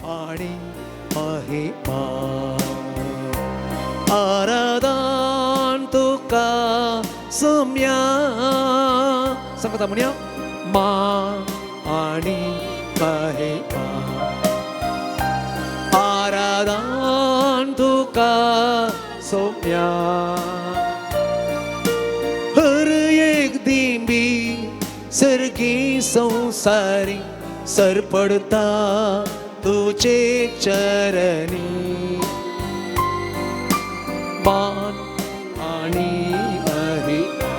आणि महिमा. आराधन तुका सोम्या. सांगता म्हणया, मान आणि महिमा. आराधन तुका सोम्या. हर एक दिंबी सर्गी संसारी सरपडता तुझे चरणी. मान आणि महिमा.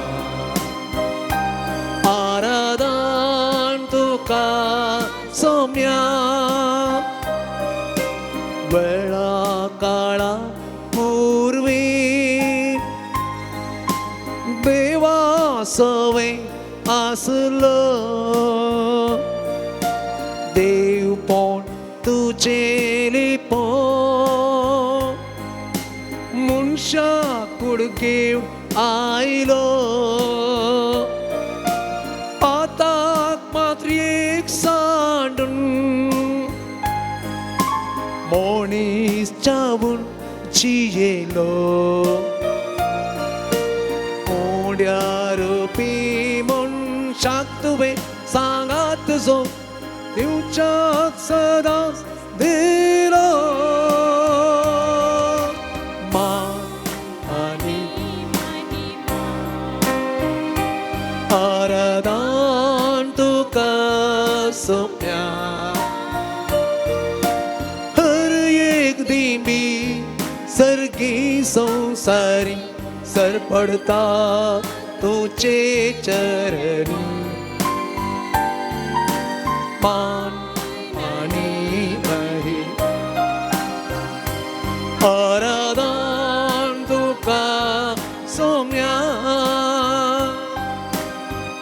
आराधन तुका सोम्या. वेळा काळा पूर्वी देवा सवे आसलो, देवपण तुझे लिपो मनशा कुडकेव आयलो. पाताक मात्र एक सांडून मनीस चावून जियेलो. उड्या रुपी मनशाक तुवें सांगात जो दिवच्याक सदांच दिलो. मान आनी आराधन तुका सोम्या. हर एक दिंबी सर्गी संसारी सरपडता तुझे चरणी. मान आणि महिमा. आराधन तुका सोम्या.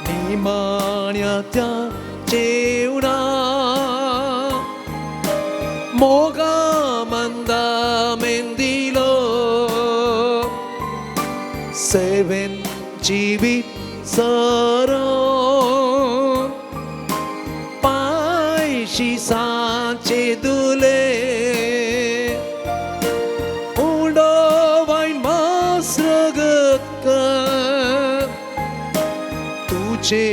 निमाण्या त्या जेवणा मोगा मंदा मेंदिलो. सेवेन जिवीत सरो पायशी सांचे दुले. उंडो वायन मास रगत तुझे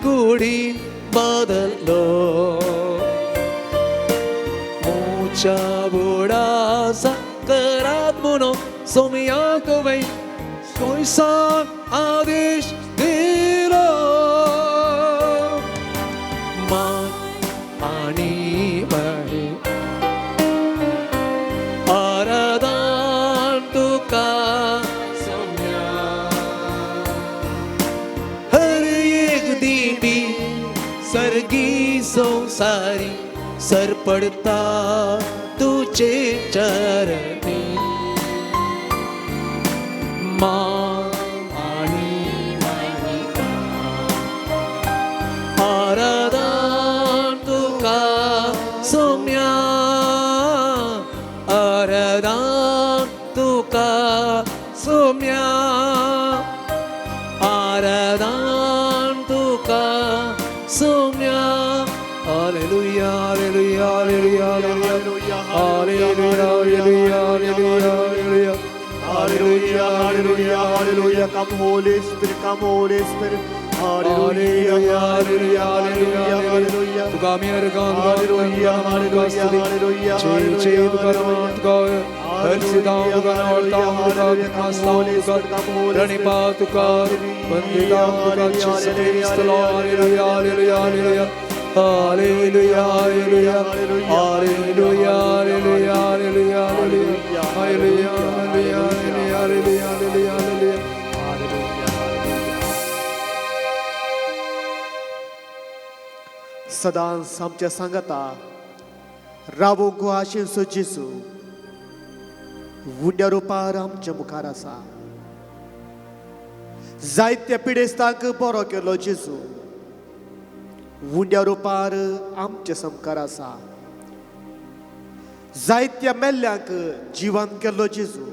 कुडी बदललो. मुच्या बुडा सकरात म्हणो सोम्या तुवें सोयसान आदेश दिलो. मान आणि महिमा. आराधन तुका सोम्या. हर एक दिंबी सर्गी संसारी सरपडता तुझे चरणी. मान आणि महिमा. आराधन तुका सोम्या. आराधन तुका सोम्या. आराधन तुका Saumya. Hallelujah, hallelujah, hallelujah, hallelujah, hallelujah, hallelujah, hallelujah. Hallelujah, hallelujah, hallelujah. Come, Holy Spirit, come, Holy Spirit. Hallelujah, hallelujah, hallelujah, hallelujah. तुका आमी अर्गां Hallelujah, hallelujah, hallelujah, चे तुका नमन, तुका हर्षितां, तुका नवळतां, तुका नासतां, तुका प्रणिपा, तुका वंदितां, तुका Jesus Lord. Hallelujah, hallelujah, hallelujah. Hallelujah, hallelujah, hallelujah, hallelujah, hallelujah, hallelujah, hallelujah, hallelujah, hallelujah, hallelujah, hallelujah. सदांच आमच्या सांगाता रावूंक आशिंसो जेजू उंड्या रुपार आमच्या मुखार आसा. जायत्या पिडेस्तांक बरो केलो जेजू उंड्या रुपार आमच्या सामकार आसा. जायत्या मेल्ल्यांक जिवन केल्लो जेजू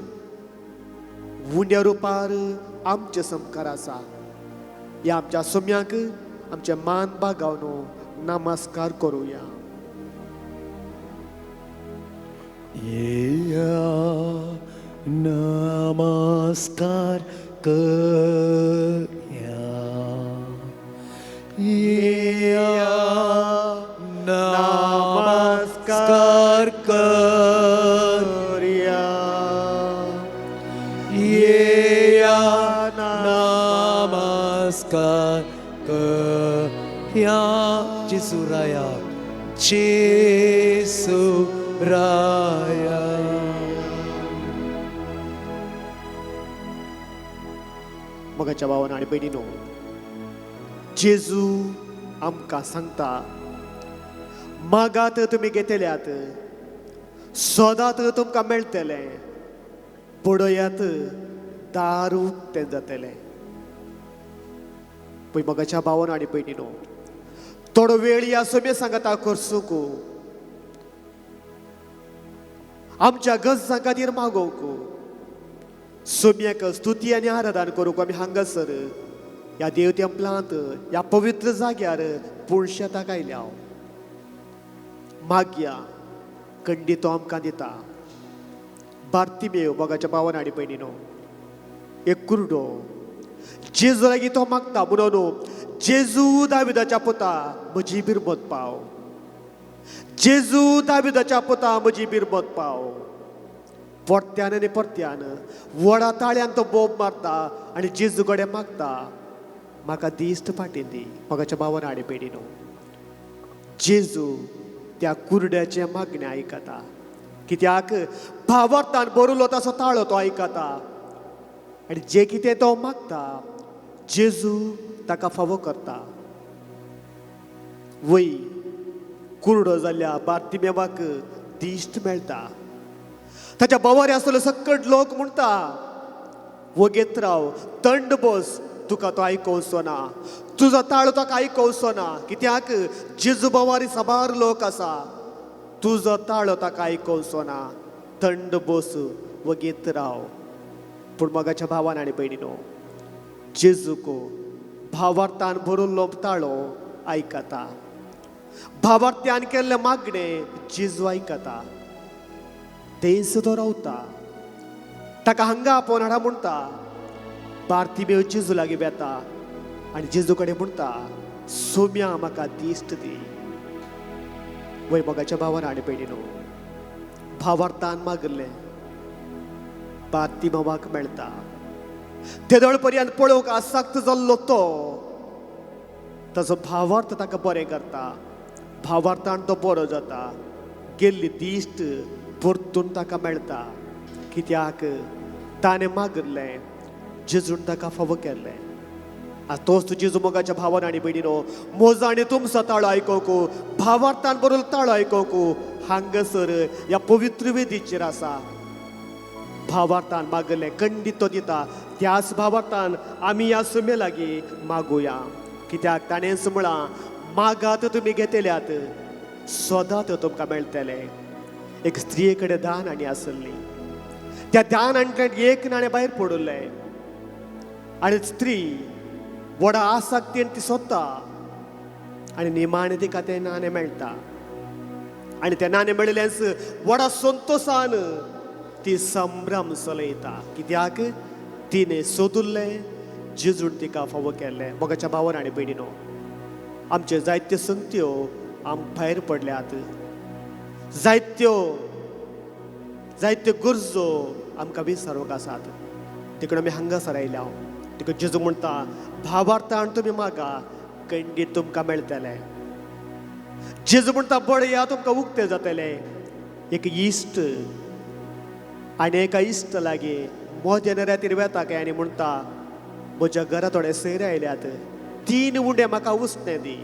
उंड्या रुपार आमच्या सामकार आसा. ह्या आमच्या सोम्यांक आमच्या मान बागावन नमस्कार करुया. येया नमस्कार करया, येया नमस्कार करया, येया नमस्कार करया. जेजू राया, जेजू राया. मोगाच्या भावान आनी भयणीनो, जेजू आमकां सांगता, मागात तुमी घेतल्यात, सोदात तुमकां मेळटलें, पडयात दार उक्तें जातलें. पळय मोगाच्या भावान आनी भयणीनो, थोडो वेळ ह्या सोम्या सांगाता करसूंक, आमच्या गरजां खातीर मागोवंक, सोम्याक स्तुती आनी आराधन करूंक आमी हांगासर ह्या देव तेंपलांत ह्या पवित्र जाग्यार पुळशेताक आयल्या. मागया, कंडी तो आमकां दिता. बार्तिमेव मोगाच्या भावान आनी भयणीनो, एक कुरडो जेजू लागीं तो मागता म्हणून, जेजू दाविदाच्या पुता म्हजी बिरमत पाव, जेजू दाविदाच्या पुता म्हजी बिरमत पाव. परत्यान आनी परत्यान व्हडा ताळ्यान तो बोब मारता आनी जेजू कडेन मागता, म्हाका दिश्ट फाटीं दी. मोगाच्या भावान आनी भयणीनो, जेजू त्या कुरड्याचें मागणें आयकता, कित्याक भावार्थान बरयलो तसो ताळो तो आयकता आनी जें कितें तो मागता जेजू ताका फावो करता. वय कुरडो जाल्ल्या बार्तिमेवाक दिश्ट मेळटा. ताच्या बोवार आसलो सकट लोक म्हणटा, वगेत राव, थंड बस, तुका तो आयकोवचो ना, तुजो ताळो ताका आयकोवचो ना, कित्याक जेजू बोवारी साबार लोक आसा, तुजो ताळो ताका आयकोवचो ना, थंड बस, वगेत राव. पूण मोगाच्या भावान आनी भयणीनो, जेजूको भावार्थान भरिल्लो ताळो आयकता, भावार्थ्यान केल्लें मागणें जेजू आयकता. तेंच तो रावता, ताका हांगा आपोवन हाडा म्हणटा. बार्तिमेव जेजू लागीं वेता आनी जेजू कडेन म्हणटा, सोम्या म्हाका दिश्ट दी. वय मोगाच्या भावान आनी भयणीनो, भावार्थान मागलें बार्तिमेवाक मेळटा. तेदळ पर्यंत पळोवंक आसक्त जाल्लो तो ताचो भावार्थ ताका बरें करता, भावार्थान तो बरो जाता, गेल्ली दिश्ट परतून ताका मेळटा, कित्याक ताणें मागलें जेजून ताका फावो केल्लें. आतां तोच तूं जेजू मोगाच्या भावान आनी भयणीनो, म्हजो आनी तुमचो ताळो आयकोवंक, भावार्थान बरोवन ताळो आयकोवंक हांगासर ह्या पवित्र वेदीचेर आसा. भावार्थान मागलें खंडीत तो दिता, त्याच भावार्थान आमी ह्या सुमे लागीं मागुया, कित्याक ताणेंच म्हळां, मागात तुमी घेतल्यात, सोदात तुमकां मेळटलें. एक स्त्रिये कडेन 10 नाणीं आसली, त्या 10 नाण्यांतल्यान एक नाणें भायर पडिल्लें आनी स्त्री व्हडा आसक्तीन ती सोदता आनी निमाणें तिका तें नाणें मेळटा आनी तें नाणें मेळिल्ल्यान व्हडा संतोशान ती संभ्रम चलयता, कित्याक तिणें सोदुल्लें जेजून तिका फावो केल्लें. मोगाच्या भावान आनी भयणीनो, आमच्यो जायत्यो संगत्यो आमकां भायर पडल्यात, जायत्यो जायत्यो गरजो आमकां विसरूंक आसात. तिकडे आमी हांगासर आयल्या, तिका जेजू म्हणटा, भावार्थान तुमी मागा, कंडीत तुमकां मेळटलें. जेजू म्हणटा, बळया तुमकां उक्तें जातलें. एक इश्ट आनी एका इश्ट लागीं मोदेन रातीर वेता काय आनी म्हणटा, म्हज्या घरा थोडे सैरे आयल्यात, 3 उंडे म्हाका उसणे दी.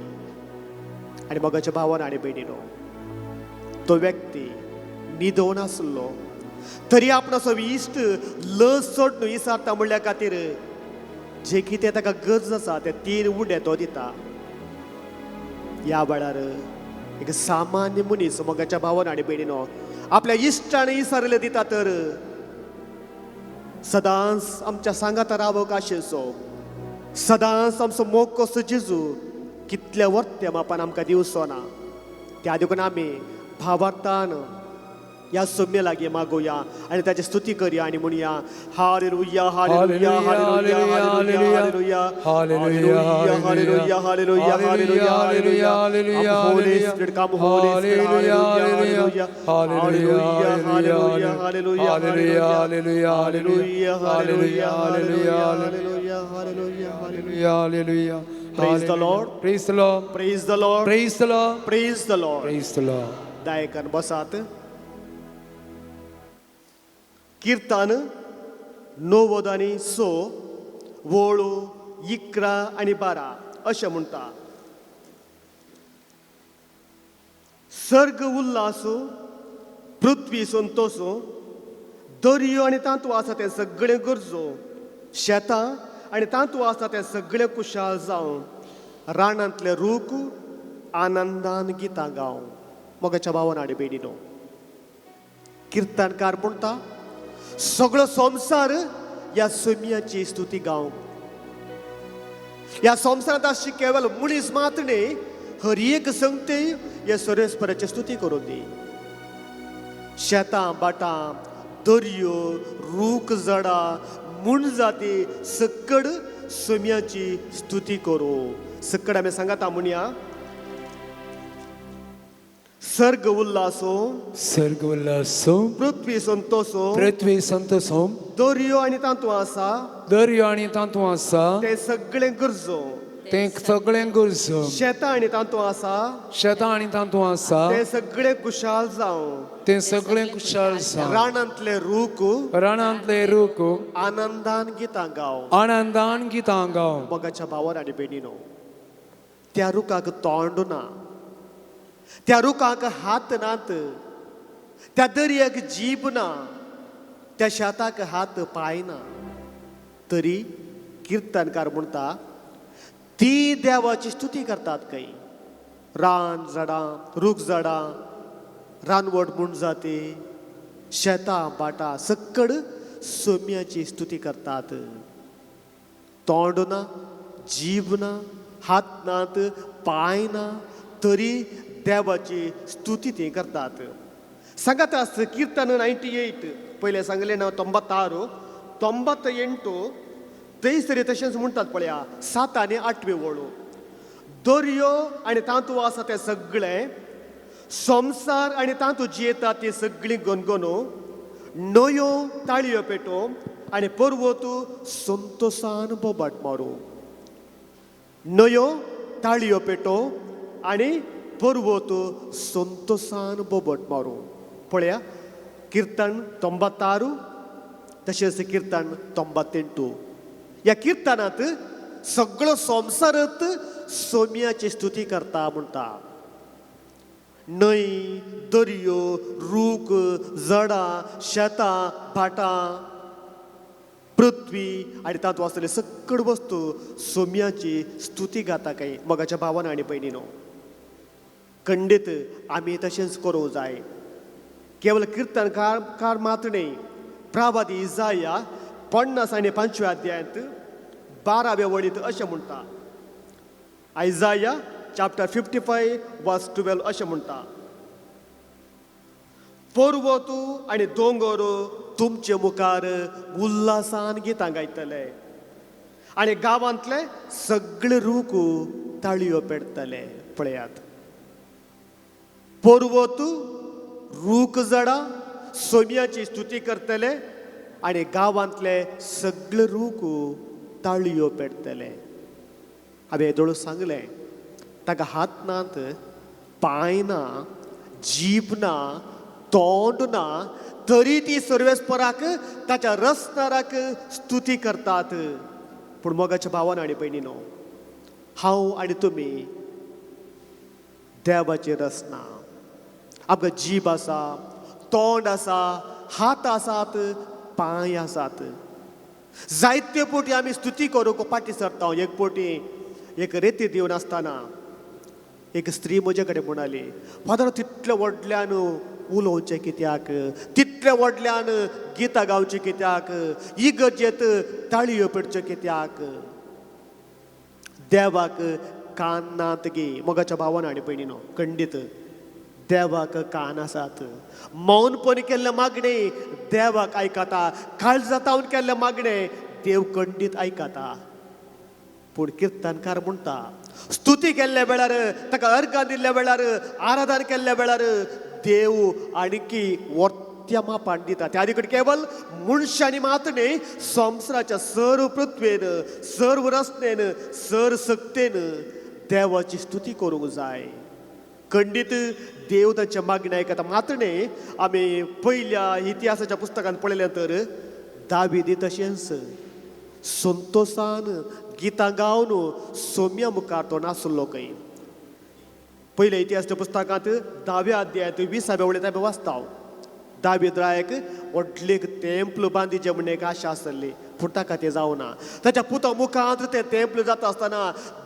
आनी मोगाच्या भावान आनी भयणीनो, तो व्यक्ती न्हिदोवन आसलो तरी आपणाचो इश्ट लस सोडून विसारता म्हणल्या खातीर जे कितें ताका गरज आसा ते 3 उंडे तो दिता. ह्या वेळार एक सामान्य मनीस मोगाच्या भावान आनी भयणीनो आपल्या इश्टान विसारले दिता, तर सदांच आमच्या सांगाता रावक आशेचो, सदांच आमचो मोग कसो जेजू कितल्या वर्त्या मापान आमकां दिवचो ना. त्या देखून आमी भावार्थान ह्या सोम्य लागीं मागोया आनी ताची स्तुती करया आनी म्हणया hallelujah hallelujah hallelujah hallelujah hallelujah hallelujah hallelujah hallelujah hallelujah. Holy Spirit come, Holy Spirit, hallelujah hallelujah hallelujah hallelujah hallelujah hallelujah hallelujah hallelujah hallelujah hallelujah. Praise the Lord. Praise the Lord. Praise the Lord. Praise the Lord. Praise the Lord. Praise the Lord. दायकन बसात. कीर्तन 96 वळू 11 आनी 12 अशें म्हणटा. सर्ग उल्लासू, पृथ्वी संतोसू, दर्यो आनी तांतू आसा तें सगळें गरजो, शेतां आनी तांतू आसा तें सगळें कुशाल जावं, रानांतले रूख आनंदान गितां गावं. मोगाच्या भावान आनी भयणीनो, किर्तनकार म्हणटा सगळो संवसार ह्या सोम्याची स्तुती गावंक. ह्या संवसारांत आसची केवल मनीस मात्र न्ही, हर एक संगते ह्या सर्वेस्पराची स्तुती करूं दी. शेतां भाटां, दर्यो, रूख झाडां, मोनजाती सकड सोम्याची स्तुती करूं. सकड आमी सांगाता म्हणया सर्ग उल्लासो, सर्ग उल्लासो, पृथ्वी संतोसो, पृथ्वी संतोसो, दर्यो आनी तांतू आसा, दर्यो आनी तांतू आसा, ते सगळें गरजो, ते सगळें गरजो, शेतां आनी तांतू आसा, शेतां आनी तांतू आसा, ते सगळे कुशाल जावं, ते सगळे कुशाल जावं, रानांतले रूख, रानांतले रूख आनंदान गितां गावं, आनंदान गितां गावं. मोगाच्या भावान आनी भयणीनो, त्या रुखाक तोंड ना, त्या रुखाक हात नात, त्या दर्याक जीब ना, त्या शेताक हात पांय ना, तरी किर्तनकार म्हणटा ती देवाची स्तुती करतात. खंय रान झाडां, रूख झाडां, रानवट मोनजाती, शेतां भाटां सकड सोम्याची स्तुती करतात. तोंड ना, जीब ना, हात नात, पांय ना, तरी देवाची स्तुती ती करतात. सांगात आस कीर्तन 98 पयलें सांगलें ना 96 98 थंयसर तशेंच म्हणटात पळया 7 आनी 8 वळू. दर्यो आनी तांतू आसा तें सगळें, संवसार आनी तांतू जियेता ती सगळीं गणगणो, न्हंयो ताळयो पेटो आनी पर्वत संतोसान बोबाट मारू. न्हंयो ताळयो पेटो आनी पर्वत संतोसान बोबट मारू. पळया कीर्तन 96 तशेंच कीर्तन 98. ह्या किर्तनांत सगळो संवसारत सोम्याची स्तुती करता म्हणटा. न्हंय, दर्यो, रूख, झाडां, शेतां, भाटां, पृथ्वी आनी तातूंत आसलेले सगळ वस्तू सोम्याची स्तुती गाता. काय मोगाच्या भावान आनी भयणीनो, खंडीत आमी तशेंच करूंक जाय. केवल किर्तनकार मात्र न्ही, प्रावादी इजाया 50 आनी 5 अध्यायांत 12व्या वळींत अशें म्हणटा. आयजाया चॅप्टर 55 वर्स 12 अशें म्हणटा, पर्वत आनी दोंगर तुमचे मुखार उल्हासान गितां गायतले आनी गांवांतले सगळे रूख ताळयो पेटतले. पळयात, पर्वत, रूख झाडां सोम्याची स्तुती करतले आनी गांवांतले सगळे रूख ताळयो पेटतले. हांवें येदोळ सांगलें, ताका हात नात, पांय ना, जीब ना, तोंड ना, तरी ती सर्वेस्पराक ताच्या रसनाराक स्तुती करतात. पूण मोगाच्या भावान आनी भयणीनो, हांव आनी तुमी देवाची रचना. आमकां जीब आसा, तोंड आसा, हात आसात, पांय आसात. जायते पोटी आमी स्तुती करूंक फाटीं सरता. एक पोटी एक रेती दिवन आसतना एक स्त्री म्हजे कडेन म्हणाली, फादर तितले व्हडल्यान उलोवचें कित्याक, तितले व्हडल्यान गितां गावचें कित्याक, इगर्जेंत ताळयो पेटच्यो कित्याक, देवाक कान नात गे. मोगाच्या भावान आनी भयणीनो, खंडीत देवाक कान आसात. मौनपणी केल्लें मागणें देवाक आयकता, काळजा तावन केल्लें मागणें देव खंडीत आयकता. पूण किर्तनकार म्हणटा, स्तुती केल्ल्या वेळार, ताका अर्गां दिल्ल्या वेळार, आराधन केल्ल्या वेळार देव आणकी वर्त्या मापान दिता. त्या कडेन केवल मनशांनी मात्र न्ही, संवसाराच्या सर्व पृथ्वेन, सर्व रचनेन, सर्व सक्तेन देवाची स्तुती करूंक जाय. खंडीत देव तांच्या मागणें आयकता मात्र न्ही. आमी पयल्या इतिहासाच्या पुस्तकांत पळयलें तर दावीद तशेंच संतोसान गितां गावन सोम्या मुखार तो नासलो खंय. पयल्या इतिहासाच्या पुस्तकांत 10व्या अध्यायांत 20व्या वळींत आमी वाचता, दावीद रायाक व्हडलें एक तेंपल बांदिचें म्हण एक आशा आसली, पूण ताका तें जावना. ताच्या पुता मुखांत तें तेंपल जाता आसतना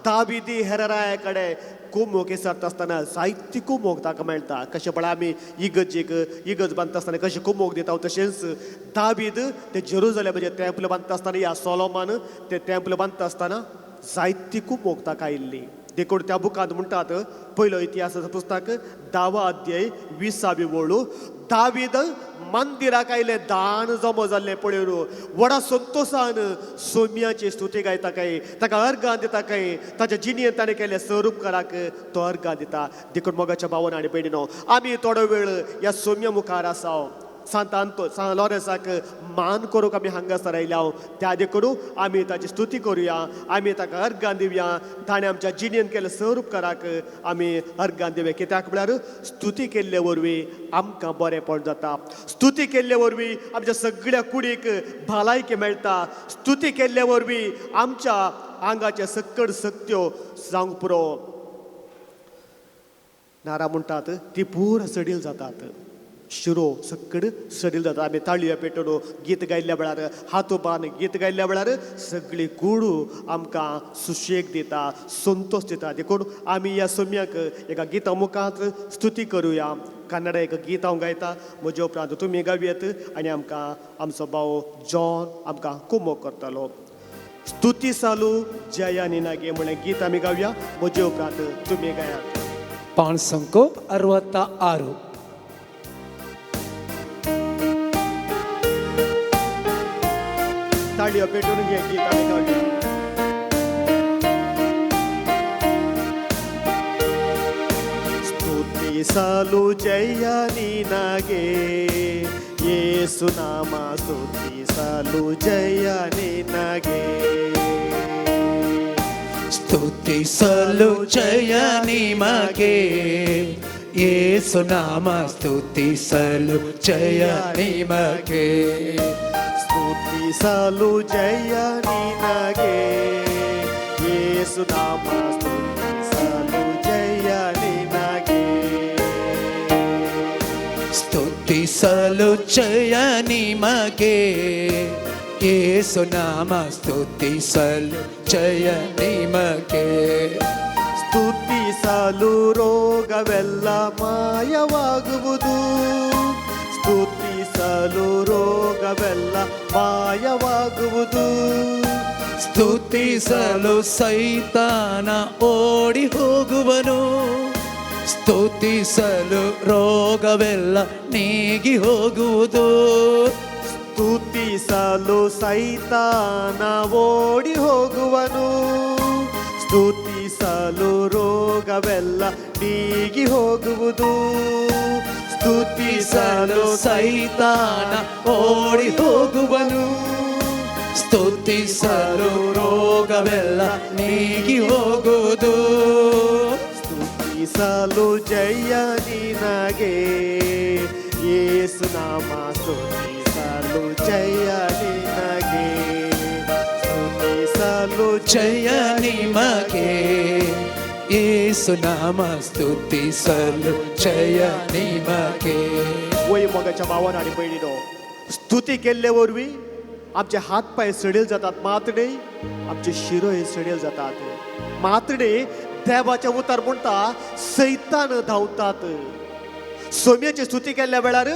दावीदी हेर राया कडेन कुमोक विसरता आसतना जायती कुमोक ताका मेळटा. कशें पळय आमी इगर्जेक इगर्ज बांदता आसतना कशें कुमोक दिता, तशेंच दावीद ते जेरुजलेमाचें तेंपल बांदता आसतना या सोलोमान ते तेंपल बांदता आसतना जायती कुमोक ताका आयिल्ली. देखून त्या बुकांत म्हणटात, पयलो इतिहासाचो पुस्तक 10वो अध्याय 20वी वळू, दावीद मंदिराक आयले दान जमो जाल्लें पळोवन व्हडा संतोसान सोम्याची स्तुती गायता काय, ताका अर्गां दिता काय, ताच्या जिणेंत ताणें केल्ल्या स्वरूपकाराक तो अर्गां दिता. देखून मोगाच्या भावान आनी भयणीनो, आमी थोडो वेळ ह्या सोम्या मुखार आसा. सांत आंतो सांत लॉरेन्साक मान करूंक आमी हांगासर आयल्या. त्या देखून आमी ताची स्तुती करुया, आमी ताका अर्गां दिवया. ताणें आमच्या जिणेंत केल्ल्या स्वरूपकाराक आमी अर्गां दिवया. कित्याक म्हळ्यार स्तुती केल्ले वरवीं आमकां बरेंपण जाता. स्तुती केल्ले वरवीं आमच्या सगळ्या कुडीक भलायकी मेळटा. स्तुती केल्ले वरवीं आमच्या आंगाच्या सक्कड सक्त्यो जावंक पुरो. नारा म्हणटात ती पुरा सडील जातात, शिरो सक्कड सडील जाता. आमी ताळयो पेटोवन गीत गायल्ल्या वेळार, हातोबान गीत गायल्ल्या वेळार सगळी कुडू आमकां सुशेग दिता, संतोश दिता. देखून आमी ह्या सोम्याक एका गिता मुखांत स्तुती करुया. कन्नडा एक गीत हांव गायता, म्हज्या उपरांत तुमी गावयेत आनी आमकां आमचो भाव जॉन आमकां कुमोक करतलो. स्तुती सालू जया निनागे म्हणलें गीत आमी गावया, म्हज्या उपरांत तुमी गायात. 566. ताळयो पेटून घे गीत आमी गावया. स्तुती सालू जया निनागे येसु नामा, स्तुती सालू जया निनागे. ಸ್ತುತಿ ಸಲು ಜಯ ನಿಮಗೆ ಯೇಸು ನಾಮ, ಸ್ತುತಿ ಸಲು ಜಯ ನಿಮಗೆ. ಸ್ತುತಿ ಸಾಲು ಜಯ ನಿನಗೆ ಯೇಸು ನಾಮ, ಸ್ತುತಿ ಸಾಲು ಜಯ ನಿನಗೆ. ಸ್ತುತಿ ಸಲು ಜಯ ನಿಮಗೆ ಯೇಸು ನಾಮ, ಸ್ತುತಿ ಸಲು ಜಯ ನಿಮಗೆ. ಸ್ತುತಿ ಸಾಲು ರೋಗವೆಲ್ಲ ಮಾಯವಾಗುವುದು, ಸ್ತುತಿ ಸಾಲು ರೋಗವೆಲ್ಲ ಮಾಯವಾಗುವುದು. ಸ್ತುತಿಸಲು ಸೈತಾನ ಓಡಿ ಹೋಗುವನು, ಸ್ತುತಿಸಲು ರೋಗವೆಲ್ಲ ನೀಗಿ ಹೋಗುವುದು. ಸ್ತುತಿಸಲು ಸೈತಾನ ಓಡಿ ಹೋಗುವನು, ಸ್ತುತಿಸಲು ರೋಗವೆಲ್ಲ ನೀಗಿ ಹೋಗುವುದು. ಸ್ತುತಿಸಲು ಸೈತಾನ ಓಡಿ ಹೋಗುವನು, ಸ್ತುತಿಸಲು ರೋಗವೆಲ್ಲ ನೀಗಿ ಹೋಗುವುದು. ಸ್ತುತಿಸಲು ಜಯ ನಿನಗೆ ಯೇಸು ನಾಮ, ಸ್ತುತಿಸಲು ಜಯ ನಿನಗೆ. ಸ್ತುತಿಸಲು ಜಯ ನಿಮಗೆ ಯೇಸು ನಾಮ, ಸ್ತುತಿಸಲು ಜಯ ನಿಮಗೆ. वय मोगाच्या भावान आनी भयणीनो, स्तुती केल्ले वरवीं आमचे हात पांय सडील जातात मात्र न्ही, आमचे शिरोय सडील जातात मात्र न्ही. देवाचें उतर म्हणटा सैतान धांवतात. सोम्याची स्तुती केल्ल्या वेळार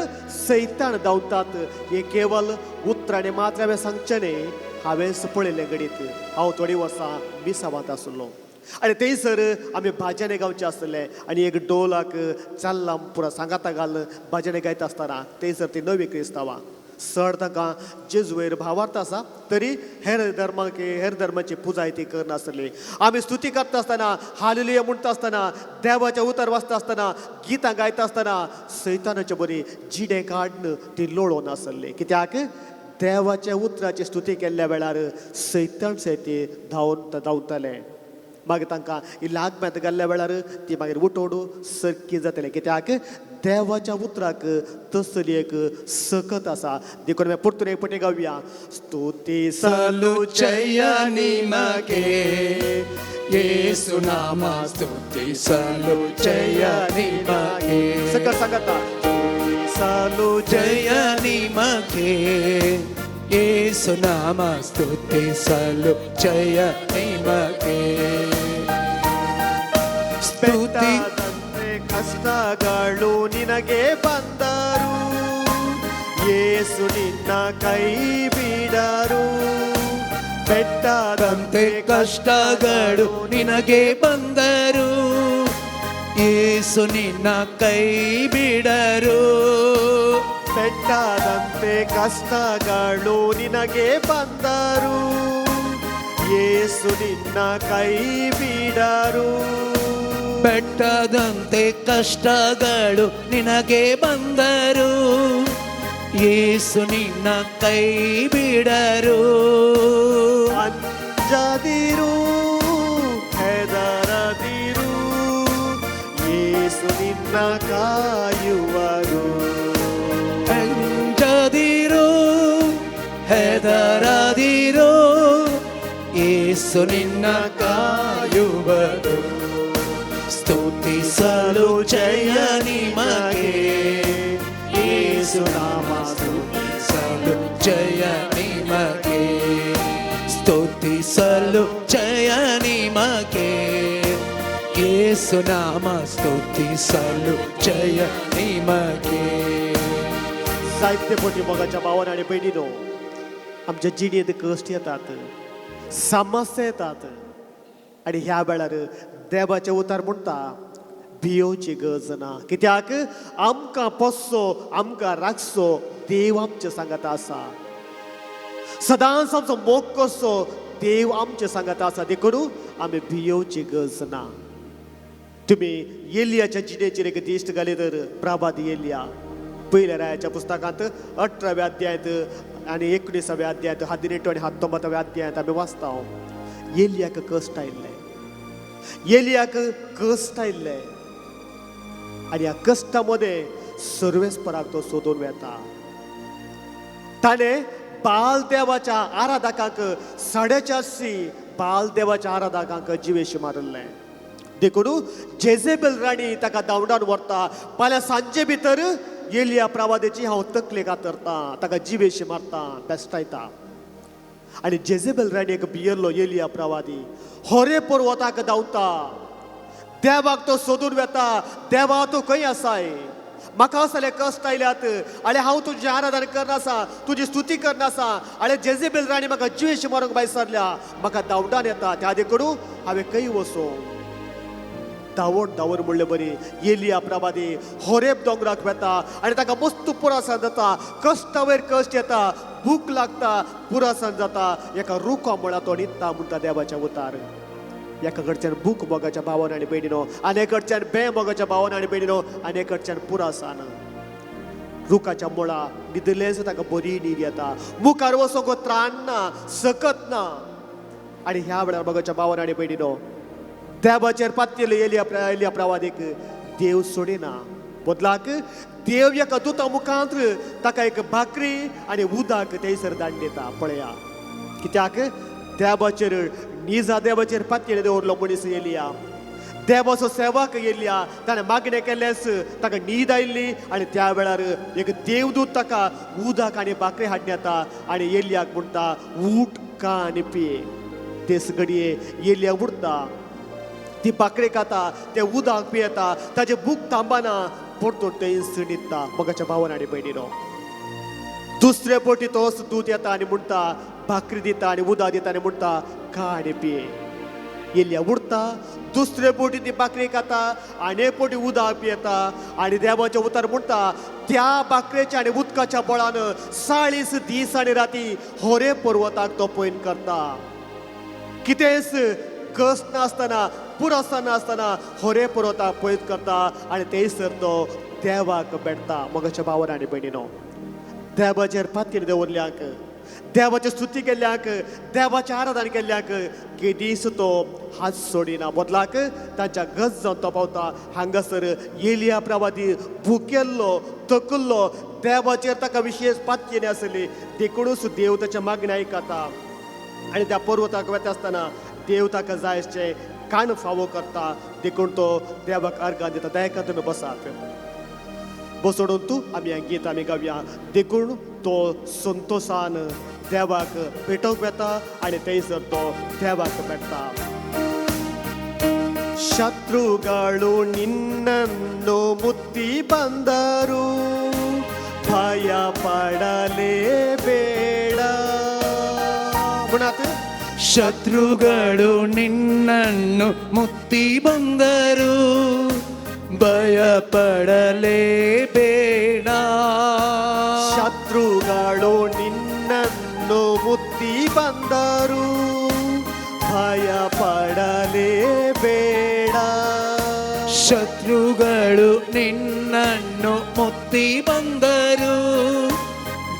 सैतान धांवतात. हे केवल उतरांनी मात्र हांवें सांगचें न्ही, हांवें पळयल्लें घडीत. हांव थोडीं वर्सां मिसावांत आसलो. आनी थंयसर आमी भाजने गावचे आसले आनी एक डोलाक चल्लां पुरा सांगाता घाल भाजने गायता आसतना थंयसर ती नवी क्रिस्तांवां चड तांकां जेजूवयर भावार्थ आसा तरी हेर धर्माक हेर धर्माची पुजाय ती करनासली. आमी स्तुती करता आसतना, हालेलुया म्हणटा आसतना, देवाचें उतर वाचता आसतना, गितां गायता आसतना सैतानाचे बरी जिणें काडून ती लोळोन आसली. कित्याक देवाच्या उतराची स्तुती केल्ल्या वेळार सैतान सयत ती धांवताले. मागीर तांकां लागम्यांत घाल्ल्या वेळार ती मागीर उठोवन सरकी जातले. कित्याक देवाच्या उतराक तसली एक सकत आसा. देखून आमी परतून एक पटी गावया. स्तुती ಸಲು ಜಯ ನಿಮಗೆ, ಯೇಸು ನಾಮ ಸ್ತುತಿಸಲು ಜಯ ನಿಮಗೆ. सकत सांगता सालू ಜಯ ನಿಮಗೆ, ಯೇಸು ನಾಮ ಸ್ತುತಿಸಲು ಜಯ ನಿಮಗೆ. ಸ್ತುತಿ ಬೆಟ್ಟದಂತೆ ಕಷ್ಟಗಳು ನಿನಗೆ ಬಂದರು, ಯೇಸು ನಿನ್ನ ಕೈ ಬಿಡರು. ಬೆಟ್ಟದಂತೆ ತಂತೆ ಕಷ್ಟಗಳು ನಿನಗೆ ಬಂದರು, ಯೇಸು ನಿನ್ನ ಕೈ ಬಿಡರು. ಬೆಟ್ಟದಂತೆ ಕಷ್ಟಗಳು ನಿನಗೆ ಬಂದರು, ಯೇಸು ನಿನ್ನ ಕೈ ಬಿಡರು. ಬೆಟ್ಟದಂತೆ ಕಷ್ಟಗಳು ನಿನಗೆ ಬಂದರು, ಯೇಸು ನಿನ್ನ ಕೈ ಬಿಡರು. ಅಂಜದಿರು ಹೆದರದಿರು, ಯೇಸು ನಿನ್ನ ಕಾಯುವರು. ಅಂಜದಿರು ಹೆದರದಿರು, ಯೇಸು ನಿನ್ನ ಕಾಯುವರು. ಸ್ತುತಿಸಲು ಜಯ ನಿಮಗೆ, ಯೇಸು ನಾಮ ಸ್ತುತಿಸಲು ಜಯ ನಿಮಗೆ. ಸ್ತುತಿಸಲು ಜಯ ನಿಮಗೆ, ಯೇಸು ನಾಮ ಸ್ತುತಿಸಲು ಜಯ ನಿಮಗೆ. जायते पटी मोगाच्या भावान आनी भयणीनो, आमच्या जिणेंत कश्ट येतात, समस्या येतात आनी ह्या वेळार देवाचें उतर म्हणटा भियोवची गरज ना. कित्याक आमकां पोसचो, आमकां राखचो देव आमचे सांगाता आसा. सदांच आमचो मोग करचो देव आमचे सांगाता आसा. देखून आमी भियोवची गरज ना. तुमी एलियाच्या जिणेचेर एक दिश्ट घाली तर प्रभात एलिया पयल्या रायाच्या पुस्तकांत 18व्या अध्यायांत आनी 19व्या अध्यायांत 18 आनी 19व्या अध्यायांत आमी वाचता. एलियाक कश्ट आयिल्ले, एलियाक कश्ट आयिल्ले आनी ह्या कश्टा मदें सर्वेस्पराक तो सोदून वेता. ताणें बाल देवाच्या आराधकांक 450 बाल देवाच्या आराधकांक जिवेशी मारिल्लें. देखून जेझेबेल राणी ताका धांवडावन व्हरता. फाल्यां सांजे भितर एलिया प्रवादेची हांव तकले कातरता, ताका जिवेशी मारता, बेस्टायता. आनी जेझेबेल राणयेक भियेल्लो एलिया प्रवादी होरे पर्वताक धांवता. देवाक तो सोदून वेता, देवा तूं खंय आसाय, म्हाका असले कश्ट आयल्यात आनी हांव तुजें आराधन करनासा, तुजी स्तुती करनासा आनी जेझेबेल राणी म्हाका जिवेशी मारूंक भायर सरल्या, म्हाका धांवडान येता, त्या देखून हांवें खंय वचूं. धांवण धांवण म्हणले बरी एलिया प्रवादी होरेब दोंगराक वेता आनी ताका मस्त पुरासान जाता. कश्टावयर कश्ट येता, भूक लागता, पुरासान जाता. एका रुखा मुळा तो न्हिदता म्हणटा देवाच्या उतार. एका कडच्यान भूक मोगाच्या भावान आनी भयणीनो, आनी एक कडच्यान बे मोगाच्या भावान आनी भयणीनो, आनी एक कडच्यान पुरासान. रुखाच्या मुळा न्हिदलेंच ताका बरी न्हीद येता. मुखार वचोंक त्राण ना, सकत ना. आनी ह्या वेळार मोगाच्या भावान आनी भयणीनो, देवाचेर पातयेल्लो एलिया प्रवादीक देव सोडिना. बदलाक देव एका दुता मुखांत ताका एक भाकरी आनी उदक थंयसर धाडून दिता. पळया, कित्याक देवाचेर निजा देवाचेर पातयेले दवरलो मनीस एलिया. देवाचो सेवक एलिया ताणें मागणें केल्लेंच ताका न्हीद आयिल्ली आनी त्या वेळार एक देवदूत ताका उदक आनी भाकरी हाडून येता आनी एलियाक म्हणटा, उठ खा आनी पिये. तेच घडये एलिया उठता, ती भाकरी खाता, ते उदक पियेता, ताजे भूक थांबना, परतून थंयच न्हिदता. मोगाच्या भावान आनी भयणीनो, दुसरे पटी तोच दूत येता आनी म्हणटा, भाकरी दिता आनी उदक दिता आनी म्हणटा, खा आनी पिये. येल्या उरता, दुसरे पोटी ती बाकरी खाता आनी एक पोटी उदक पियेता आनी देवाचें उतर म्हणटा त्या बाकरेच्या आनी उदकाच्या बळान 40 दीस आनी राती होरे पर्वताक तो पयन करता. कितेंच कस नासतना पुरस नासतना होरे पर्वताक पयन करता आनी थंयसर तो देवाक भेटता. मगाच्या भावान आनी भयणीनो, देवाचेर पातयेन दवरल्यांक, देवाची स्तुती केल्ल्याक, देवाचें आराधन केल्ल्याक केदीस तो हात सोडिना. बदलाक तांच्या गज जावन तो पावता. हांगासर एलिया प्रवादी भुकेल्लो थकल्लो, देवाचेर ताका विशेश पातयेन आसली, देखूनच देव ताच्या मागणें आयकता आनी त्या पर्वताक वता आसतना देव ताका जाय आसचें कान फावो करता. देखून तो देवाक अर्गां दिता. दयाका तुमी बसात, बसोडून तूं आमी हें गीत आमी गावया. देखून तो संतोशान देवाक भेटोवंक वेता आनी थंयसर तो देवाक भेटता. ಶತ್ರುಗಳು ನಿನ್ನನ್ನು ಮುತ್ತಿ ಬಂದರು ಭಯ ಪಡಲೇಬೇಡ. ಗುಣಾತ್. ಶತ್ರುಗಳು ನಿನ್ನನ್ನು ಮುತ್ತಿ ಬಂದರು ಭಯ ಪಡಲೇಬೇಡ. ಶತ್ರುಗಳು ನಿನ್ನನ್ನು ಮುತ್ತಿ ಬಂದರು ಭಯ ಪಡಲೇಬೇಡ. ಶತ್ರುಗಳು ನಿನ್ನನ್ನು ಮುತ್ತಿ ಬಂದರು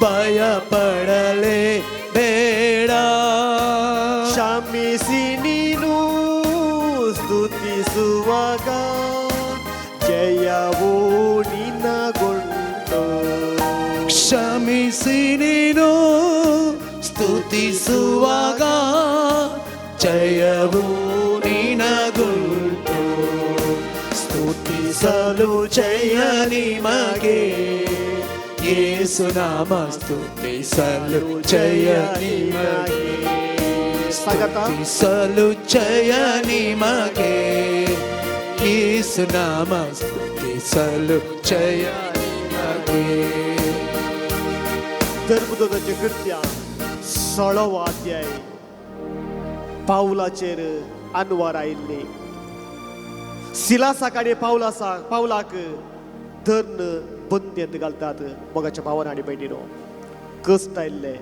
ಭಯ ಪಡಲೇಬೇಡ. ಕ್ಷಮಿಸಿ ನೀನು ಸ್ತುತಿಸುವಾಗ ಜಯವೂ ನಿನಗುಂಟು. ಕ್ಷಮಿಸಿ ನೀನು ಸ್ತುತಿಸುವಾಗ ಜಯವು ನಿನಗುಂಟು. ಸ್ತುತಿಸಲು ಜಯ ನಿಮಗೆ ಯೇಸು ನಾಮ, ಸ್ತುತಿಸಲು ಜಯ ನಿಮಗೆ, ಸ್ತುತಿಸಲು ಜಯ ನಿಮಗೆ ಯೇಸು ನಾಮ, ಸ್ತುತಿಸಲು ಜಯ ನಿಮಗೆ. धर्मदूताचें कृत्य 16वो अध्याय पावलाचेर अनवार आयिल्ली. सिलासाक आनी पावलाक धर्न बंदेंत घालतात. मोगाच्या भावान आनी भयणीनो, कश्ट आयिल्ले,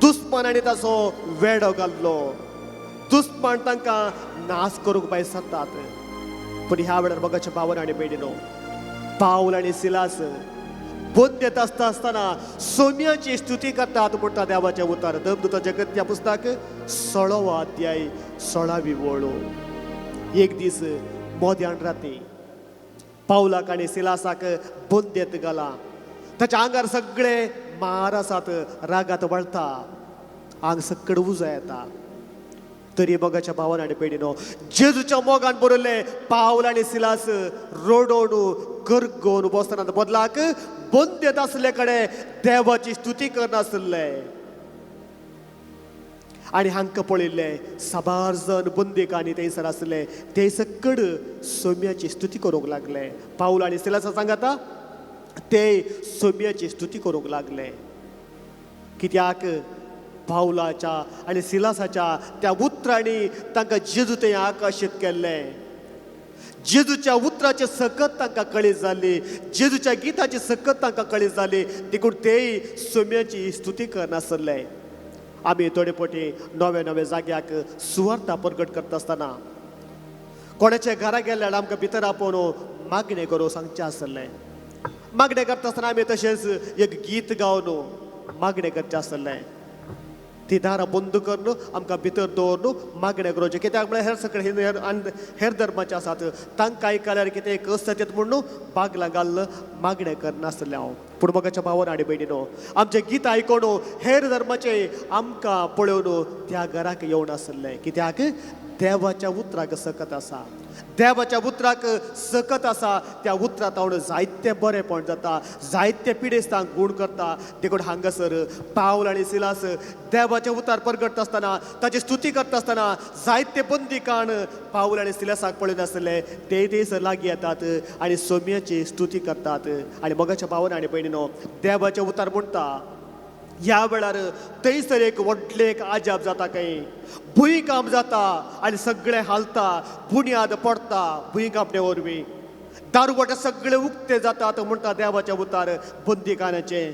दुस्मान ताचो वेडो घाल्लो, दुस्मान तांकां नाश करूंक भायर सरतात. पूण ह्या वेळार मोगाच्या भावान आनी भयणीनो, पावल आनी सिलास बंदेंत आसता आसतना सोम्याची स्तुती करतात म्हणटा देवाचें उतर. धर्मदूताचें कृत्य पुस्तक 16वो अध्याय 16वी वळ. एक दीस मोद्यान राती पावलाक आनी सिलासाक बंदेंत घाला. ताच्या आंगार सगळे मार आसात, रागात वळटा, आंग सकड उजो येता. तरी मोगाच्या भावान आनी भयणीनो, जेजूच्या मोगान बरयल्लें पावल आनी सिलास रडोवन गरगोवन बसतना बदलाक बंदेंत आसले कडेन देवाची स्तुती करनासले. आनी हांकां पळयल्लें साबार जण बंदेकांनी थंयसर आसले, ते सकड सोम्याची स्तुती करूंक लागले. पावल आनी सिलासा सांगाता ते सोम्याची स्तुती करूंक लागले. कित्याक पावलाच्या आनी सिलासाच्या त्या उतरांनी तांकां जेजू थंय आकर्शीत केल्लें. जेजूच्या उतराची सकत तांकां कळी जाली, जेजूच्या गिताची सकत तांकां कळी जाली, देखून तेय सोम्याची स्तुती करनासले. आमी थोडे पटी नवे नवे जाग्याक सुवार्ता प्रगट करता आसतना कोणाच्या घरा गेल्यार आमकां भितर आपोवन मागणें करूं सांगचें आसलें. मागणें करता आसतना आमी तशेंच एक गीत गावन मागणें करचें आसलें. ती दारां बंद करून आमकां भितर दवरून मागणें करचें. कित्याक म्हळ्यार हेर सगळे हेर हेर धर्माचे आसात, तांकां आयकल्यार कितें कस जातात म्हणून बागलां घाल्ल मागणें करनासलें हांव. पूण मोगाच्या भावान आनी भयणीनो, आमचें गीत आयकून हेर धर्माचे आमकां पळोवन त्या घराक येवन आसलें. कित्याक देवाच्या उतराक सकत आसा, देवाच्या उतराक सकत आसा. त्या उतरांत हांव जायते बरेंपण जाता, जायते पिडेस्तांक गूण करता. देखून हांगासर पावल आनी सिलास देवाचें उतर परगटता आसतना, ताची स्तुती करता आसतना जायते बंदीकाण पावल आनी सिलासाक पळयत आसले. ते थंयसर लागीं येतात आनी सोम्याची स्तुती करतात. आनी मोगाच्या भावान आनी भयणीनो, देवाचें उतर म्हणटा ह्या वेळार थंयसर एक व्हडलें एक आजाप जाता खंय, भुंयकांप जाता आनी सगळें हालता, बुन्याद पडटा भुंयकांपणे वरवीं, दारवटे सगळे उक्ते जातात म्हणटा देवाच्या उतार बंदीखान्याचें.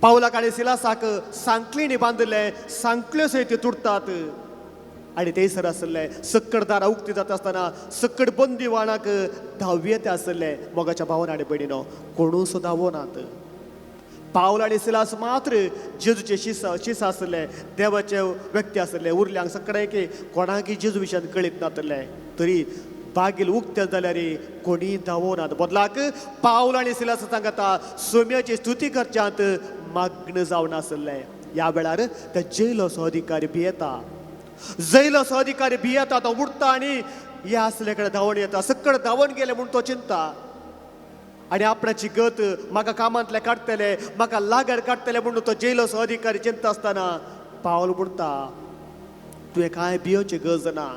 पावलाक आनी सिलासाक सांकळींनी बांदिल्ले, सांकळ्यो सयत तुटतात आनी थंयसर आसले सक्कड दारां उक्ती जाता आसतना सक्कड बंदीवाणाक धांवयेते आसले. मोगाच्या भावान आनी भयणीनो, कोणूच धांवनात. पावल आनी सिलास मात्र जेजूचे शिस आसले, देवाचे व्यक्ती आसले. उरल्यांक सगळें की कोणाकय जेजू विशयान कळीत नातले, तरी बागील उक्ते जाल्यार कोणीय धांवनात. बदलाक पावल आनी सिलास सांगता सोम्याची स्तुती करच्यांत माग्न जावन आसले. ह्या वेळार त्या जेलोसो अधिकारी भियेता, जैलोसो अधिकारी भियेता, तो उठता आनी ह्या आसले कडेन धांवून येता. सक्कड धांवून गेले म्हूण तो चिंता आनी आपणाची गत म्हाका कामांतले काडटले, म्हाका लागर काडटले म्हणून तो जेलोसो अधिकारी चिंता आसतना पावल म्हणटा, तुवें कांय भियोवची गरज ना,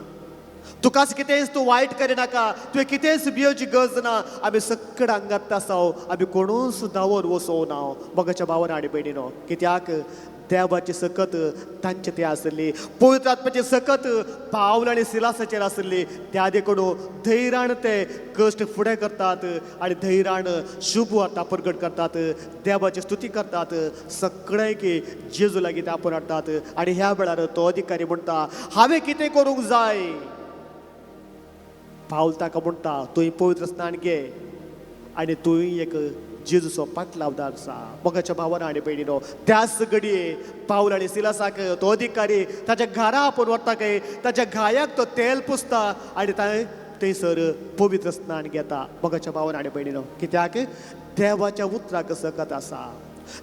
तुकाच कितेंच तूं वायट करिनाका, तुवें कितेंच भियोवची गरज ना, आमी सक्कड आंगात आसाव, आमी कोणूच धांवून वचोवं ना. मोगाच्या भावान आनी भयणीनो, कित्याक देवाची सकत तांचे ते आसली, पवित्र आत्म्याची सकत पावल आनी सिलासाचेर आसली. त्या देखून धैर्यान ते कश्ट फुडें करतात आनी धैर्यान शुभ वार्ता प्रगट करतात, देवाची स्तुती करतात, सगळें की जेजू लागीं ते आपोवन हाडटात. आनी ह्या वेळार तो अधिकारी म्हणटा, हांवें कितें करूंक जाय? पावल ताका म्हणटा, तुवें पवित्र स्नान घे आनी तुवें एक जेजूचो पाटलावदार आसा. मोगाच्या भावान आनी भयणीनो, त्याच घडये पावल आनी सिलासाक तो अधिकारी ताच्या घरा आपोवन व्हरता काय, ताच्या घायाक तो तेल पुसता आनी थंयसर पवित्र स्नान घेता. मोगाच्या भावान आनी भयणीनो, कित्याक देवाच्या उतराक सकत आसा,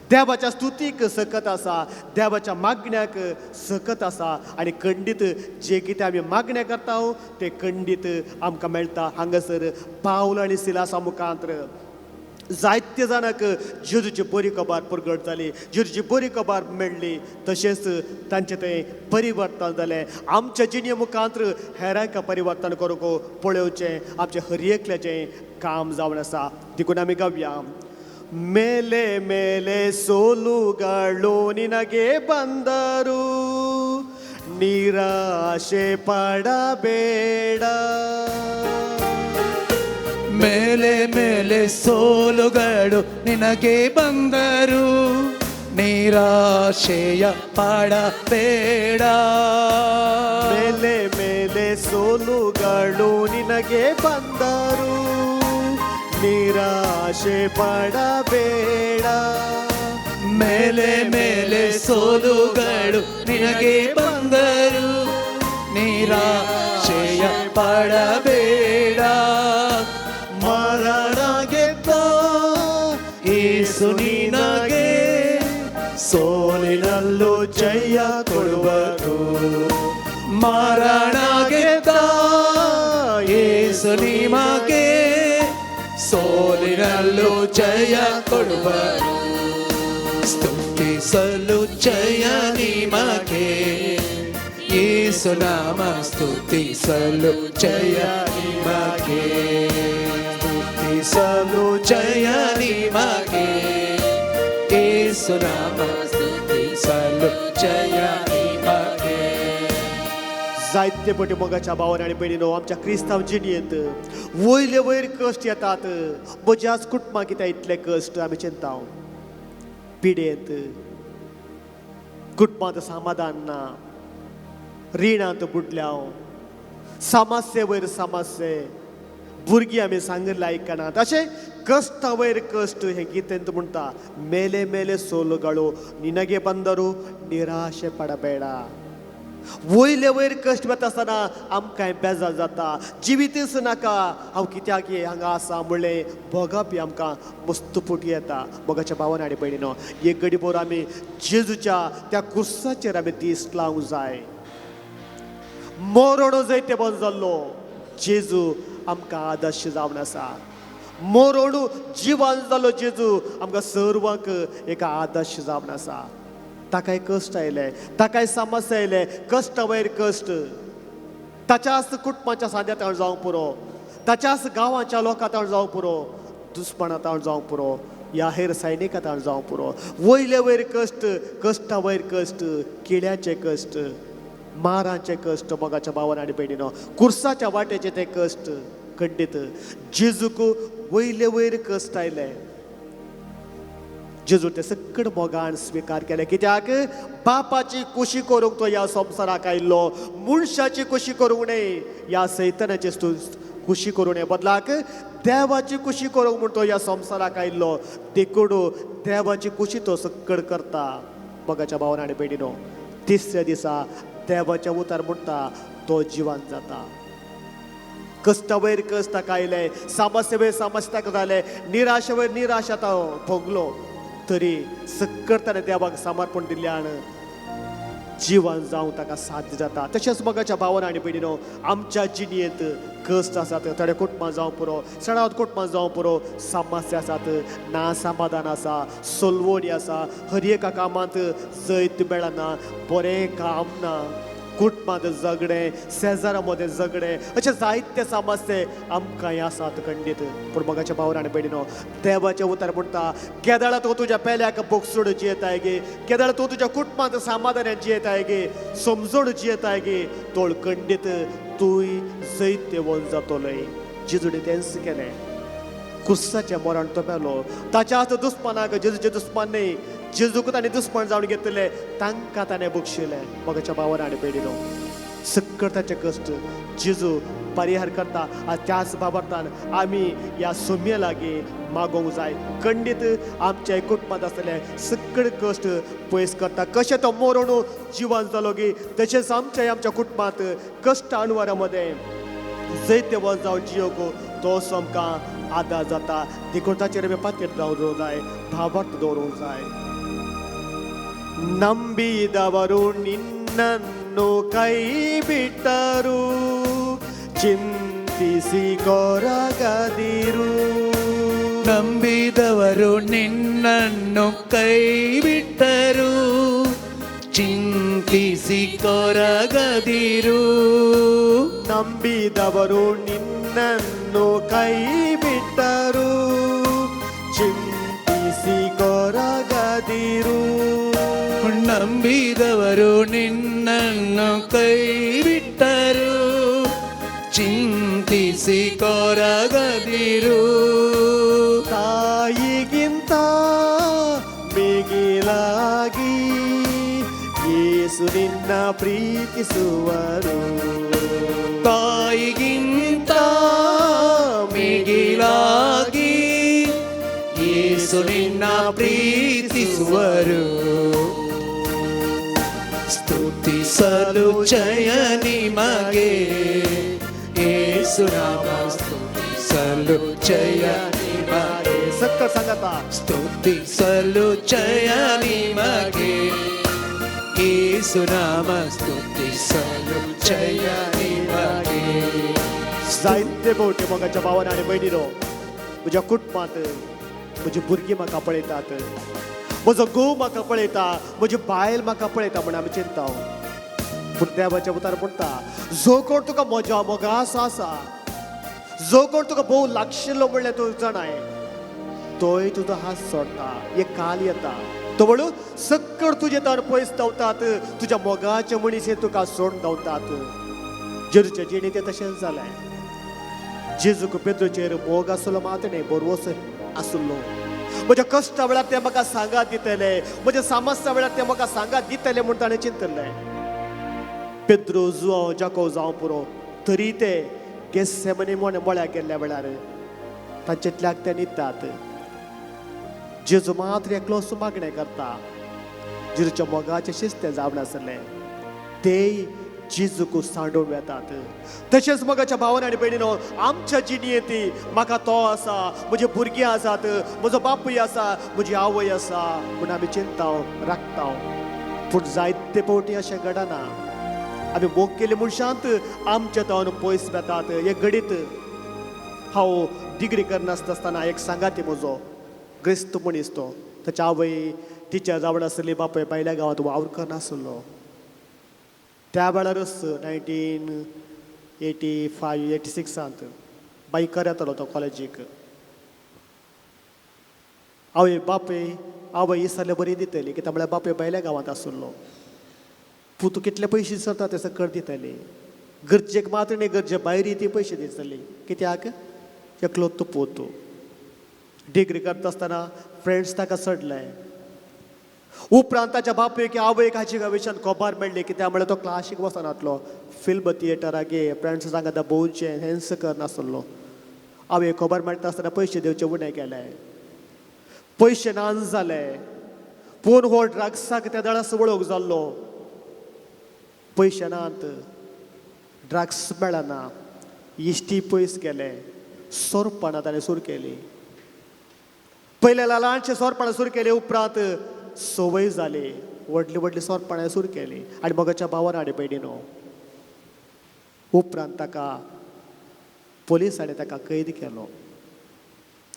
देवाच्या स्तुतीक सकत आसा, देवाच्या मागण्याक सकत आसा आनी खंडीत जे कितें आमी मागणें करता तें खंडीत आमकां मेळटा. हांगासर पावल आनी सिलासा मुखांत जायते जाणांक जेजूची बरी खबर प्रगट जाली, जेजूची बरी खबर मेळ्ळी, तशेंच तांचें थंय परिवर्तन जालें. आमच्या जिणे मुखांत हेरांक परिवर्तन करूंक पळोवचें आमचें हर एकल्याचें काम जावन आसा. देखून आमी गावया, ಮೇಲೆ ಮೇಲೆ ಸೋಲುಗಳು ನಿನಗೆ ಬಂದರು ನಿರಾಶೆ ಪಡಬೇಡ. ಮೇಲೆ ಮೇಲೆ ಸೋಲುಗಳು ನಿನಗೆ ಬಂದರು ನಿರಾಶೆಯ ಪಡಬೇಡ. ಮೇಲೆ ಮೇಲೆ ಸೋಲುಗಳು ನಿನಗೆ ಬಂದರು ನಿರಾಶೆ ಪಡಬೇಡ. ಮೇಲೆ ಮೇಲೆ ಸೋಲುಗಳು ನಿನಗೆ ಬಂದರು ನಿರಾಶೆಯ ಪಡಬೇಡ. ಮರಣ ಗೆದ್ದ ಯೇಸು ನಿನಗೆ ಸೋಲಿನಲ್ಲೂ ಜಯ ಕೊಡುವರು. ಮರಣ ಗೆದ್ದ ಯೇಸು ನಿಮಗೆ ಸೋಲಿನಲ್ಲೂ ಜಯ ಕೊಡುವರು. ಸ್ತುತಿಸಲು ಜಯ ನಿಮಗೆ ಯೇಸು ನಾಮ, ಸ್ತುತಿಸಲು ಜಯ ನಿಮಗೆ, ಸ್ತುತಿಸಲು ಜಯ ನಿಮಗೆ ಯೇಸು ನಾಮ, ಸ್ತುತಿಸಲು ಜಯ ನಿಮಗೆ. जायते पटी मोगाच्या भावान आनी भयणीनो, आमच्या क्रिस्तांव जिणेंत वयले वयर कश्ट येतात. म्हज्याच कुटुंबाक कित्याक इतले कश्ट आमी चिंता, पिडेंत, कुटुंबांत समाधान ना, रिणांत बुडल्या, समस्ये वयर समस्ये, भुरगीं आमी सांगिल्लें आयकनात, अशें कश्टा वयर कश्ट. हें गीतेंत म्हणटा, मेले मेले सोलुಗಳು ನಿನಗೆ ಬಂದರು ನಿರಾಶೆ ಪಡಬೇಡ. वयले वयर कश्ट येता आसतना आमकां बेजार जाता, जिवीतच नाका, हांव कित्याक हांगा आसा म्हणलें भोगप आमकां मस्त फुटी येता. मोगाच्या भावान आनी भयणीनो, एक घडी भर आमी जेजूच्या त्या कुर्साचेर आमी दीस लावंक जाय. मरण जैते बंद जाल्लो जेजू आमकां आदर्श जावन आसा. मरण जिवन जाल्लो जेजू आमकां सर्वांक एक आदर्श जावन आसा. ताकाय कश्ट आयले, ताकाय समस्या आयले, कश्ट वयर कश्ट. ताच्याच कुटुंबाच्या सांद्या ताण जावंक पुरो, ताच्याच गांवाच्या लोकां ताण जावंक पुरो, दुस्माना ताण जावंक पुरो, ह्या हेर सैनिकां ताण जावं पुरो, वयले वयर कश्ट, कश्टा वयर कश्ट, किड्याचे कश्ट, मारांचे कश्ट, मोगाच्या भावान आनी भयणीनो, कुर्साच्या वाट्याचे ते कश्ट. खंडीत जेजूक वयले वयर कश्ट आयले. जेजू ते सकड मोगान स्विकार केले. कित्याक? बापाची कुशी करूंक तो ह्या संवसाराक आयिल्लो, मनशाची कुशी करूंक न्हय, ह्या सैतानाची कुशी करूं न्हय, बदलाक देवाची कुशी करूंक म्हूण तो ह्या संवसाराक आयिल्लो. देखून देवाची कुशी तो सकड करता. मोगाच्या भावान आनी भयणीनो, तिसऱ्या दिसा देवाच्या उतार म्हणटा तो जिवान जाता. कश्टा वयर कश्ट ताका आयले, सामस्या वयर सामस्या ताका जाले, निराशे वयर निराशा तो भोगलो, तरी सक्कड ताणें देवाक समर्पण दिल्ल्यान जिवन जावंक ताका साध्य जाता. तशेंच मोगाच्या भावान आनी भयणीनो, आमच्या जिणेंत कश्ट आसात, थोडे कुटुंबां जावं पुरो, सणावत कुटुंबां जावं पुरो, समस्या आसात, ना समाधान आसा, सोलवणी आसा, हर एका कामांत जैत मेळना, बरें काम ना, कुटुंबांत झगडें, शेजारा मदें झगडें, अशें जायते समस्ये आमकां आसात खंडीत. पूण मोगाच्या भावान आनी भयणीनो, देवाचें उतर म्हणटा, केदळा तूं तुज्या पेल्याक बोगसूड जियेताय गे, केदळा तूं तुज्या कुटुंबांत समाधानान जियेताय गे, समजून जियेताय गे, तोळ खंडीत तूंय जैतवंत जातलोय. जेजून तेंच केलें. कुस्साचें मरण तो मेलो. ताच्या आतां दुस्मानाक, जेजूचे दुस्मान न्हय, जेजूक ताणें दुस्मान जावन घेतले, तांकां ताणें बक्षिलें. मोगाच्या भावान आनी भयणीनो, सक्कड ताचे कश्ट जेजू परिहार करता. आनी त्याच बाबतान आमी ह्या सोम्ये लागीं मागोवंक जाय. खंडीत आमच्या कुटुंबांत आसतले सक्कड कश्ट पयस करता. कशें तो मरण जिवन जालो गी, तशेंच आमच्या आमच्या कुटुंबांत कश्ट अणवरा मदें जैतवंत जावन जियोक तो आमकां आदार जाता. देखून ताचेर आमी पातयेर दवरूंक जाय, भावार्थ दवरूंक जाय. ನಂಬಿದವರು ನಿನ್ನನ್ನು ಕೈ ಬಿಟ್ಟರು, ಚಿಂತಿಸಿ ಕೊರಗದಿರು. ನಂಬಿದವರು ನಿನ್ನನ್ನು ಕೈ ಬಿಟ್ಟರು, ಚಿಂತಿಸಿ ಕೊರಗದಿರು. ನಂಬಿದವರು ನಿನ್ನನ್ನು ಕೈ ಬಿಟ್ಟರು, ಚಿಂತಿಸಿ ಕೊರಗದಿರು. ನಂಬಿದವರು ನಿನ್ನನ್ನು ಕೈ ಬಿಟ್ಟರು, ಚಿಂತಿಸಿ ಕೊರಗದಿರು. ತಾಯಿಗಿಂತ ಮಿಗಿಲಾಗಿ ಯೇಸು ನಿನ್ನ ಪ್ರೀತಿಸುವರು. ತಾಯಿಗಿಂತ ಮಿಗಿಲಾಗಿ ಯೇಸು ನಿನ್ನ ಪ್ರೀತಿಸುವರು. ಸ್ತುತಿಸಲು ಜಯ ನಿಮಗೆ ಯೇಸು ನಾಮ, ಸ್ತುತಿಸಲು ಜಯ ನಿಮಗೆ. ಸಕ್ಕ ಸಂಗತ ಸ್ತುತಿಸಲು ಜಯ ನಿಮಗೆ ಯೇಸು ನಾಮ, ಸ್ತುತಿಸಲು ಜಯ ನಿಮಗೆ. जायते भोवटे मोगाच्या भावान आनी भयणीनो, म्हज्या कुटुंबांत म्हजी भुरगीं म्हाका पळयतात, म्हजो घोव म्हाका पळयता, म्हजी बायल म्हाका पळयता म्हूण आमी चिंता. पूण देवाच्या उतार म्हणटा, जो कोण तुका म्हज्या मोगासो आसा, जो कोण तुका भोव लागशिल्लो म्हणल्यार तूं जाणाय, तोय तुजो हात सोडटा. एक काल येता तो म्हणून सक्कड तुजे ताण पयस धांवतात, तुज्या मोगाचे मनीस हे तुका सोडून धांवतात. जेजूचे जिणें तें तशेंच जालें. जेजूक पेद्रोचेर मोग आसलो मात न्हय, बरोवस आसलो. म्हज्या कश्टा वेळार ते म्हाका सांगात दितले, म्हज्या समस्या वेळार ते म्हाका सांगात दितले म्हूण ताणें चिंतलें. पेद्रो जुआंव जाको जावं पुरो, तरी ते गेस्सेमनी म्हण मळ्याक गेल्ल्या वेळार तांचेतल्याक ते न्हिदतात. जेजू मात्र एकलोच मागणें करता. जेजूच्या मोगाचें शिस्त जावन आसलें, तेय जेजूक सांडून वेतात. तशेंच मोगाच्या भावान आनी भयणीनो, आमच्या जिणेंत म्हाका तो आसा, म्हजी भुरगीं आसात, म्हजो बापूय आसा, म्हजी आवय आसा म्हूण आमी चिंता राखता. पूण जायते फावटी अशें घडना. आमी मोग केल्ले मनशांत आमच्या तावन पयस वेतात. एक घडीत हांव डिग्री करनासता आसतना एक सांगाती म्हजो क्रिस्त मनीस तो, ताच्या आवय टिचर जावन आसली, बापूय भायल्या गांवांत वावर करनासलो. त्या वेळारच 1985 86 बाईक येतालो तो कॉलेजीक. आवय बापूय आवय इसरले बरी दितली, कित्याक म्हळ्यार बापूय भायल्या गांवांत आसलो. पूत कितले पयशे सरता ते सकळ दितली, गरजेक मात्र न्ही गरजे भायर ती पयशे दितली, कित्याक एकलो तो पूत. डिग्री करता आसतना फ्रेंड्स ताका चडले. उपरांत ताच्या बापूयक आवयक हाची विशयान खबर मेळ्ळी, कित्याक म्हळ्यार तो क्लासीक वचनातलो, फिल्म थिएटराक गे फ्रेंड्स सांगता भोंवचें हेंच करनासलो. आवय खबर मेळटा आसतना पयशे दिवचे उणें केले, पयशे ना जाले. पूण हो ड्रग्साक त्या दळास वळख जाल्लो, पयशे नात, ड्रग्स मेळना, इश्टी पयस गेले, सोरपणां ताणें सुरू केली. पयल्या ल्हानशें सोरपणां सुरू केले उपरांत संवय जाली, व्हडली व्हडली सोरपणां सुरू केली. आनी मोगाच्या भावान आनी भयणीनो, उपरांत ताका पोलिसांनी ताका कैद केलो,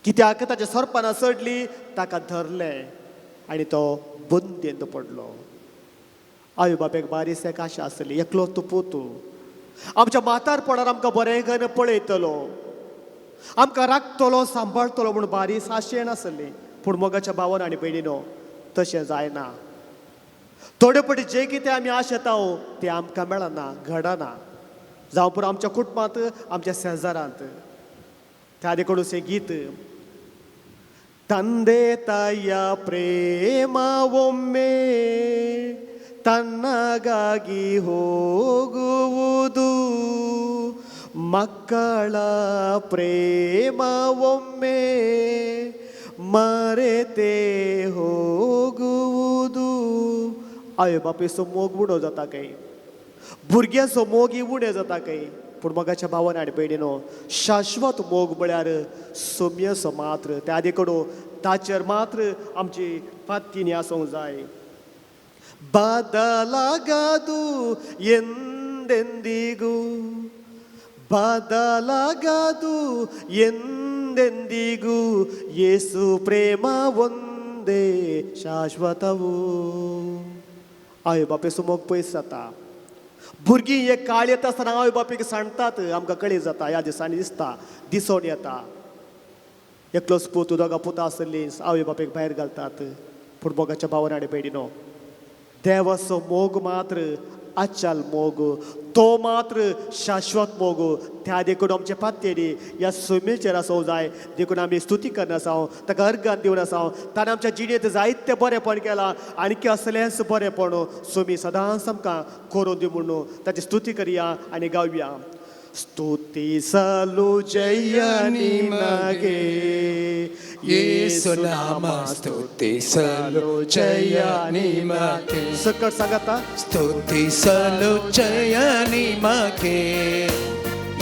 कित्याक ताच्या सोरपणां चडली, ताका धरलें आनी तो बंदेंत पडलो. आवय बापेक बारीस एक आशा आसली, एकलो तो पोतू आमच्या म्हातारपणार आमकां बरें करून पळयतलो, आमकां राखतलो सांबाळतलो म्हूण बारीस आशेन आसली. पूण मोगाच्या भावान आनी भयणीनो, तशें जायना. थोडे पटी जे कितें आमी आशेता तें आमकां मेळना, घडना, जावं पुरो आमच्या कुटुंबांत, आमच्या शेजारांत. त्या देखून हें गीत, ತಂದೆ ತಾಯಿಯ ಪ್ರೇಮ ಒಮ್ಮೆ ತನ್ನಗಾಗಿ ಹೋಗುವುದು, ಮಕ್ಕಳ ಪ್ರೇಮ ಒಮ್ಮೆ ಮರೆತೇ ಹೋಗುವುದು. आवय बापायचो मोग उणो जाता काय, भुरग्यांचो मोग उणें जाता काय. पूण मोगाच्या भावान आनी भयणीनो, शाश्वत मोग म्हळ्यार सोम्यचो मात्र. त्या देखून ताचेर मात्र आमची पात्तीनी आसूंक जाय. ಬದಲಾಗದು ಎಂದೆಂದಿಗೂ, ಬದಲಾಗದು ಎಂದೆಂದಿಗೂ, ಯೇಸು ಪ್ರೇಮ ಒಂದೇ ಶಾಶ್ವತವು. आवय बापायचो मोग पयस जाता. भुरगीं एक काळ येता आसतना आवय बापायक सांडतात, आमकां कळी जाता, ह्या दिसांनी दिसता, दिसोन येता. एकलोच पूत, दोगां पुतां आसलीं, आवय बापायक भायर घालतात. पूण मोगाच्या भावान आनी भयणीनो, देवाचो मोग मात्र अचल मोग, तो मात्र शाश्वत मोग. त्या देखून आमचे पात्येरी ह्या सुमेचेर आसूंक जाय. देखून आमी स्तुती करना आसा, ताका अर्गान दिवन आसा. ताणें आमच्या जिणेंत जायतें बरेंपण केलां, आणकी असलेंच बरेंपण सुमी सदांच आमकां करून दी म्हणून ताची स्तुती करया आनी गावया. ಸ್ತುತಿಸಲು ಜಯ ನಿಮಗೆ, ಯೇಸು ನಾಮ ಸ್ತುತಿಸಲು ಜಯ ನಿಮಗೆ. सकट सांगता. ಸ್ತುತಿಸಲು ಜಯ ನಿಮಗೆ,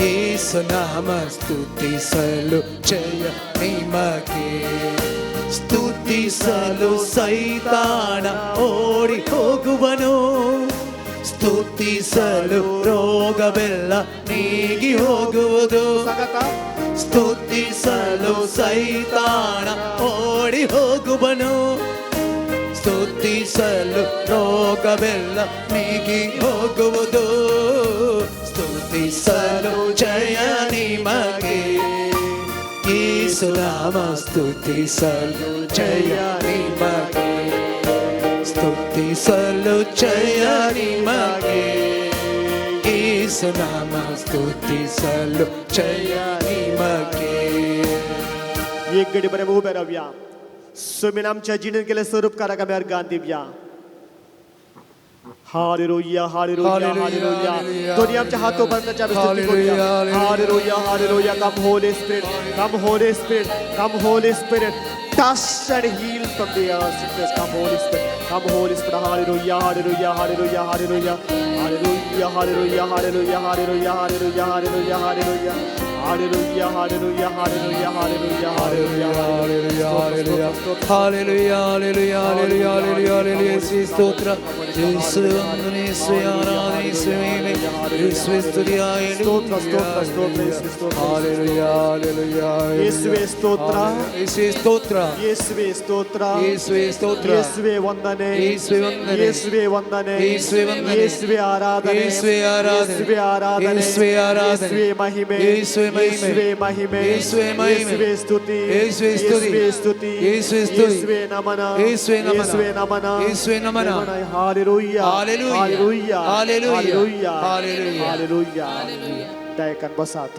ಯೇಸು ನಾಮ ಸ್ತುತಿಸಲು ಜಯ ನಿಮಗೆ. ಸ್ತುತಿಸಲು ಸೈತಾನ ಓಡಿ ಹೋಗುವನು, ಸ್ತುತಿಸಲು ರೋಗವೆಲ್ಲ ನೀಗಿ ಹೋಗುವುದು. सांगता. ಸ್ತುತಿಸಲು ಸೈತಾನ ಓಡಿ ಹೋಗುವನು, ಸ್ತುತಿಸಲು ರೋಗವೆಲ್ಲ ನೀಗಿ ಹೋಗುವುದು. ಸ್ತುತಿಸಲು ಜಯ ನಿಮಗೆ, ಯೇಸು ನಾಮ ಸ್ತುತಿಸಲು ಜಯ ನಿಮಗೆ. ಸ್ತುತಿಸಲು ಜಯ ನಿಮಗೆ, ಯೇಸು ನಾಮ ಸ್ತುತಿಸಲು ಜಯ ನಿಮಗೆ. एक घडी बरें उबे रावया. सुमीन आमच्या जिणेंत केले स्वरूपकाराक आमी अर्गान दिवया. Hallelujah, hallelujah, hallelujah. दोन्ही आमच्या हात उबारून आमी स्तुती करूया. Hallelujah, hallelujah. Come Holy Spirit, come Holy Spirit, come Holy Spirit, touch and heal from the sickness. Come Holy Spirit, come Holy Spirit. Hallelujah, hallelujah, hallelujah, hallelujah, hallelujah, hallelujah, hallelujah, hallelujah, hallelujah, hallelujah, hallelujah, hallelujah, hallelujah, hallelujah, hallelujah, hallelujah. Hallelujah, hallelujah, hallelujah, hallelujah, hallelujah, hallelujah. ಯೇಸುವೆ ಸ್ತೋತ್ರ, ಯೇಸುವೆ ವಂದನೆ, ಯೇಸುವೆ ಆರಾಧನೆ, ಯೇಸುವೆ ಮಹಿಮೆ, ಯೇಸುವೆ ಸ್ತುತಿ. ಸ್ತೋತ್ರ, ಸ್ತೋತ್ರ, ಸ್ತೋತ್ರ, ಯೇಸುವೆ ಸ್ತೋತ್ರ. Hallelujah, hallelujah. ಯೇಸುವೆ ಸ್ತೋತ್ರ. ಯೇಸುವೆ ಸ್ತೋತ್ರ. ಯೇಸುವೆ ಸ್ತೋತ್ರ. ಯೇಸುವೆ ಸ್ತೋತ್ರ. ಯೇಸುವೆ ವಂದನೆ. ಯೇಸುವೆ ವಂದನೆ. ಯೇಸುವೆ ವಂದನೆ. ಯೇಸುವೆ ವಂದನೆ. ಯೇಸುವೆ ಆರಾಧನೆ. ಯೇಸುವೆ ಆರಾಧನೆ. ಯೇಸುವೆ ಆರಾಧನೆ. ಯೇಸುವೆ ಆರಾಧನೆ. ಯೇಸುವೆ ಮಹಿಮೆ. ಯೇಸುವೆ மகிமை. இயேசுவே மகிமை. இயேசுவே மகிமை. இயேசுவே ஸ்துதி. இயேசுவே ஸ்துதி. இயேசுவே ஸ்துதி. இயேசுவே ஸ்துதி. இயேசுவே நமன. இயேசுவே நமன. இயேசுவே நமன. இயேசுவே நமன. ஹalleluya. ஹalleluya. ஹalleluya. ஹalleluya. ஹalleluya. ஹalleluya. ஹalleluya. தயக்கன் बसात.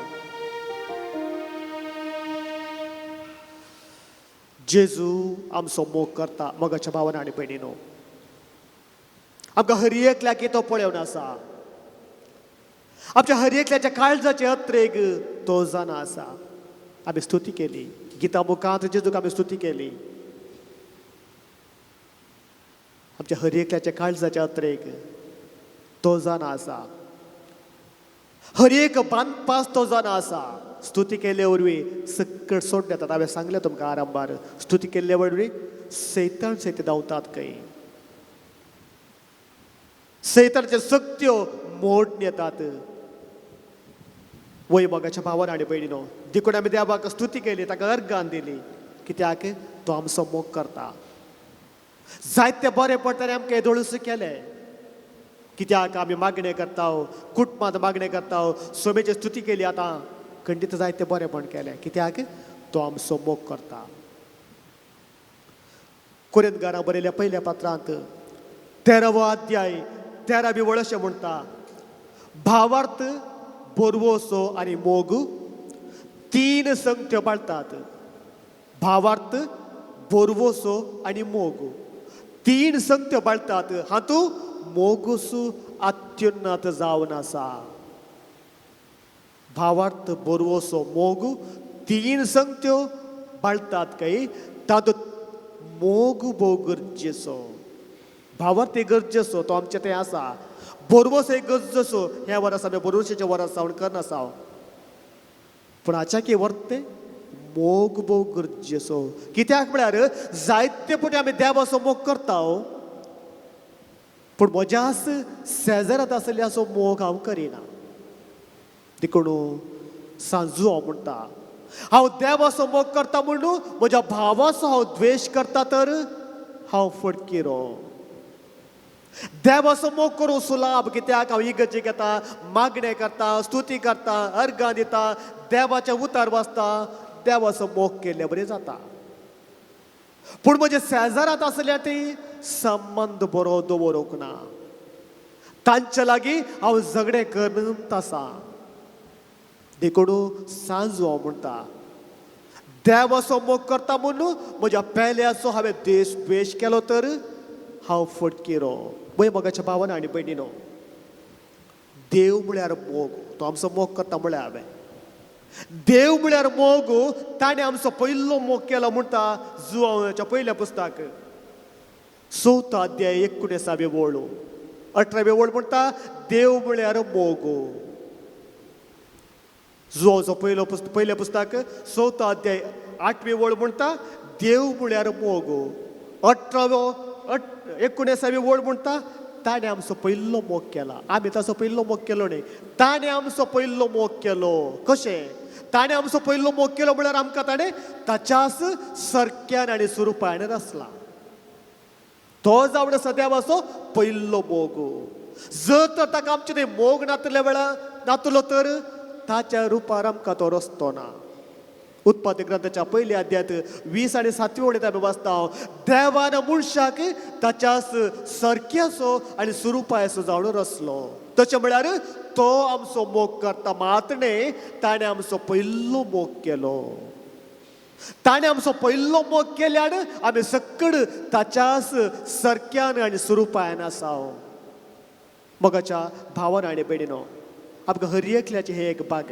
जेजू आमचो मोग करता. मोगाच्या भावान आनी भयणीनो, आमकां हर एकल्याक तो पळोवन आसा. आमच्या हर एकल्याच्या काळजाचे अत्रेग तो जाणा आसा. आमी स्तुती केली गिता मुखांत जेजूक आमी स्तुती केली. आमच्या हर एकल्याच्या काळजाचे अत्रेग तो जाणा आसा. हर एक बांदपास तो जाणा आसा. स्तुती केल्ले वरवीं सकट सोडून येतात. हांवें सांगलें तुमकां आरंभार, स्तुती केल्ले वरवीं सैतान सैत धांवतात खंय, सैतानाच्यो सक्त्यो मोडून येतात. वय मोगाच्या भावान आनी भयणीनो, देखून आमी देवाक स्तुती केली, ताका अर्गान दिली. कित्याक तो आमचो मोग करता. जायते बरें पडटलें आमकां येदोळूच केलें. कित्याक आमी मागणें करता, कुटुंबांत मागणें करता, सोमेची स्तुती केली. आतां खंडीत जायते बरेंपण केलें. कित्याक तो आमचो मोग करता. कोरिंथकारां बरयल्या पयल्या पात्रांत 13वो अध्याय 13वी वळ अशें म्हणटा, भावार्थ, बोरवोसो आनी मोग तीन संगत्यो पाळटात. भावार्थ, बोरवोसो आनी मोग तीन संगत्यो पाळटात. हातूंत मोगसू अत्युन्नत जावन आसा. भावार्थ, बोरवोसो, मोग तीन संगत्यो पाळटात काय तातूंत मोग भोव गरजेचो. भावार्थ एक गरजेचो, तो आमचे थंय आसा. बोरवोस एक गरजेचो. ह्या वर्सा आमी बोरवोसाचें वर्स जावन करनासा, पूण हाच्या की वर्ते मोग भोव गरजेचो. कित्याक म्हळ्यार जायते फावटी आमी देवाचो मोग करता, पूण म्हज्याच शेजारांत आसलेल्याचो मोग हांव करिना. देखून सांजू हांव म्हणटा, हांव देवाचो मोग करता म्हणून म्हज्या भावाचो हांव द्वेश करता तर हांव फटकिरो. देवाचो मोग करूं सुलाभ. कित्याक हांव इगर्जेक येता, मागणें करता, स्तुती करता, अर्गां दिता, देवाचें उतार वाचता, देवाचो मोग केल्ले बरें जाता. पूण म्हज्या शेजारांत आसल्या ती संबंद बरो दवरूंक ना. तांचे लागीं हांव झगडें करत आसा. देखून सांजू हांव म्हणटा, देवाचो मोग करता म्हणून म्हज्या पेल्याचो हांवें देश द्वेश केलो तर हांव फटकिरो. पळय मोगाच्या भावान आनी भयणीनो, देव म्हळ्यार मोग. तो आमचो मोग करता म्हळ्यार हांवें देव म्हळ्यार मोग. ताणें आमचो पयलो मोग केलो म्हणटा जुवाच्या पयल्या पुस्तक 4थो अध्याय 19वी वळ 18वी वळ म्हणटा देव म्हळ्यार मोग. जुवाचो पयलो पयलें पुस्तक 4थो अध्याय 8वी वळ म्हणटा देव म्हळ्यार मोग. 19वी वळ म्हणटा ताणें आमचो पयलो मोग केला. आमी ताचो पयलो मोग केलो न्ही, ताणें आमचो पयलो मोग केलो. कशें ताणें आमचो पयलो मोग केलो म्हळ्यार आमकां ताणें ताच्याच सरक्यान आनी स्वरुपान रचला. तो जावन आसा देवाचो पयलो मोग. जर तर ताका आमचे थंय मोग नातल्या वेळार नातलो तर ताच्या रुपार आमकां तो रस्तो ना. उत्पत्ती ग्रंथाच्या पयल्या अध्यायांत 20 आनी 7 वळींत आमी वाचता, देवान मनशाक ताच्याच सरक्याचो आनी स्वरुपाचो जावन रचलो. तशें म्हळ्यार तो आमचो मोग करता मात न्ही, ताणें आमचो पयलो मोग केलो. ताणें आमचो पयलो मोग केल्यान आमी सकड ताच्याच सरक्यान आनी स्वरुपान आसा. मोगाच्या भावान आनी भयणीनो, आमकां हर एकल्याचें हें एक भाग.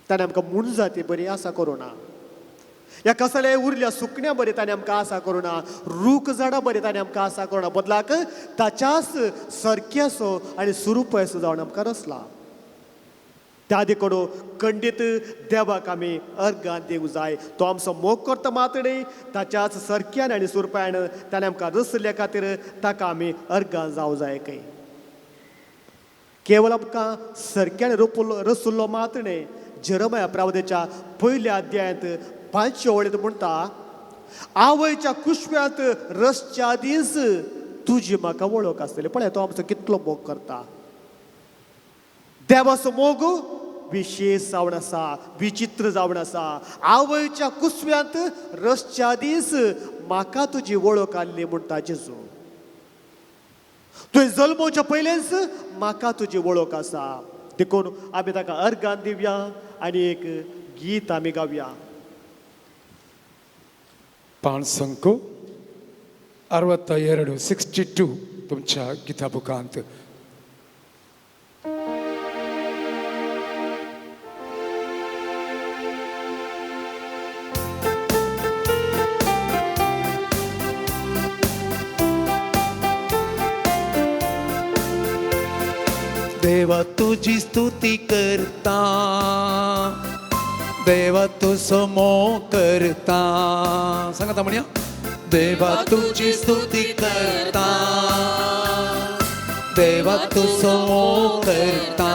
ताणें आमकां मोनजाती बरी आसा करूं ना, ह्या कसल्या उरल्या सुकण्या बरी ताणें आमकां आसा करूं ना, रूख झाडां बरी ताणें आमकां आसा करूं ना, बदलाक ताच्याच सरक्याचो आनी स्वरुपाचो जावन आमकां रचला. त्या देखून खंडीत देवाक आमी अर्गां दिवंक जाय. तो आमचो मोग करता मात न्ही, ताच्याच सरक्यान आनी स्वरुपान ताणें आमकां रचल्या खातीर ताका आमी अर्गां जावं जाय. खंय केवल आमकां सरक्यान रचुल्लो मात न्ही, जेरमाया प्रावदेच्या पयल्या अध्यायांत 5 वळींत म्हणटा, आवयच्या कुशव्यांत रसच्या आदींच तुजी म्हाका वळख आसतली. पळय तो आमचो कितलो मोग करता. देवाचो मोग विशेश जावन आसा, विचित्र जावन आसा. आवयच्या कुसव्यांत रसच्या दीस म्हाका तुजी वळख आसली म्हणटा जेजू. तुवें जल्मोवच्या पयलेंच म्हाका तुजी वळख आसा. देखून आमी ताका अर्गान दिवया आनी एक गीत आमी गावया. पाणसंको 62, 62 तुमच्या गीता बुकांत. देवा तुजी स्तुती करता, देवा तुजो मोग करता. सांगात म्हणया, देवा तुजी स्तुती करता, देवा तुजो मोग करता,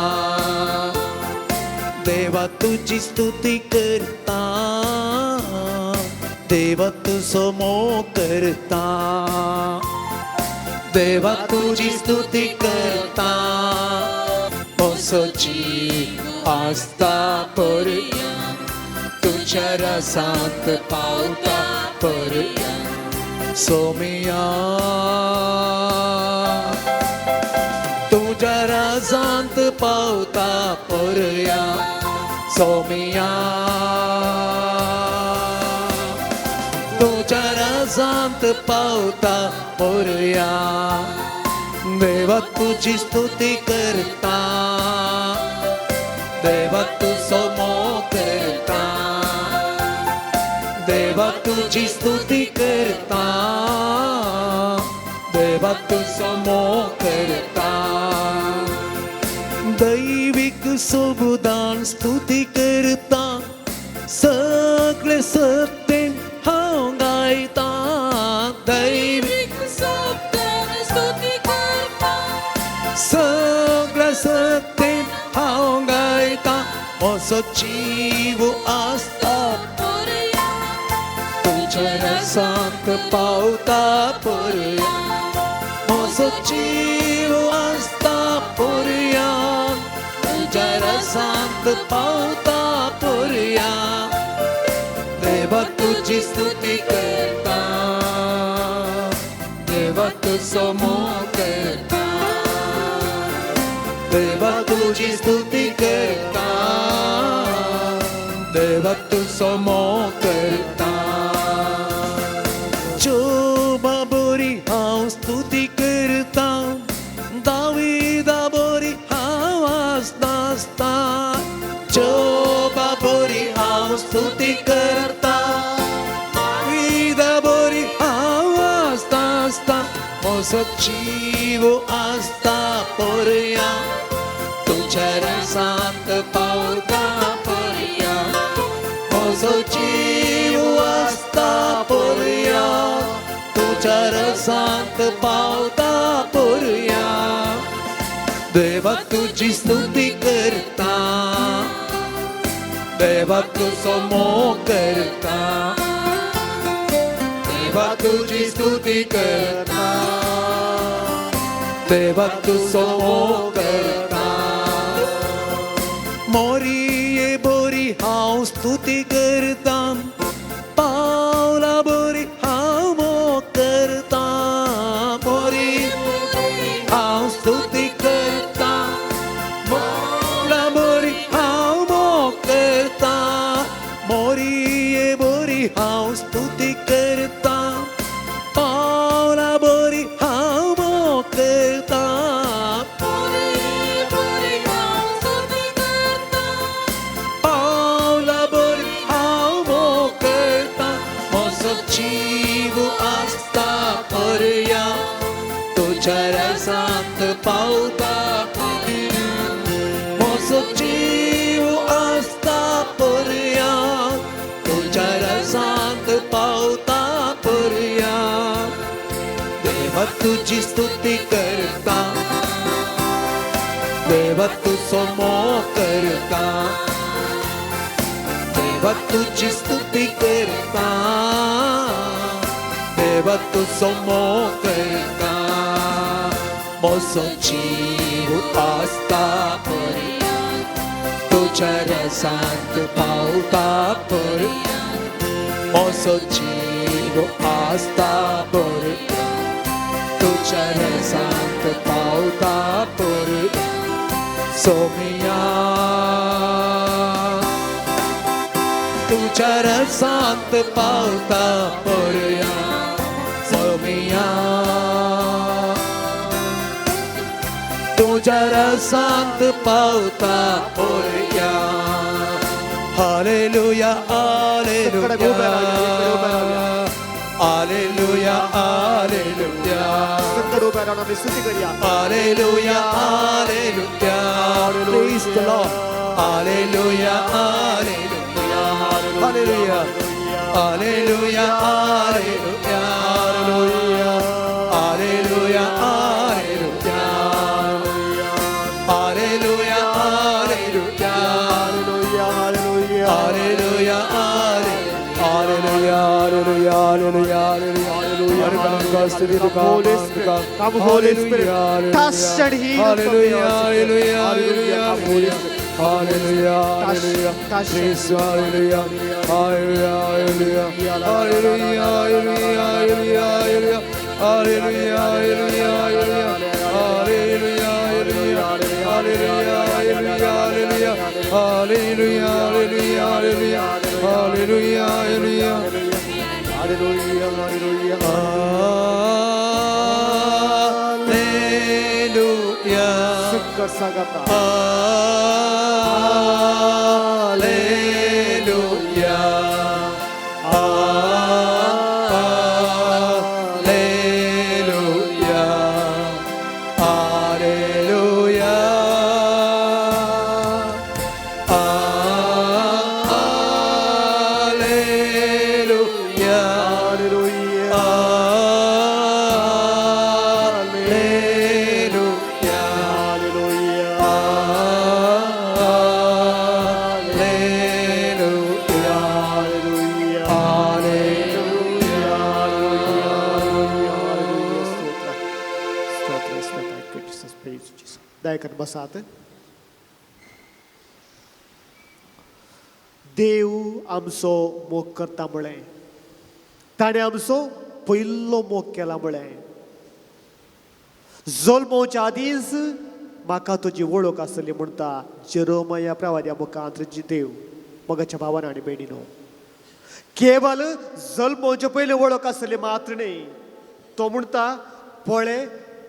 देवा तुजी स्तुती करता, देवा तुजो मोग करता, देवा तुजी स्तुती करता. मोसोची आसता परया, तुज्या रसांत पावता परया सोमिया, तुज्या रसांत पावता परया सोमिया, तुज्या रसांत पावता परया. देवा तुजी स्तुती करता, देवा तुजो मोग करता, देवा तुजी स्तुती करता, देवा तुजो मोग करता. दैवीक सोबदान स्तुती करता, सगळे सत्तेन हांव गायता. दैवीक स्तुती करता, सगळ्या सत्तेन हांव गायता. म्हजो जीव आसता परया, तुज्या रसांत पावता परया, म्हजो जीव आसता परया, तुज्या रसांत पावता परया. देवा तुजी स्तुती करता, देवा तुजो मोग करता, देवा तुजी स्तुती करता, देवा तुजो मोग करता. जोबा बोरी हांव स्तुती करता, दाविदा बोरी हांव आसता, जोबा बोरी हांव स्तुती करता, दाविदा बोरी हांव आसता, म्हजो जीव आसता परया, तुज्या रसांत पावता परया, म्हजो जीव आसता परया, तुज्या रसांत पावता परया. देवा तुजी स्तुती करता, देवा तुजो मोग करता, देवा तुजी स्तुती करता, देवा तुजो मोग करता. मोरी बोरी हांव स्तुती करता, पावला बोरी हांव मोग करता, मोरी हांव स्तुती करता, पावला बोरी हांव मोग करता, मोरी बोरी हांव स्तुती करता, पावला बोरी हांव मोग करता, पावला बोरी हांव मोग करता. म्हजो जीव आसता परया, तुज्या रसांत पावता परया, म्हजो जीव आसता परया, तुज्या रसांत पावता परया. देवा तुजी स्तुती करता, देवा तुजो मोग करता, देवा तुजी स्तुती करता, देवा तुजो मोग करता. म्हजो जीव आसता परया, तुज्या रसांत पावता पर्यंत म्हजो जीव आसता पर्यंत तुज्या रसांत पावता पर्यंत सोमिया तुज्या रसांत पावता पर्यंत सोमिया तुज्या रसांत पावता पर्यंत. हालेलुया सगळे उभे रावूया, इकडे उभे रावूया. हालेलुया हालेलुया सगळे उभे राहून आम्ही स्तुती करूया. Hallelujah, hallelujah. Praise the Lord. Hallelujah, hallelujah. Hallelujah. Hallelujah, hallelujah. Hallelujah, hallelujah. Hallelujah, hallelujah. Hallelujah, Hallelujah, hallelujah, hallelujah, hallelujah, hallelujah. Holy Spirit, come Holy Spirit, touch and heal from Hallelujah, your hallelujah, Hallelujah, come Holy hallelujah. Spirit. Hallelujah, Touch, hallelujah. touch. Praise you, hallelujah, hallelujah, hallelujah. Hallelujah, hallelujah, hallelujah, hallelujah. Hallelujah, hallelujah, hallelujah. Hallelujah, hallelujah, hallelujah, hallelujah. Hallelujah, hallelujah, hallelujah. Hallelujah, hallelujah. Hallelujah, hallelujah. Hallelujah. सक्कर सांगता. Hallelujah. Hallelujah. Hallelujah. Hallelujah. Hallelujah. Hallelujah. Hallelujah. Hallelujah. Hallelujah. Hallelujah. Hallelujah. स्तोत्र. स्तोत्र ईश्वर. Thank you, Jesus. Praise you, Jesus. Dayakar बसात. देव आमचो मोग करता म्हळें ताणें आमचो पयलो मोग केला म्हळें जल्मोच्या आदींच म्हाका तुजी वळख आसली म्हणटा जेरोमया प्रवाद्या मुखांत जी देव. मोगाच्या भावान आनी भयणीनो, केवल जल्मोचे पयले वळख आसली मात्र न्ही, तो म्हणटा पळय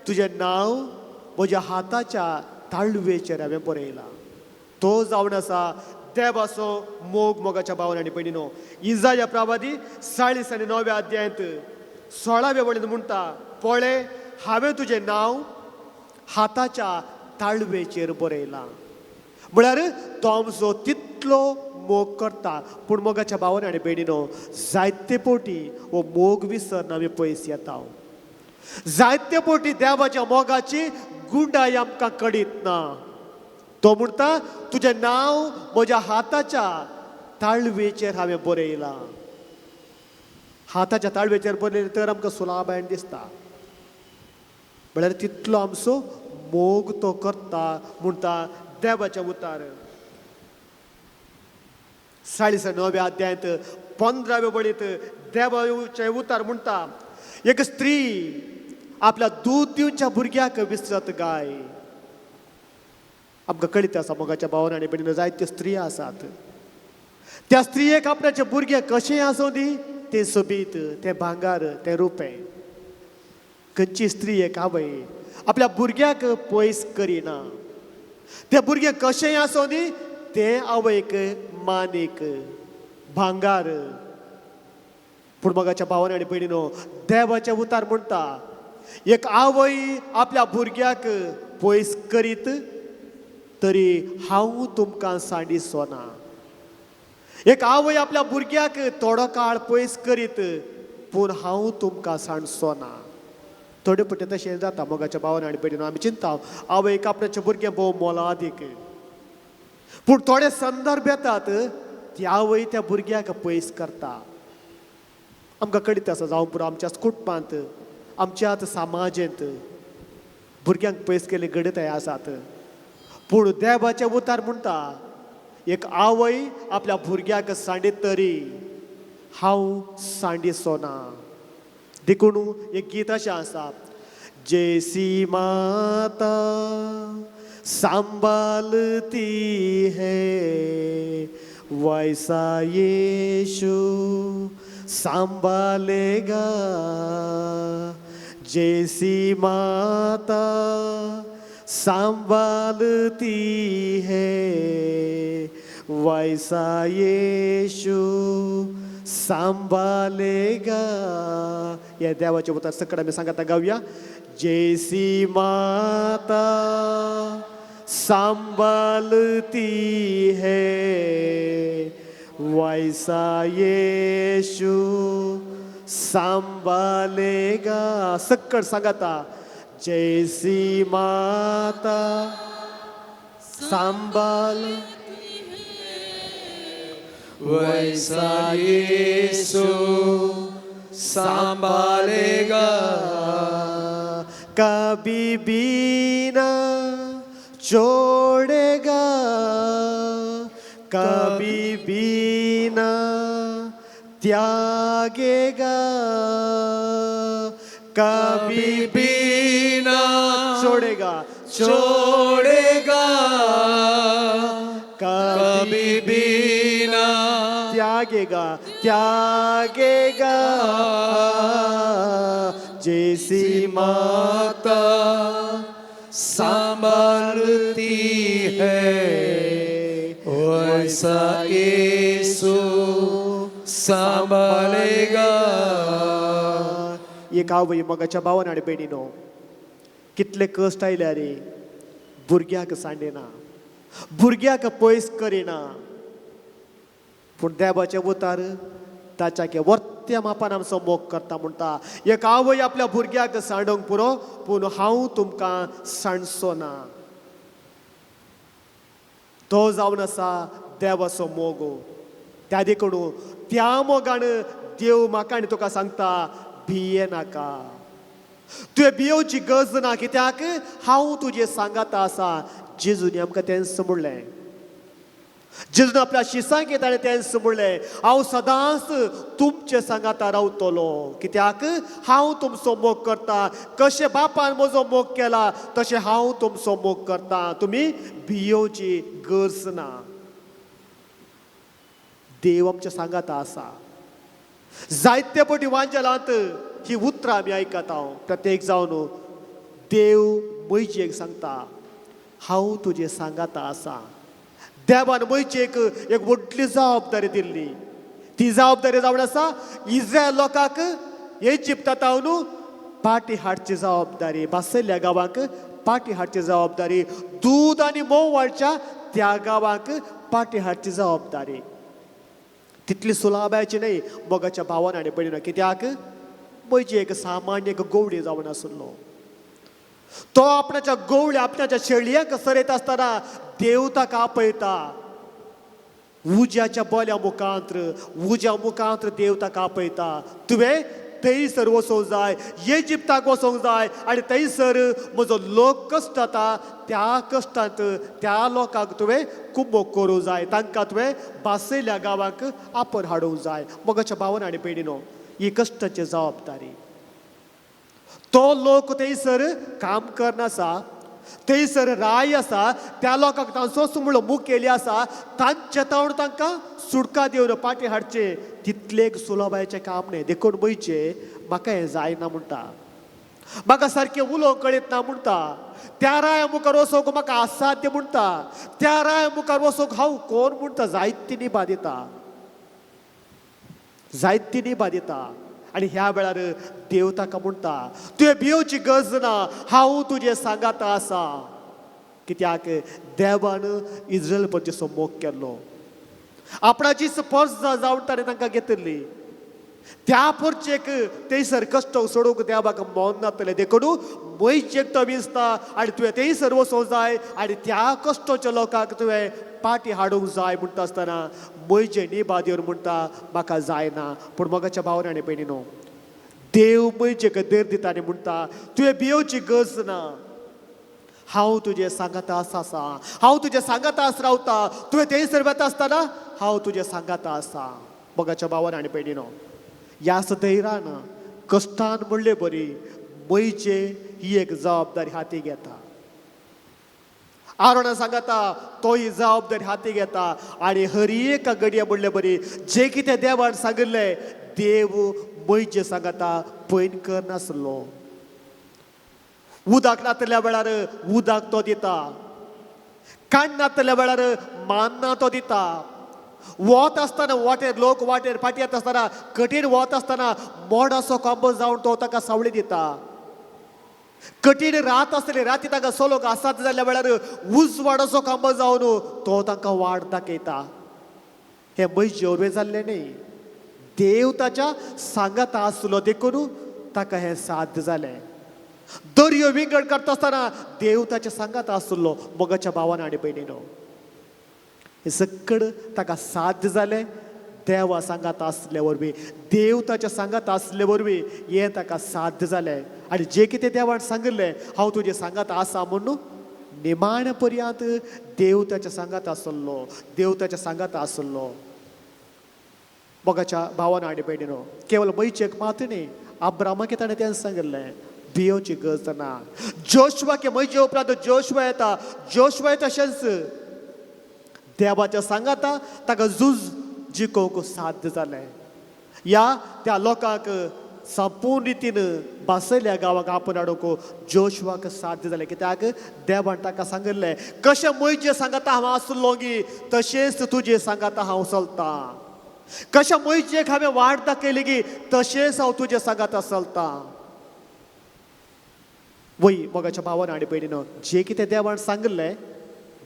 तुजें नांव म्हज्या हाताच्या ताळवेचेर हांवें बरयलां. तो जावन आसा देवाचो मोग. मोगाच्या भावान आनी भयणीनो, इजाया प्रवादी 40 आनी 9व्या अध्यायांत 16व्या वळीन म्हणटा पळय हांवें तुजें नांव हाताच्या ताळवेचेर बरयलां. म्हळ्यार तो आमचो तितलो मोग करता. पूण मोगाच्या भावान आनी भयणीनो, जायते पोटी हो मोग विसरना आमी पयस येता. जायते पोटी देवाच्या मोगाची गुंडाय आमकां कळीत ना. तो म्हणटा तुजें नांव म्हज्या हाताच्या ताळवेचेर हांवें बरयलां. हाताच्या ताळवेचेर बरयलें तर आमकां सुलाबायन दिसता. म्हळ्यार तितलो आमचो मोग तो करता म्हणटा देवाच्या उतार. 49व्या अध्यायांत 15व्या वळींत देवाचे उतार म्हणटा एक स्त्री आपल्या दूद दिवच्या भुरग्याक विसरत गाय. आमकां कळीत आसा मोगाच्या भावान आनी भयणीनो, जायत्यो स्त्री आसात. त्या स्त्रियेक आपणाचे भुरगे कशें आसूं दी, तें सोबीत, तें भांगर, तें रुपें. खंयची स्त्री एक आवय आपल्या भुरग्याक पयस करिना. तें भुरगें कशेंय आसूं दी, तें आवयक मानीक भांगार. पूण मोगाच्या भावान आनी भयणीनो, देवाचें उतार म्हणटा एक आवय आपल्या भुरग्याक पयस करीत तरी हांव तुमकां सांडिसो ना. एक आवय आपल्या भुरग्याक थोडो काळ पयस करीत पूण हांव तुमकां सांडचो ना. थोडे पट्टे तशें जाता मोगाच्या भावान आनी भयणीनो. आमी चिंता आवयक आपणाचें भुरगें भोव मोलादीक, पूण थोडे संदर्भ येतात ती आवय त्या भुरग्याक पयस करता. आमकां कळीत आसा जावं पुरो आमच्या कुटुंबांत, आमच्याच समाजेंत भुरग्यांक पयस केल्ले घडताय आसात. पूण देवाचें उतार म्हणटा एक आवय आपल्या भुरग्याक सांडीत तरी हांव सांडिचो ना. देखून एक गीत अशें आसा, जैसी माता सांभालती है वैसा यीशु सांभालेगा, जैसी माता सांभालती है वैसा यीशु सांभालेगा. या देवाच्या उतर सकड आमी सांगता गावया. जैसी माता सांभालती है वैसा यीशु सांभालेगा. सक्कड सांगता, जैसी माता सांभाल वैसा यीशु सांभालेगा. कभी भी ना छोड़ेगा, कभी भी ना त्यागेगा, कभी भी ना छोड़ेगा, छोड़ेगा, कभी कभी भी ना त्यागेगा, त्यागेगा. जैसी माता संभालती है वैसा यीशु सांभाळेगा. एक आवय मोगाच्या भावान आनी भयणीनो, कितले कश्ट आयल्या रे, भुरग्याक सांडिना, भुरग्याक पयस करिना, पूण देवाचें उतार ताच्या वर्त्या मापान आमचो मोग करता. म्हणटा एक आवय आपल्या भुरग्याक सांडूंक पुरो, पूण हांव तुमकां सांडचो ना. तो जावन आसा देवाचो मोग. त्या देखून त्या मोगान देव म्हाका आनी तुका सांगता, भिये नाका, तुवें भियोवची गरज ना, कित्याक हांव तुजे सांगाता आसा. जेजून आमकां तेंच म्हणलें, जेजून आपल्या शिसांक ताणें तेंच म्हणलें, हांव सदांच तुमचे सांगाता रावतलो, कित्याक हांव तुमचो मोग करता. कशें बापान म्हजो मोग केला तशें हांव तुमचो मोग करता, तुमी भियोवची गरज ना. देव आमच्या सांगाता आसा. जायते पटी वांजेलांत ही उतरां आमी आयकता. हांव प्रत्येक जावन देव म्हजेक सांगता, हांव तुजे सांगाता आसा. देवान म्हजेक एक व्हडली जबाबदारी दिल्ली, ती जबाबदारी जावन आसा इज्रायल लोकांक इजिप्तांत पाटी हाडची जबाबदारी, बासयल्ल्या गांवांक पाटी हाडची जबाबदारी, दूद आनी म्होंव वाडच्या त्या गांवांक पाटी हाडची जबाबदारी. तितली सुलाबायची न्हय मोगाच्या भावान आनी भयणीन, कित्याक म्हजी एक सामान्य एक गोवडी जावन आसलो. तो आपणाच्या गोवळ्या आपणाच्या शेळयांक सरयत आसतना देव ताका आपयता. उज्याच्या बोल्या मुखांत्र, उज्या मुखांत्र देव ताका आपयता, तुवें थंयसर वचोंक जाय, इजिप्ताक वचोंक जाय आनी थंयसर म्हजो लोक कश्ट जाता त्या कश्टांत त्या लोकांक तुवें कुमोक करूंक जाय, तांकां तुवें बासयल्या गांवांक आपण हाडूंक जाय. मोगाच्या भावान आनी भयणीनो, ही कश्टाची जबाबदारी. तो लोक थंयसर काम करनासा, थंयसर राय आसा, त्या लोकांक तांचोच म्हणलो मुखेली आसा, तांचे तावण तांकां सुटका दिवन पाटी हाडचे तितलें एक सुलभायेचें काम न्हय. देखून म्हयचे म्हाका हें जायना म्हणटा, म्हाका सारकें उलोवंक कळीत ना म्हणटा, त्या राया मुखार वचोंक म्हाका असाध्य म्हणटा, त्या राया मुखार वचोंक हांव कोण म्हणटा. जायती निभा दिता, जायती निभा दिता. आनी ह्या वेळार देव ताका म्हणटा, तुवें भियोवची गरज ना, हांव तुजे सांगाता आसा. कित्याक देवान इज्रायल परचेसो मोग केल्लो, आपणाची पर्स जावन ताणें तांकां घेतिल्ली. त्या पोरचेक थंयसर कश्ट सोडूंक देवाक मन नातलें. देखून म्हयचेक तो विसता आनी तुवें थंयसर वचोंक जाय आनी त्या कश्टच्या लोकांक तुवें पाटी हाडूंक जाय म्हणटा आसतना म्हयचे निभा दिवन म्हणटा म्हाका जायना. पूण मोगाच्या भावान आनी भयणीनो, देव म्हयचेक धीर दिता आनी म्हणटा तुवें भियोवची गरज ना, हांव तुजें सांगाता आसा, हांव तुजें सांगाता आस रावता, तुवें थंयसर वता आसतना हांव तुजें सांगाता आसा. मोगाच्या भावान आनी भयणीनो, ह्या धैरान कश्टान म्हणले बरी मयचे ही एक जबाबदारी हाती घेता. आरोणा सांगाता तो ही जबाबदारी हाती घेता आनी हर एका घडये म्हणले बरी जे कितें देवान सांगिल्लें देव मयचे सांगाता पयन करनासलो. उदक नातल्या वेळार उदक तो दिता, काण नातल्या वेळार मान्ना तो दिता, वत आसतना वाटेर लोक वाटेर फाटी येता आसतना कठीण वत आसतना मोडाचो कांबो जावन तो ताका सावळी दिता. कठीण रात आसतली राती ताका सोलोक आसात जाल्ल्या वेळार उजवाडाचो कांबो जावन तो तांकां वाट दाखयता. हें म्हजे वरवीं जाल्लें न्ही, देव ताच्या सांगाता आसलो देखून ताका हें साध्य जालें. दर्यो विंगड करता आसतना देव ताच्या सांगाता आसलो. मोगाच्या भावान आनी भयणीनो, हें सकड ताका साध्य जालें देवा सांगाता आसले वरवीं, देव ताच्या सांगाता आसले वरवीं हें ताका साध्य जालें. आनी जें कितें देवान सांगिल्लें हांव तुजें सांगाता आसा म्हणून निमाण्या पर्यंत देव ताच्या सांगाता आसलो, देव ताच्या सांगाता आसलो. मोगाच्या भावान आनी भयणीनो, केवल मैचेक मात न्ही, अब्रामाक ताणें तें सांगिल्लें भियोची गरज ना. जोशवा म्हजे उपरांत जोशवा येता, जोशवा तशेंच देवाच्या सांगाता ताका झूज जिखोवंक साध्य जालें. ह्या त्या लोकांक संपूर्ण रितीन बासयल्या गांवाक आपोवन हाडूंक जोशवाक साध्य जालें. कित्याक देवान ताका सांगिल्लें कशें म्हजे सांगाता हांव आसलो गी तशेंच तुजे सांगाता हांव चलतां, कशें म्हजेक हांवें वाट दाखयली गी तशेंच हांव तुजे सांगाता चलतां. वय मोगाच्या भावान आनी भयणीनो, जें कितें देवान सांगिल्लें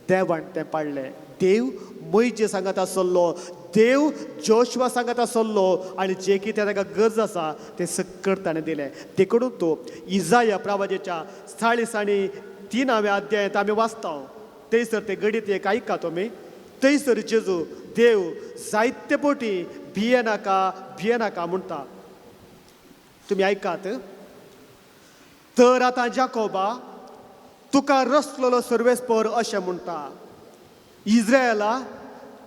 देवान तें पाडलें. देव म्हजे सांगाता आसलो, देव जोशवा सांगाता आसलो आनी जें कितें ताका गरज आसा तें सकट ताणें दिलें. देखून तो इजाया प्रवाजेच्या 43 अध्यायांत आमी वाचता, थंयसर तें गणीत एक आयका तुमी. थंयसर जेजू देव जायते पटी भियेनाका भियेनाका म्हणटा, तुमी आयकात. तर आतां जाकोबा तुका रसलेलो सर्वेस्पर अशें म्हणटा, इज्रायला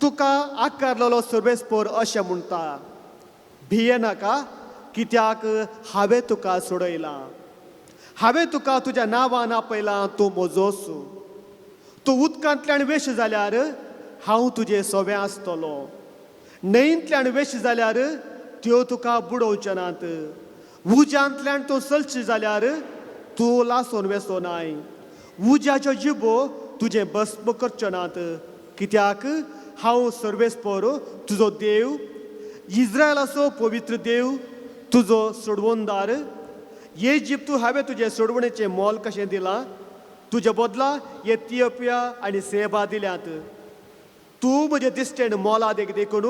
तुका आकारलेलो सर्वेस्पर अशें म्हणटा, भियेनाका कित्याक हांवें तुका सोडयलां, हांवें तुका तुज्या नांवान आपयलां, तूं म्हजोच. तूं उदकांतल्यान वेश जाल्यार हांव तुजें सोवें आसतलो, न्हंयंतल्यान वेश जाल्यार त्यो तुका बुडोवचे नात, उज्यांतल्यान तूं चलची जाल्यार तूं लासून वेसो नाय, उज्याच्यो जिबो तुजें भस्म करच्यो नात, कित्याक हांव सर्वेस्पर तुजो देव, इज्रायलाचो पवित्र देव, तुजो सोडवणदार. इजिप्त हांवें तुजें सोडवणेचें मोल कशें दिलां, तुजे बदला एथियोपिया आनी सेवा दिल्यात. तूं म्हजें दिश्टेन मोलादेक देखून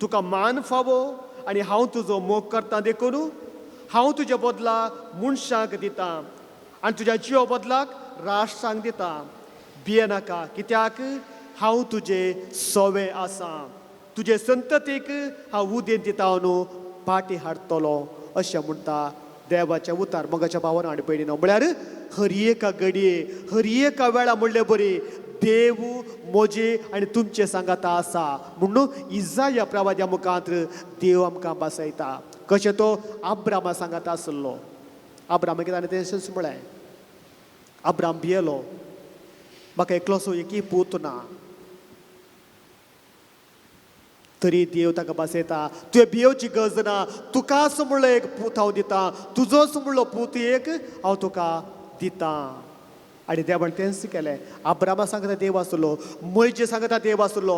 तुका मान फावो आनी हांव तुजो मोग करता देखून हांव तुजे बदला मनशांक दितां आनी तुज्या जिवा बदलाक राष्ट्रांक दितां. भियेनाका कित्याक हांव तुजे सोवे आसा, तुजे संततीक हांव उदेंत दिता न्हू पाटी हाडटलो अशें म्हणटा देवाचें उतार. मोगाच्या भावान आनी भयणीनो, म्हळ्यार हर एका घडये हर एका वेळा म्हणले बरी देव म्हजे आनी तुमचे सांगाता आसा म्हणून इजाया प्रवाद्या मुखांत देव आमकां बसयता. कशें तो अब्रामा सांगाता आसलो, अब्रामाक ताणें तेंच म्हळें, अब्राम भियेलो, म्हाका एकलोसो एकूय पूत ना, तरी देव ताका बसयता, तुवें भियोवची गरज ना, तुकाच म्हणलो एक पूत हांव दितां, तुजोच म्हणलो पूत एक हांव तुका दितां. आनी देवान तेंच केलें. अब्रामा सांगता देव आसलो, म्हजे सांगता देव आसलो,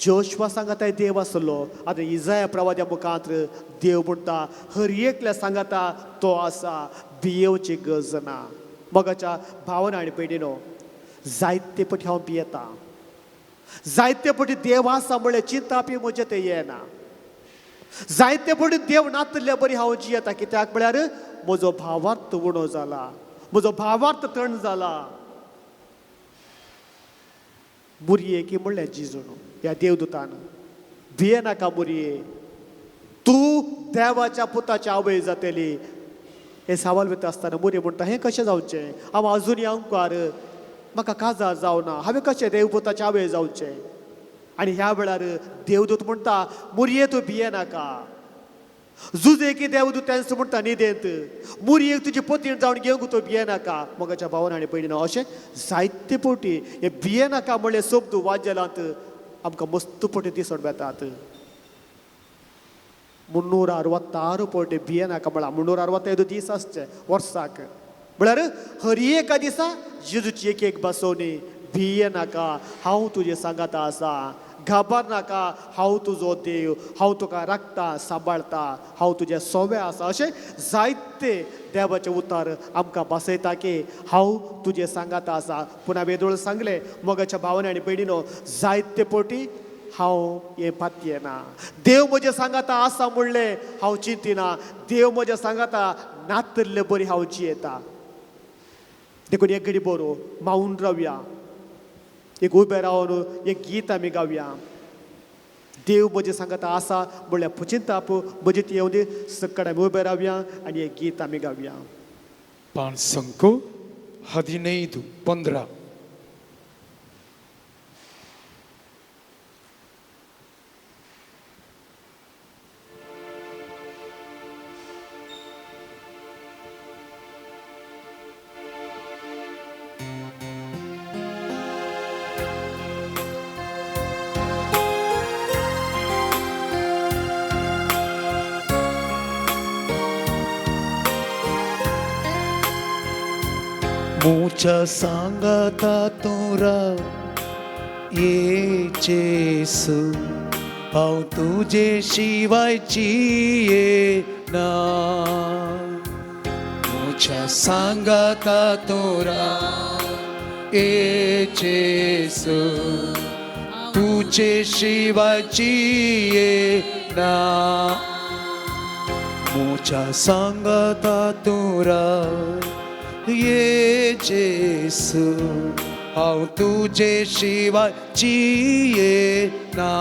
जोशवा सांगता देव आसलो. आतां इजाया प्रवाद्या मुखांत देव म्हणटा हर एकल्या सांगता तो आसा, भियोवची गरज ना. मोगाच्या भावना आनी भयणीनो, जायते पटी हांव भियेतां, जायते पटी देव आसा म्हणलें चिंतापी म्हजें तें येना, जायते पटी देव नातल्या बरी हांव जियेता, कित्याक म्हळ्यार म्हजो भावार्थ उणो जाला, म्हजो भावार्थ तण जाला. मुरये की म्हणलें जिजून ह्या देवदूतान, भियेनाका मुरये, तूं देवाच्या पुताची आवय जातली, हे सवाल वता आसतना मुरी म्हणटा, हें कशें जावचें, हांव अजून अंकार, म्हाका काजार जावना, हांवें कशें देवपुताचें आवय जावचें? आनी ह्या वेळार देवदूत म्हणटा, मुरये तूं भिये नाका. जुजे की देवदूत तेंच म्हणटा न्हिदेंत, मुरयेक तुजी पतीण जावन घेवंक तूं भिये नाका. मोगाच्या भावान आनी भयणीन, अशें जायते पवटी हे भिये नाका म्हणले शब्द वाजेलांत आमकां मस्त पटी दिसून येतात. 366 पवटी भिये नाका म्हळां. 365 दीस आसचे वर्साक, म्हळ्यार हर एका दिसा जेजूची एक एक बसोवणी, भिये नाका, हांव तुजे सांगाता आसा, घाबर नाका, हांव तुजो देव, हांव तुका राखता सांबाळता, हांव तुजें सोवे आसा. अशें जायते देवाचें उतर आमकां बसयता की हांव तुजें सांगाता आसा. पुणा वेदोळ सांगलें मोगाच्या भावान आनी भयणीनो, जायते पटी हांव हें पातयेना, देव म्हजें सांगाता आसा म्हणलें हांव चिंतिना, देव म्हजें सांगाता नातल्ले बरी हांव जियेता. देखून एक घडी बरो मावून रावया, एक उबें रावन एक गीत आमी गावया. देव म्हजें सांगाता आसा म्हणल्यार पुचिंताप म्हजें येवन दी, सक्कड आमी उबें रावया आनी एक गीत आमी गावया. 5, 15, 15. मुझा सांगता तूं राव ये जेसू, हांव तुजे शिवाय जियेना. मुझा सांगता तूं राव ये जेसू, तुजे शिवाय जियेना. मुझा सांगता तूं राव ये जेसू, हांव तुजे शिवाय जियेना.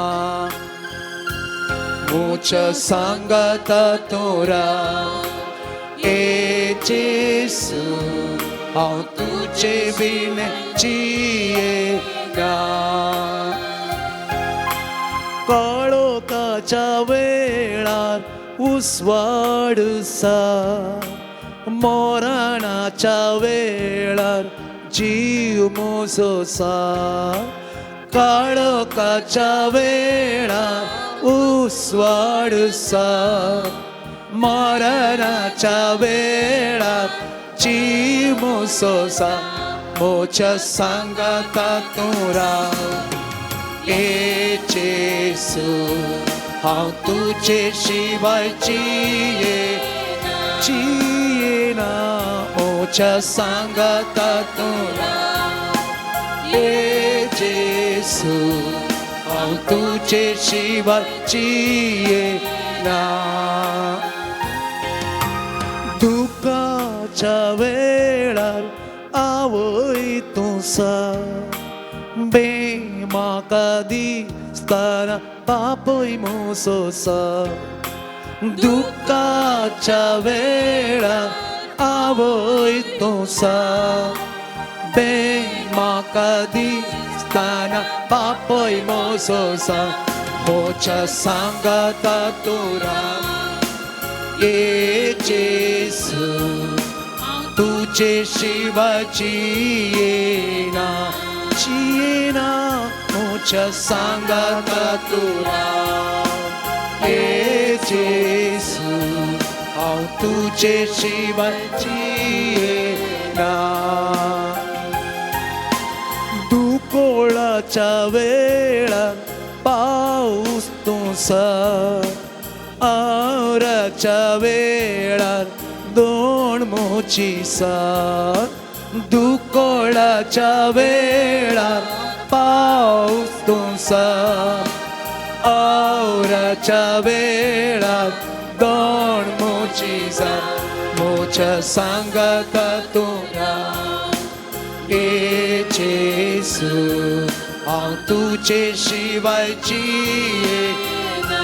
मुझा सांगता तूं राव ये जेसू, हांव तुजे बीन जियेना. काळोखाच्या वेळार उस्वाड सा, मोरणाच्या वेळार जीव म्हजो सा. काळोखाच्या वेळार उस्वाड सा, मरणाच्या वेळार जीव म्हजो सा. म्हज्या सांगाता तूं राव ये जेसू, हांव तुजे शिवाय जियेना. म्हज्या सांगाता तूं राव ये जेसू, हांव तुजे शिवाय जियेना. दुखाच्या वेळार आवय तूं सा, बे म्हाका दिसतना बापूय म्हजो सा. दुखाच्या वेळार आवय तूं सा, बे म्हाका दिसतना बापूय म्हजो सा. म्हज्या सांगाता तूं राव ये जेसू, तुजे शिवाय जियेना जियेना. म्हज्या सांगाता तूं राव ये जेसू, हांव तुजे शिवाय जियेना. दुकोळाच्या वेळार पावस तूं सा, आवराच्या वेळार दोन मोची सा. दुकोळाच्या वेळार पावस तूं सा, आवराच्या वेळार दोन मोची सा. म्हज्या सांगाता तूं राव ये जेसू, हांव तुजे शिवाय जियेना.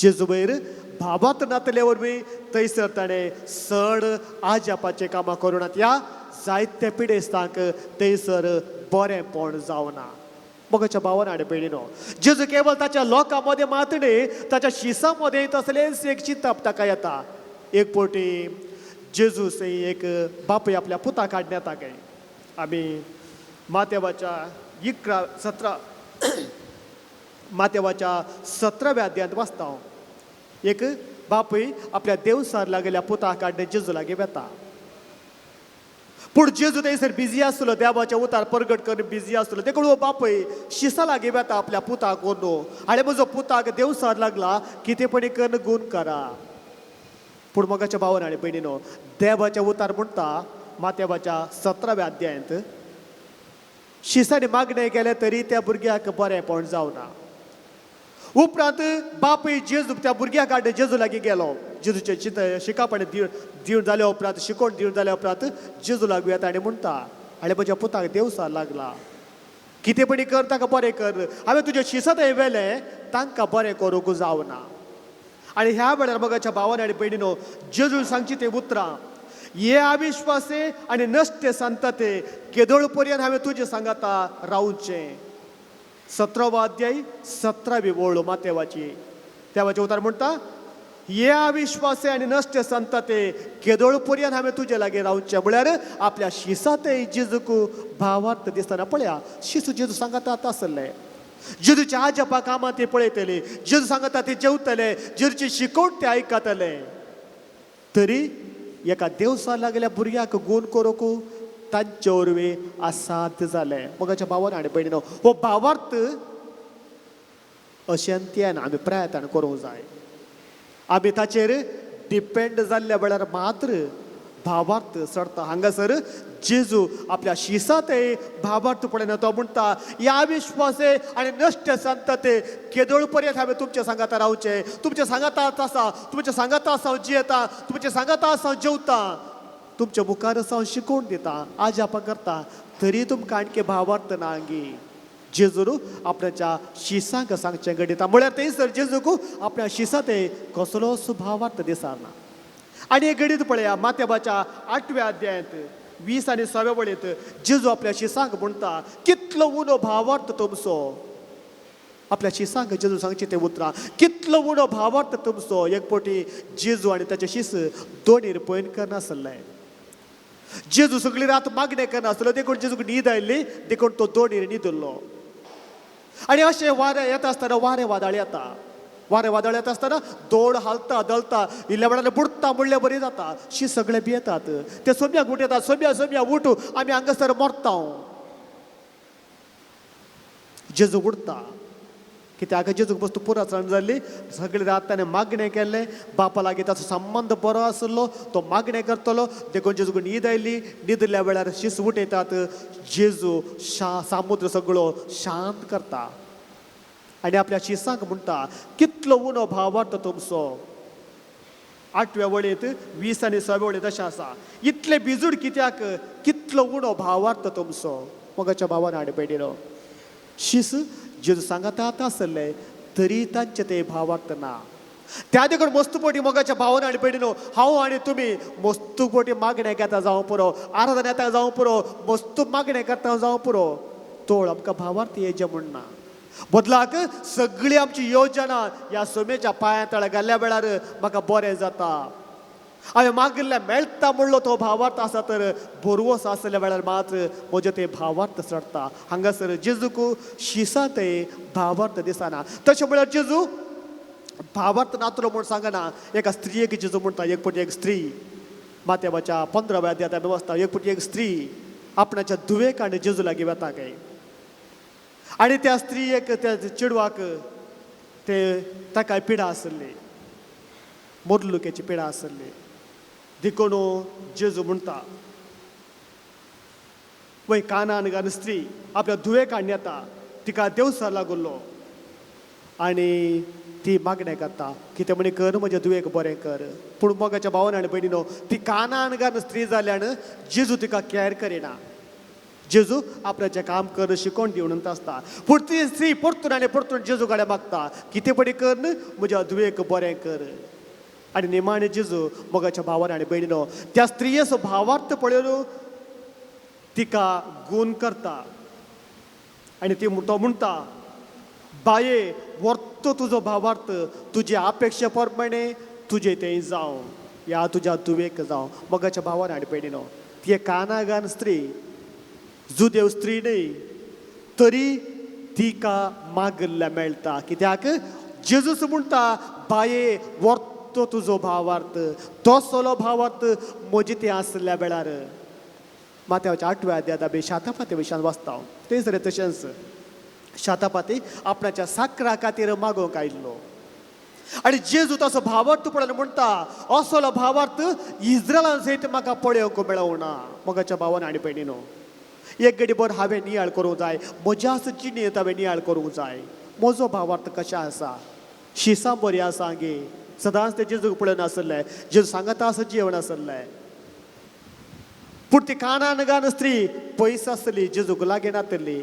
जेजू वयर भावार्थ नातले वरवीं थंयसर ताणें सड आजापाचें कामां करूं नात ह्या जायते पिडेस्तांक थंयसर बरेंपण जावना. मोगाच्या भावान आनी भयणीनो, जेजू केवळ ताच्या लोकां मदें मात न्ही, ताच्या शिसां मदें तसलेंच एक चिंतप ताका येता. एक पटी जेजू थंय एक बापूय आपल्या पुताक हाडून येता काय आमी मातेवाच्या 11-17 मातेवाच्या 17व्या अध्यायांत वाचता. एक बापूय आपल्या देवसार लागेल्या पुताक हाडून जेजू लागीं वेता. पूण जेजू थंयसर बिजी आसलो, देवाचें उतार परगट करून बिजी आसलो. देखून हो बापूय शिसा लागीं वेता आपल्या पुताक व्हरून, आनी म्हजो पुताक देवसार लागला, कितेंपणी करून गूण करा. पूण मोगाच्या भावान आनी भयणीनो, देवाचें उतार म्हणटा मातेवाच्या 17व्या अध्यायांत, शिसांनी मागणें केलें तरी त्या भुरग्याक बरेंपण जावना. उपरांत बापूय जेजू त्या भुरग्याक हाडून जेजू लागीं गेलो. जेजूचें चिंत शिकापण दिवन जाल्या उपरांत, शिकोवण दिवन जाल्या उपरांत जेजू लागू येता आनी म्हणटा, आनी म्हज्या पुताक देवसार लागला, कितेंपणी कर ताका बरें कर, हांवें तुजें शिसां थंय व्हेलें, तांकां बरें करूंक जावना. आनी ह्या वेळार मोगाच्या भावान आनी भयणीनो, जेजून सांगची ते उतरां, हे अविश्वासे आनी नश्टे संतते केदोळ पर्यंत हांवें तुजें सांगाता रावचें. 17वो अध्याय 17वी वळ मातेवाची. देवाचें उतर म्हणटा, हे अविश्वासे आनी नश्टे संतते केदोळ पर्यंत हांवें तुजे लागीं रावचें. म्हळ्यार आपल्या शिसांतय जेजूक भावार्थ दिसतना पळया, शिसू जेजू सांगाता आसले, जेजूच्या आजपा कामां ते पळयतले, जेजू सांगता ते जेवतले, जेजूची शिकोवण ते आयकतले, तरी एका देवसा लागल्या भुरग्याक गूण करूंक तांचे वरवीं असाध्य जालें. मोगाच्या भावान आनी भयणीनो, हो भावार्थ अशें आमी प्रयत्न करूंक जाय. आमी ताचेर डिपेंड जाल्ल्या वेळार मात्र भावार्थ चडता. हांगासर जेजू आपल्या शिसांतय भावार्थ पळयना, तो म्हणटा, ह्या विश्वासे आनी नश्ट संतते केदोळ पर्यंत हांवें तुमच्या सांगाता रावचें, तुमच्या सांगाता आसा, तुमच्या सांगाता आसा हांव जियेता, तुमच्या सांगाता आसा हांव जेवता, तुमच्या मुखार आसा हांव शिकोवन दिता, आजापां करता, तरी तुमकां आणखी भावार्थ ना आंगी. जेजू आपल्याच्या शिसांक सांगचें घडयता. म्हळ्यार थंयसर जेजूक आपल्या शिसांत कसलोच भावार्थ दिसना. आनी एक घडीत पळया, मातेबाच्या 8व्या अध्यायांत 20 आनी 6व्या वळींत जेजू आपल्या शिसांक म्हणटा, कितलो उणो भावार्थ तुमचो. आपल्या शिसांक जेजू सांगचे ते उतरां, कितलो उणो भावार्थ तुमचो. एक पटी जेजू आनी ताचे शिस दोनीर पयन करनासले. जेजू सगळी रात मागणें करनासलो, देखून जेजूक न्हीद आयली, देखून तो दोनीर न्हिदलो. आनी अशें वारें येता आसतना वारें वादळ येता, वारें वादळ येता आसतना दोड हालता दलता, इल्ल्या वेळान बुडटा म्हणले बरी जाता. शी सगळे भियेतात, ते सोम्याक उठयतात, सोम्या सोम्या उठ, आमी हांगासर मरता. जेजू उडटा कित्याक जेजूक वस्तू पुराचण जाल्ली, सगळे रात ताणें मागणें केल्लें, बापा लागीं ताचो संबंद बरो आसलो, तो मागणें करतलो, देखून जेजूक न्हीद आयली. न्हिदल्या वेळार शीस उठयतात, जेजू समुद्र सगळो शांत करता आनी आपल्या शिसांक म्हणटा, कितलो उणो भावार्थ तुमचो. 8व्या वळींत 20 आनी 6व्या वळींत अशें आसा, इतले बिजूड कित्याक, कितलो उणो भावार्थ तुमचो. मोगाच्या भावान आनी भयणीनो, शीस जेजू सांगाता आसले तरी तांचे ते भावार्थ ना. त्या देखून मस्तुपोटी मोगाच्या भावान आनी भयणीनो, हांव आनी तुमी मस्तुपोटी मागणें घेता जावं पुरो, आराधना येता जावं पुरो, मस्तू मागणें करता जावं पुरो, तोळ आमकां भावार्थ येवचें म्हूण ना. बदलाक सगळी आमची योजना ह्या सोमेच्या पांया तळा घाल्ल्या वेळार म्हाका बरें जाता, हांवें मागिल्लें मेळटा म्हणलो तो भावार्थ आसा तर भरवोस आसल्या वेळार मात्र म्हजें ते भावार्थ चडटा. हांगासर जेजूक शिसांतय भावार्थ दिसना. तशें म्हळ्यार जेजू भावार्थ नातलो म्हूण सांगना. एका स्त्रियेक जेजू म्हणटा, एक पटी एक स्त्री, मातेबाच्या 15व्या अध्यायांत आमी वाचता, एक पटी एक स्त्री आपणाच्या धुवेक आनी जेजू लागीं वेता काय, आनी त्या स्त्रियेक त्या चेडवाक ते ताका पिडा आसली, मोरलुकेची पिडा आसली. देखून जेजू म्हणटा, वय कानान घालून स्त्री आपल्या धुवेक हाडून येता, तिका देवसार लागुल्लो आनी ती मागणें करता, कितें म्हणी कर म्हज्या धुवेक बरें कर. पूण मोगाच्या भावान आनी भयणीनो, ती कानान घालून स्त्री जाल्यान जेजू तिका कॅर करिना. जेजू आपल्याचें काम कर शिकोवन दिवन आसता. पूण ती स्त्री परतून आनी परतून जेजू कडेन मागता, कितें पडी कर म्हज्या धुवेक बरें कर. आनी निमाणें जेजू मोगाच्या भावान आनी भयणीनो त्या स्त्रियेचो भावार्थ पळयलो, तिका गूण करता आनी ती तो म्हणटा, बाये वर्तो तुजो भावार्थ, तुजे अपेक्षे प्रमाणे तुजे तें जावं, ह्या तुज्या धुवेक जावं. मोगाच्या भावान आनी भयणीनो ती एक कानागान स्त्री, जुदेव स्त्री न्हय, तरी तिका मागल्ल्या मेळटा. कित्याक जेजूस म्हणटा, बाये वर्तो तुजो भावार्थ, तो सोलो भावार्थ म्हजे तें आसल्या वेळार. मात्याच्या आठव्या अध्यायांत आमी शातापाती विशयान वाचता. थंयसर तशेंच शातापाती आपणाच्या साकरा खातीर मागोवंक आयिल्लो आनी जेजू तसो भावार्थ पळोवन म्हणटा, असलो भावार्थ इस्रायलान सयत म्हाका पळोवंक मेळोवना. मोगाच्या भावान आनी भयणीनो एक घडी भर हांवें नियाळ करूंक जाय, म्हज्याच जिणेंत हांवें नियाळ करूंक जाय, म्हजो भावार्थ कशें आसा, शिसां बरी आसा गे. सदांच ते जेजूक पळोवन आसले, जेजू सांगता आसा जेवण आसलें. पूण ती कानान गान स्त्री पयस आसली, जेजूक लागीं नातली,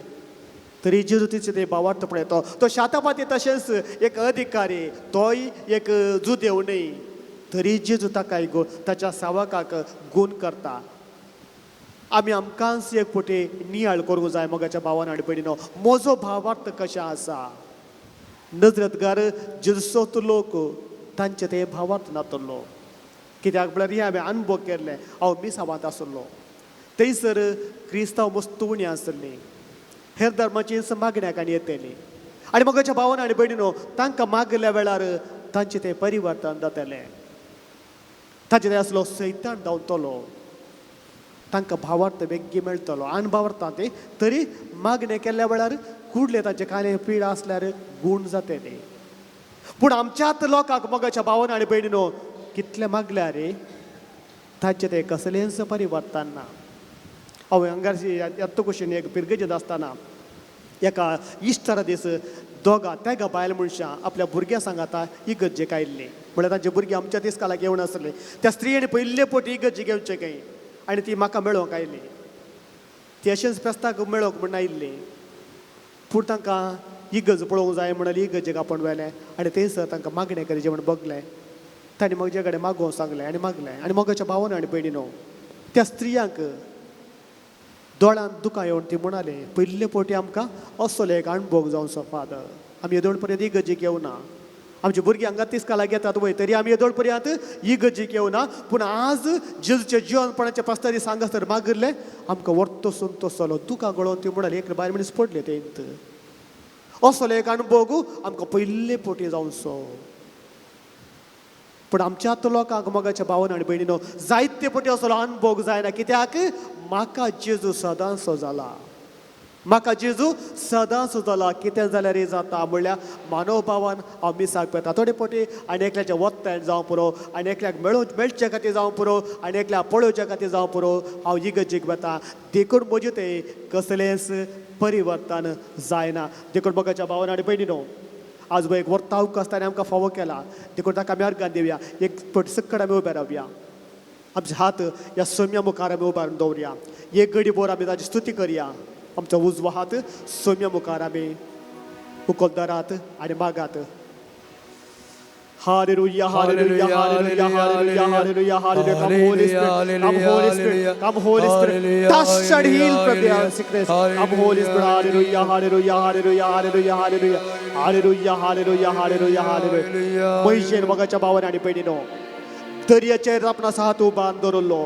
तरी जेजू तिचे ते भावार्थ पळयतो. तो शातापाती तशेंच एक अधिकारी, तोय एक जुदेव न्हय, तरी जेजू ताका ताच्या सावकाक गूण करता. आमी आमकांच एक फावटी नियाळ करूंक जाय मोगाच्या भावान आनी भयणीनो, म्हजो भावार्थ कशें आसा. नजरतगार जेजूचो लोक तांचे ते भावार्थ नातलो. कित्याक म्हळ्यार हें हांवें अनुभव केल्लें. हांव मिसावांत आसलो, थंयसर क्रिस्तांव मस्त उणी आसली, हेर धर्माची मागण्याक आनी येतली आनी मोगाच्या भावान आनी भयणीनो तांकां मागल्या वेळार तांचें तें परिवर्तन जातलें. ताचें तें आसलो सैतान धांवतलो, तांकां भावार्थ बेगीन मेळटलो. आनी भावार्थान ते तरी मागणें केल्ल्या वेळार कुडले तांचे कांय पिडा आसल्यार गूण जातले. पूण आमच्याच लोकांक मोगाच्या भावान आनी भयणीनो कितलें मागल्यार रे ताचें तें कसलेंच परिवर्तन ना. हांव हांगारशी येत्तो कुशीन एक पिरगेजेंत आसतना एका इश्टरा दीस दोगां तेगां बायल मनशां आपल्या भुरग्यां सांगाता इगर्जेक आयिल्लीं. म्हळ्यार तांचे भुरगीं आमच्या दिसकालाक येवन आसले. त्या स्त्रियांनी पयले पटी इगर्जेक येवचें खंय आनी ती म्हाका मेळोवंक आयली. ती अशेंच फेस्ताक मेळोवंक म्हूण आयिल्ली, पूण तांकां इगर्ज पळोवंक जाय म्हणाली. इगर्जेक आपोवन व्हेलें आनी थंयसर तांकां मागणें करीचें म्हूण बगलें. तांणी म्हजे कडेन मागोवंक सांगलें आनी मागलें. आनी मोगाच्या भावान आनी भयणीनो त्या स्त्रियांक दोळ्यांत दुकां येवन ती म्हणाले, पयले फावटी आमकां असलो एक अणभव जावचो फादर, आमी येदोळ पर्यंत इगर्जेक येवना, आमची भुरगीं हांगा तिस्कालाक येतात वय, तरी आमी येदोळ पर्यंत इगर्जेक येवना, पूण आज जेजूच्या जिवनपणाच्या पास्तारी सांगासर मागिल्लें आमकां वर्तसून तसलो दुकां गळोवन ती म्हणाली. एक बायल मनीस पडले तेंत असलो एक अणभव आमकां पयले फावटी जावचो. पूण आमच्याच लोकांक मोगाच्या भावान आनी भयणीनो जायते फावटी असलो अणभव जायना. कित्याक म्हाका जेजू सदांचो जाला, म्हाका जेजू सदांचो जाला. कितें जाल्यार जाता म्हणल्यार मानवभावान हांव मिसाक पेता थोडे फावटी आनी एकल्याच्या वत्तायन जावं पुरो, आनी एकल्याक मेळचे खातीर जावं पुरो, आनी एकल्याक पळोवच्या खातीर जावं पुरो, हांव इगर्जेक वता. देखून म्हजें तें कसलेंच परिवर्तन जायना. देखून मोगाच्या भावान आनी भयणीनो आज एक वर्तावक आसतना आमकां फावो केला, देखून ताका आमी अर्गान दिवया. एक फावटी सकट आमी उबे रावया, आमचे हात ह्या सोम्या मुखार आमी उबारून दवरया. एक घडी भर आमी ताची स्तुती करया. आमचो उजवो हात सोम्या मुखार आमी उखलदारात आनी मागात. Hallelujah, hallelujah, hallelujah, hallelujah, hallelujah, hallelujah. Come Holy Spirit, come Holy Spirit, come Holy Spirit. Touch and heal from their sickness. Come Holy Spirit, hallelujah, hallelujah, hallelujah, hallelujah, hallelujah, hallelujah, hallelujah, hallelujah, hallelujah. पैशेन मोगाच्या भावान आनी भयणीनो दर्याचेर आपणाचो हात उबारून दवरलो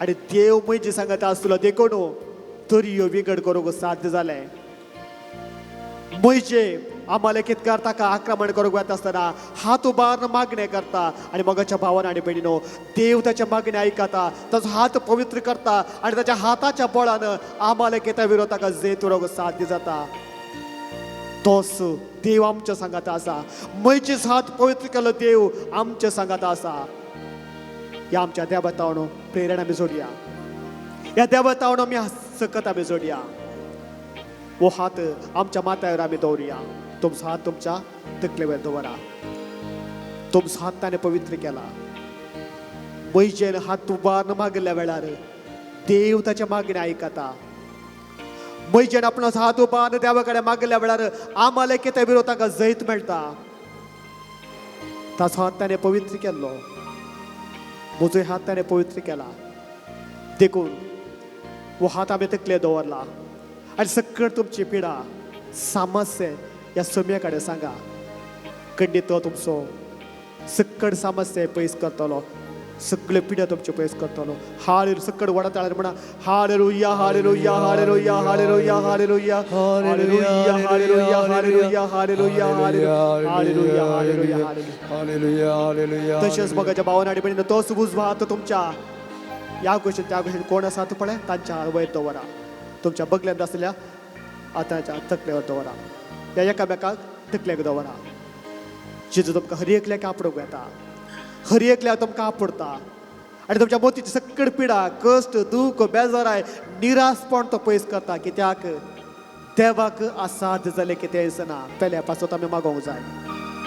आनी देव म्हजी सांगता आसलो, देखून दर्यो विंगड करूंक साध्य जालें. म्हजे आमालेकीतकार ताका आक्रमण करूंक वता आसतना हात उबारून मागणें करता आनी मोगाच्या भावान आनी भयणीनो देव ताच्या मागणें आयकता, ताचो हात पवित्र करता आनी ताच्या हाताच्या बळान आमालेकीता विरोध ताका जैत उरोवंक साध्य जाता. तोच देव आमच्या सांगाता आसा. म्हजेच हात पवित्र केलो देव आमच्या सांगाता आसा. ह्या आमच्या देवतावणो प्रेरणा आमी जोडया, ह्या देवतावणो आमी सकत आमी जोडया. हो हात आमच्या माथ्यावर आमी दवरुया. तुमचो हात तुमच्या तकलेवर दवरा. तुमचो हात ताणें पवित्र केला. म्हजेर हात उबारून मागल्या वेळार देव ताच्या मागणें आयकता. म्हजेन आपलो हात उबारून देवा कडेन मागल्या वेळार आम्हाला कितें विरोध ताका जैत मेळटा. ताचो हात ताणें पवित्र केल्लो, म्हजोय हात ताणें पवित्र केला. देखून हो हात आमी तकले दवरला आनी सकळ तुमची पिडा समस्या ह्या सम्या कडेन सांगा. खंडीत तो तुमचो सकळ समस्या पयस करतलो, सगळे पिड्या तुमचे पयस करतलो. हालेलुया. सकळ व्हडा ताळ्यार म्हणा hallelujah hallelujah hallelujah hallelujah hallelujah hallelujah hallelujah hallelujah hallelujah hallelujah hallelujah hallelujah hallelujah. तशेंच मोगाच्या भावान आनी भयणीनो तोच उजवो हात तुमच्या ह्या गोश्टीन त्या गोश्टीन कोण आसा तो पळय तांच्या वयर दवरा. तुमच्या बगल्यांत आसल्या आतांच्या तकलेवर दवरा, ह्या एकामेकाक तकलेक दवरा. जेजू तुमकां हर एकल्याक आपडूंक येता, हर एकल्याक तुमकां आपडता आनी तुमच्या मोतीची सकळ पिडा, कश्ट, दूख, बेजाराय, निरासपण तो पयस करता. कित्याक देवाक असाध्य जालें कितें दिसना. पेल्या पासत आमी मागोवंक जाय.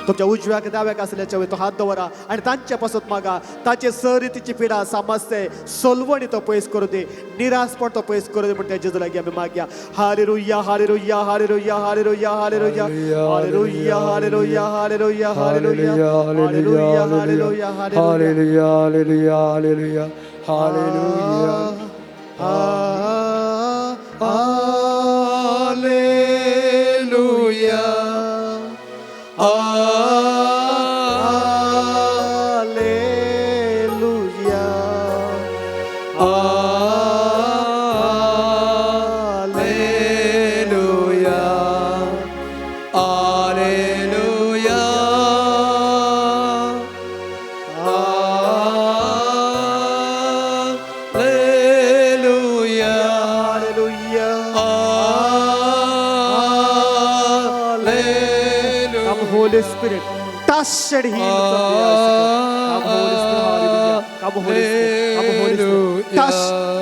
तुमच्या उजव्याक दाव्याक आसल्याच्या वयर तो हात दवरा आनी तांच्या पासत मागा. ताचे सरितीची पिडा समस्या सोलवणी तो पयस करूं दी, निरासपण तो पयस करूं दी. म्हण त्या जेजू लागीं आमी मागया. Hallelujah hallelujah hallelujah hallelujah hallelujah hallelujah hallelujah hallelujah hallelujah hallelujah hallelujah hallelujah hallelujah hallelujah hallelujah. Hallelujah hallelujah hallelujah hallelujah hallelujah hallelujah. Hallelujah. Come Holy Spirit, touch and heal from the earth. Come Holy Spirit, hallelujah. Come Holy Spirit, come Holy Spirit, touch,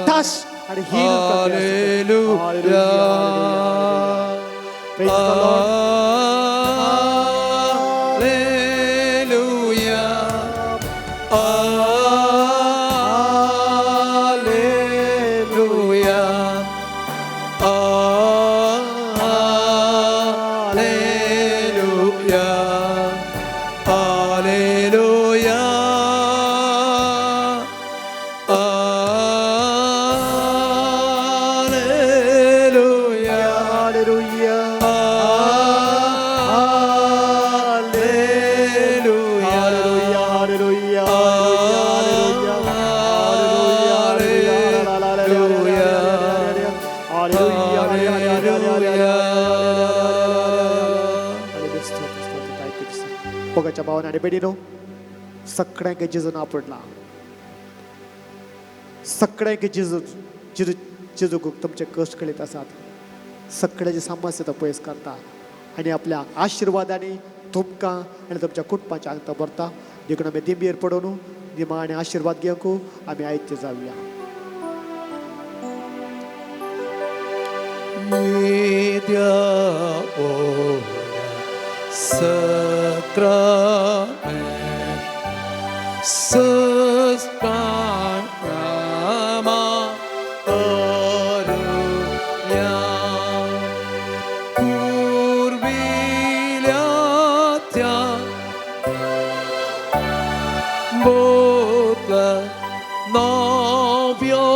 touch and heal from the earth. Hallelujah, hallelujah. Praise the Lord. Hallelujah. Hallelujah. Hallelujah. Hallelujah. Hallelujah. Hallelujah. Hallelujah. Hallelujah, hallelujah, hallelujah, hallelujah, hallelujah, hallelujah. मोगाच्या भावान आनी भयणीनो सगळ्यांक जेजून आपडला. सगळ्यांक जेजू जेजू जेजूक तुमचे कश्ट कळीत आसात. सगळ्याचे समस्या तो पयस करता आनी आपल्या आशिर्वादांनी तुमकां आनी तुमच्या कुटुंबाच्या आंगता भरता. देखून आमी दिंबेर पडोवन दिमा आनी आशिर्वाद घेवंक आमी आयत्य जावया. Sacrament, Sustanama, Aruya, Purvilyatya, Botla, Novioriti.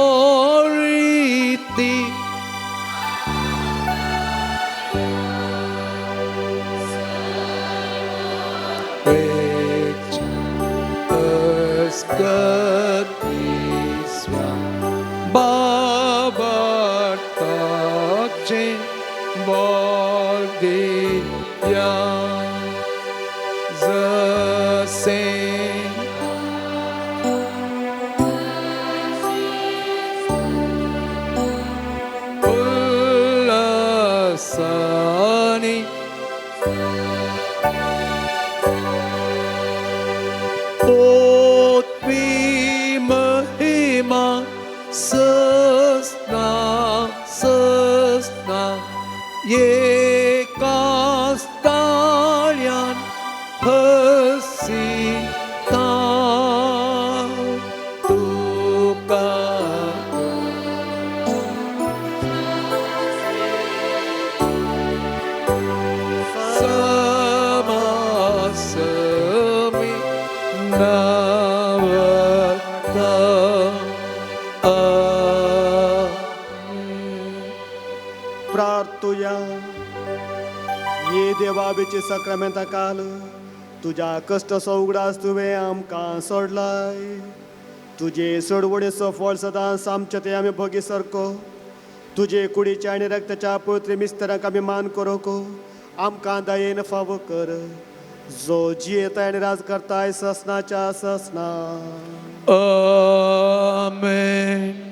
Rich Skatiswa Babartache Bordia Zase Ullasani Otvi Mahima Sasna Sasna Yekastalyan Hasita Tuka hallelujah. ये देवाबेचे साक्रामेंता काल तुज्या कश्टाचो उगडास तुवें आमकां सोडलाय. तुजे सोडवणेचो फळ सदांच आमच्या ते आमी भोगी सारको. तुजे कुडीच्या आनी रक्ताच्या पवित्र मिस्तरांक आमी मान करूंक आमकां दयेन फावो कर, जो जियेता आनी राज करताय ससनाच्या ससना. आमेन.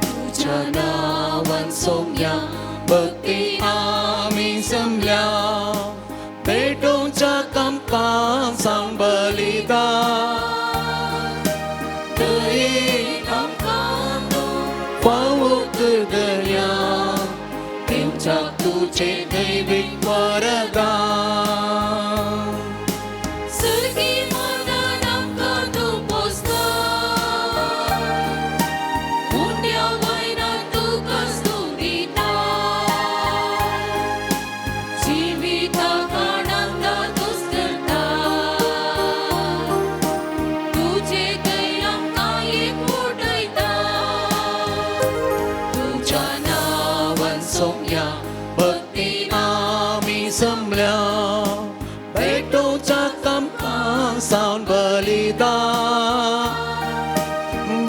तुझ्या नावान सोम्या भक्ती आमी जमल्या, भेटोवच्या कंपान सावन बलिदान. दयेन आमकां तूं फावो कर दर्या, दिवच्याक तुजें दैवीक वरदान. सर्गी मनान आमकां तूं पोसता, उंड्या वयल्यान तुका स्तुतिता, जिविताक आनंद तूंच करता, तुजे थंय आमकां एकवटयता. तुज्या नांवान सोम्या भक्ती आमी जमल्या, भेटोवच्या कंपान सावन बलिदान.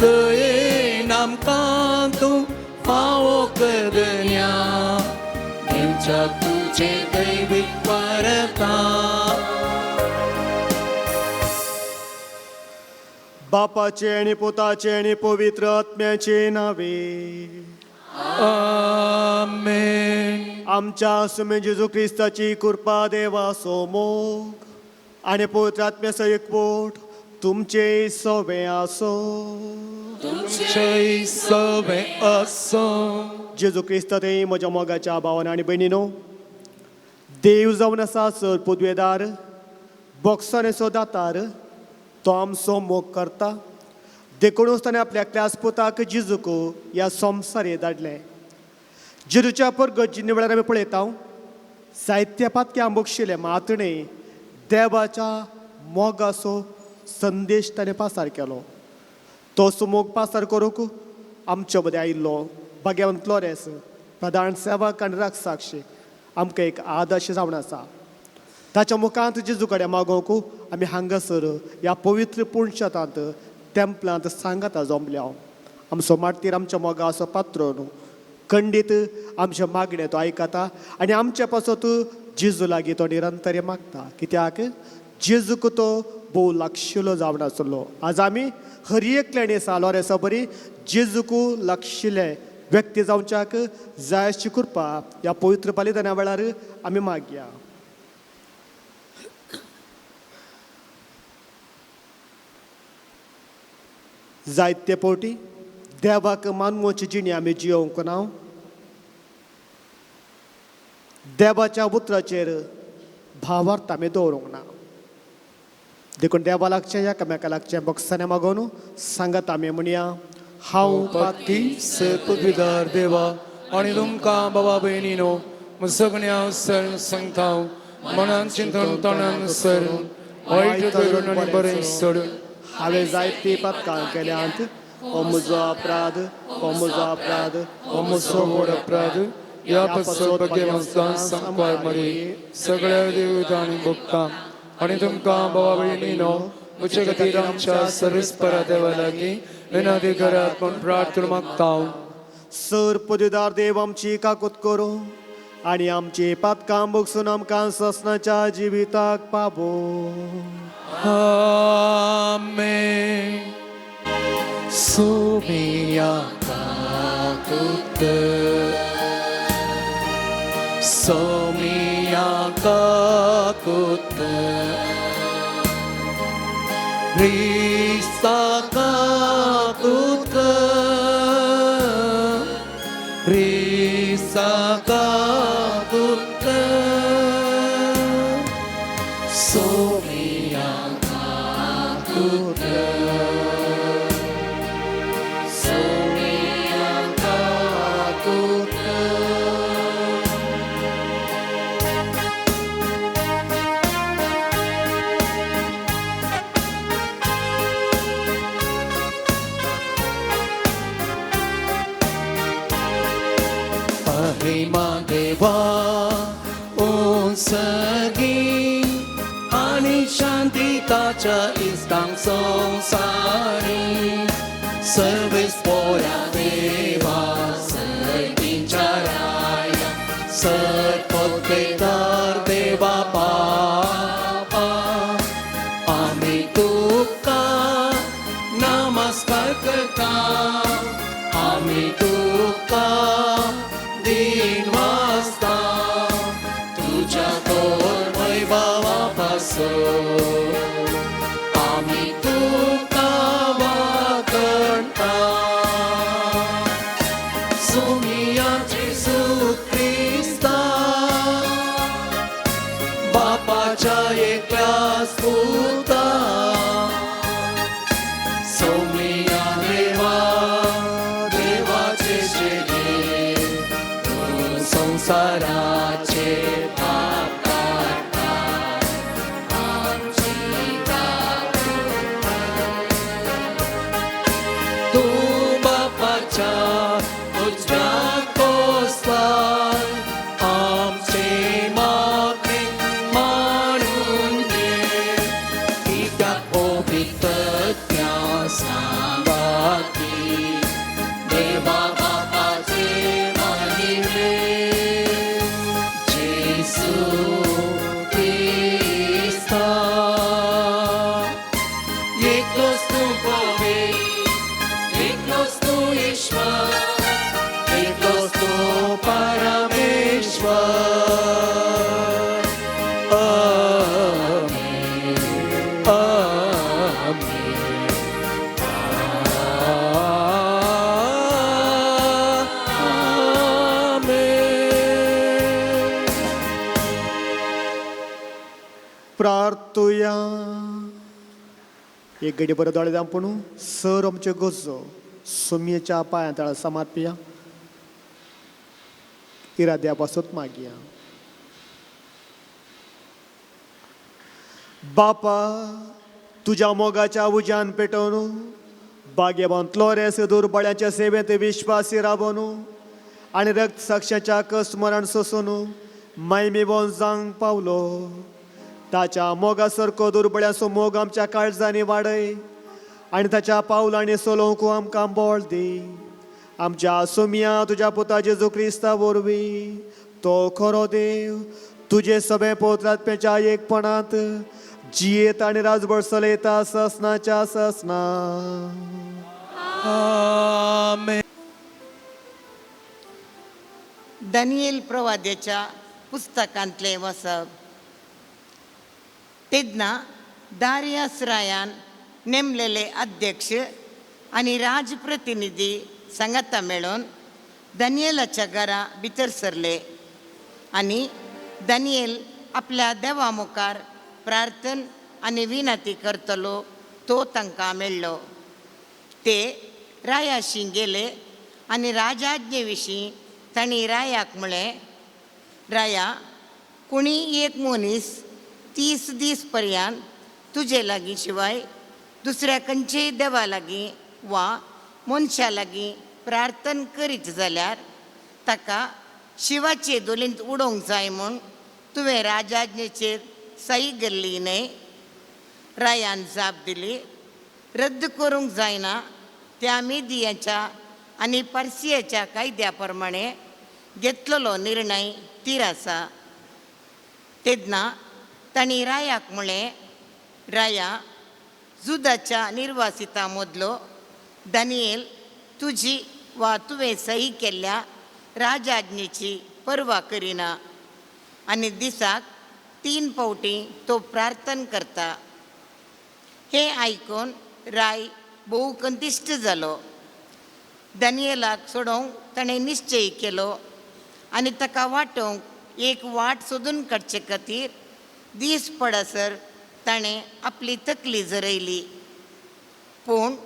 दयेन आमकां तूं फावो कर दर्या, दिवच्याक तुजें दैवीक वरदान. बापाचे आनी पुताचे आनी पवित्र आत्म्याचे नावे. आमेन. आमच्या सुमे जेजू क्रिस्ताची कृपा, देवाचो मोग आनी पवित्र आत्म्याचो एकवट तुमचे सवे आसो. तुमचेय सवे आसो. जेजू क्रिस्त ते म्हज्या मोगाच्या भावान आनी भयणीनो, देव जावन आसा सर पदवेदार बोक्सानेचो दातार, तो आमचो मोग करता. देखूनच ताणें आपल्या एकल्याच पुताक जेजूक ह्या संवसारे धाडलें. जेजूच्या परगजिन्ने वेळार आमी पळयता साहित्य पातक्या बक्षिलें मातणे देवाच्या मोगाचो संदेश ताणें पासार केलो. तो सुमोग पासार करूंक आमचे मदें आयिल्लो भाग्यवंत फ्लोरेस प्रधान सेवक आनी राखसाक्षी आमकां एक आदर्श जावन आसा. ताच्या मुखांत जेजू कडेन मागोवंक आमी हांगासर ह्या पवित्र पुणशतांत तेंपलांत सांगाता जमल्या. आमचो मार्तीर आमच्या मोगाचो पात्र न्हू खंडीत आमच्या मागणें तो आयकता आनी आमचे पासत जेजू लागीं तो निरंतर मागता, कित्याक जेजूक तो भोव लागशिलो जावन आसलो. आज आमी हर एकल्यानी सालोरेसा बरी जेजूक लागशिले व्यक्ती जावच्याक जाय अशी कृपा ह्या पवित्र बलिदाना वेळार आमी मागया. जायते फावटी देवाक मानवची जिणी आमी जियोवंक ना, देवाच्या उतराचेर भावार्थ आमी दवरूंक ना. देखून देवा लागचें एकामेका लागचें बक्षाने मागोवन सांगात आमी म्हणया, हांव पातकी पदवीदार देवा आनी तुमकां बाबा भयणीनो सगळ्या सर सांगता, मनान चिंतून तणान सर वायट धरून आनी बरें सोडून हांवें जायतीं पातकां केल्यांत. हो म्हजो अपराध, हो म्हजो अपराध, हो म्हजो व्हड अपराध. ह्या पासत भाग्यवंतां सांकवार मरी सगळ्या देवता आनी भक्तां आनी तुमकां बाबा भयणीनो म्हजे खातीर आमच्या सर्वेस्परा देवा लागीं विनंती करात म्हूण प्रार्थना मागता. सर पदवीदार देव आमची काकूत करूं आनी आमची पातकां भोगसून आमकां ससनाच्या जिविताक पावो. आमेन. सोमिया काकुत, सोमिया काकुत, क्रिस्ता काकुत, क्रिस्ता काकुत, सोमिया काकुत, सोमिया काकुत. महिमा देवा उंसगी आनी शांती ताच्या इश्टांक संवसारी. सर्वेस्पोरा देवा सर्गींच्या राया सरपोतेदार देवा बापा, आमी तुका नमस्कार करता, आमी तुका दिन वाजता, तुज्या तोर वैभवा पासून आमी तुका वागणता. सोमिया जेजू क्रिस्ता बापाच्या एकल्याच पुता, सोमिया देवा देवाचे शेगे, तूं संवसाराचे पाप काडटा, आमची काकूट कर. तूं बापाच्या उजव्या कोसलाय आमचे मागणें मानून घे, कित्याक पवित्रत्या सांगाती देवा बापाचे महिमे जेजू क्रिस्ता. एकलोच तूं पवित्र, एकलोच तूं ईश्वर, एकलोच तूं परमेश्वर. आमेन, आमेन, आमेन. प्रार्थुया. एक घडी बरो दोळे दांपून सर आमच्यो गरजो सोमयेच्या पांयां तळा समर्पिया, इराद्या पासत मागया. बापा तुज्या मोगाच्या उज्यान पेटोवन बागेबांतलो रेस दुर्बळ्याच्या सेवेंत विश्वासी राबोवन आनी रक्त साक्षाच्या कस्मरण सोसून मायमी जावंक पावलो. ताच्या मोगा सारको दुर्बळ्याचो मोग आमच्या काळजांनी वाडय आनी ताच्या पावलांनी चलोवंक आमकां बळ दी. आमच्या सोमिया तुज्या पुता जेजू क्रिस्ता वरवीं, तो खरो देव तुजे सगळे पवित्र एकपणांत जियेत आनी राजभर चलयता ससनाच्या ससना. आमेन. दानियल प्रवाद्याच्या पुस्तकांतलें वसप. तेन्ना दारियस रायान नेमलेले अध्यक्ष आनी राजप्रतिनिधी सांगाता मेळून दानियलाच्या घरा भितर सरले आनी दानियल आपल्या देवा मुखार प्रार्थन आनी विनंती करतलो तो तांकां मेळ्ळो. ते रायाशी गेले आनी राजाज्ञे विशीं तांणी रायाक म्हळें, राया, कोणी एक मनीस 30 दीस पर्यंत तुजे लागीं शिवाय दुसऱ्या खंयचेय देवा लागीं वा मनशा लागीं प्रार्थन करीत जाल्यार ताका शिवाचे दोलींत उडोवंक जाय म्हूण तुवें राजाज्ञेचेर सही केल्ली न्हय. रायान जाप दिली, रद्द करूंक जायना त्या मेदियाच्या आनी पारसियाच्या कायद्या प्रमाणे घेतलेलो निर्णय तीर आसा. तेन्ना तांणी रायाक म्हळें, राया, जुदाच्या निर्वासिता मदलो दानियल तुजी वा तुवें सही केल्ल्या राजाज्ञेची पर्वा करिना आनी दिसाक 3 फावटी तो प्रार्थन करता. हें आयकून राय भोव कंतिश्ट जालो. दानियलाक सोडोवंक ताणें निश्चय केलो आनी ताका वाटोवंक एक वाट सोदून काडचे खातीर दीस पडसर ताणें आपली तकली जरयली. पूण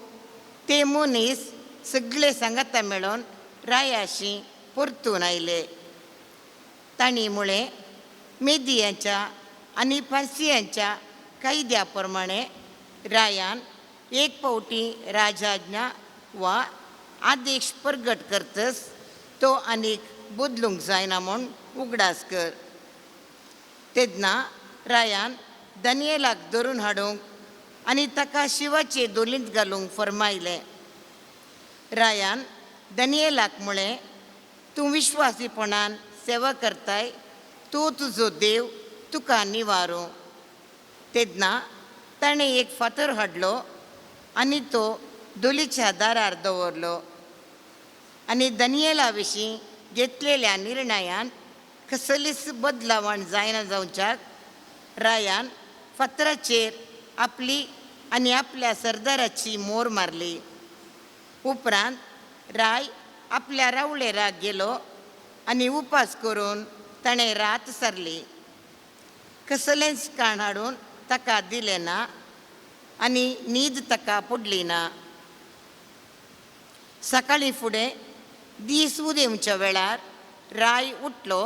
ते मनीस सगळे सांगाता मेळोन रायाशी परतून आयले. तांणी म्हळें, मेदियांच्या आनी फारसियांच्या कायद्या प्रमाणे रायान एक फावटी राजाज्ञा वा आदेश प्रगट करतस तो आनीक बदलूंक जायना म्हूण उगडास कर. तेन्ना रायान दानियलाक धरून हाडूंक आनी ताका शिवाचे दोलींत घालूंक फर्मायलें. रायान दानियलाक म्हळें, तूं विश्वासीपणान सेवा करताय, तूं तुजो देव तुका निवारूं. तेन्ना ताणें एक फातर हाडलो आनी तो दोलीच्या दारार दवरलो आनी दानियला विशीं घेतलेल्या निर्णयान कसलीच बदलावण जायना जावच्याक रायान फातराचेर आपली आनी आपल्या सरदाराची मोर मारली. उपरांत राय आपल्या रावळेराक गेलो आनी उपास करून ताणें रात सारली. कसलेंच काण हाडून ताका दिलें ना आनी न्हीद ताका पडली ना. सकाळीं फुडें दीस उदेवच्या वेळार राय उठलो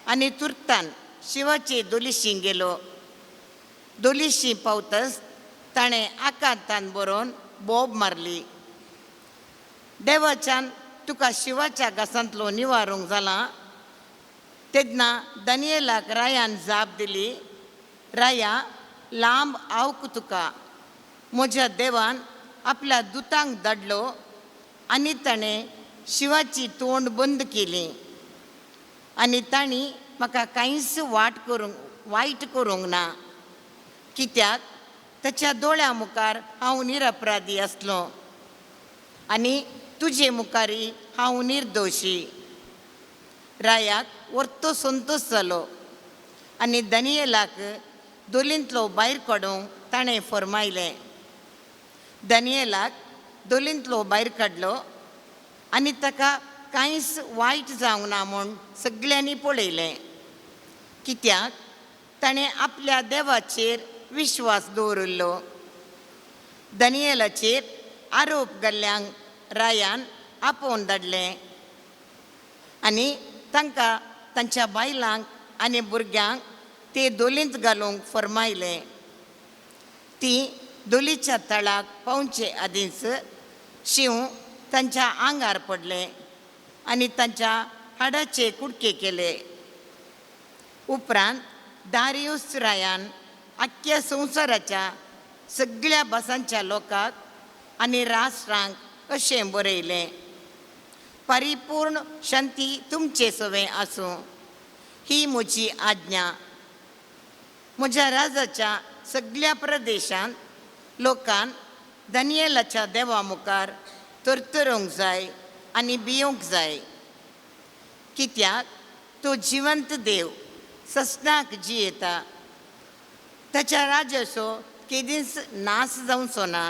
आनी तुर्तान शिवाचे दोलिशी गेलो. दोलिशी पावतच ताणें आकांतान बरोवन बोब मारली, देवाच्यान तुका शिवाच्या घासांतलो निवारूंक जाला. तेन्ना दानियलाक रायान जाप दिली, राया, लांब आवक तुका. म्हज्या देवान आपल्या दुतांक धाडलो आनी ताणें शिवाची तोंड बंद केली आनी तांणी म्हाका कांयच वायट करूंक ना, कित्याक ताच्या दोळ्या मुखार हांव निरपराधी आसलो आनी तुजे मुखारी हांव निर्दोशी. रायाक वर्तो संतोश जालो आनी दानियलाक दोलींतलो भायर काडूंक ताणें फर्मायलें. दानियलाक दोलींतलो भायर काडलो आनी ताका कांयच वायट जावंक ना म्हूण सगळ्यांनी पळयलें, कित्याक ताणें आपल्या देवाचेर विश्वास दवरिल्लो. दानियलाचेर आरोप घाल्ल्यांक रायान आपोवन धाडलें आनी तांकां तांच्या बायलांक आनी भुरग्यांक ते दोलींत घालूंक फर्मायलें. ती दोलीच्या तळाक पावचे आदींच शींव तांच्या आंगार पडलें आनी तांच्या हाडाचे कुडके केले. उपरांत दारियूस रायान आख्ख्या संवसाराच्या सगळ्या भासांच्या लोकांक आनी राष्ट्रांक अशें बरयलें, परिपूर्ण शांती तुमचे सवें आसूं, ही म्हजी आज्ञा. म्हज्या राजाच्या सगळ्या प्रदेशांत लोकान दानियलाच्या देवा मुखार तरतरूंक जाय आनी भियोंक जाय, कित्याक तो जिवंत देव ससनाक जियेता. ताच्या राजाचो केदींच नाश जावचो ना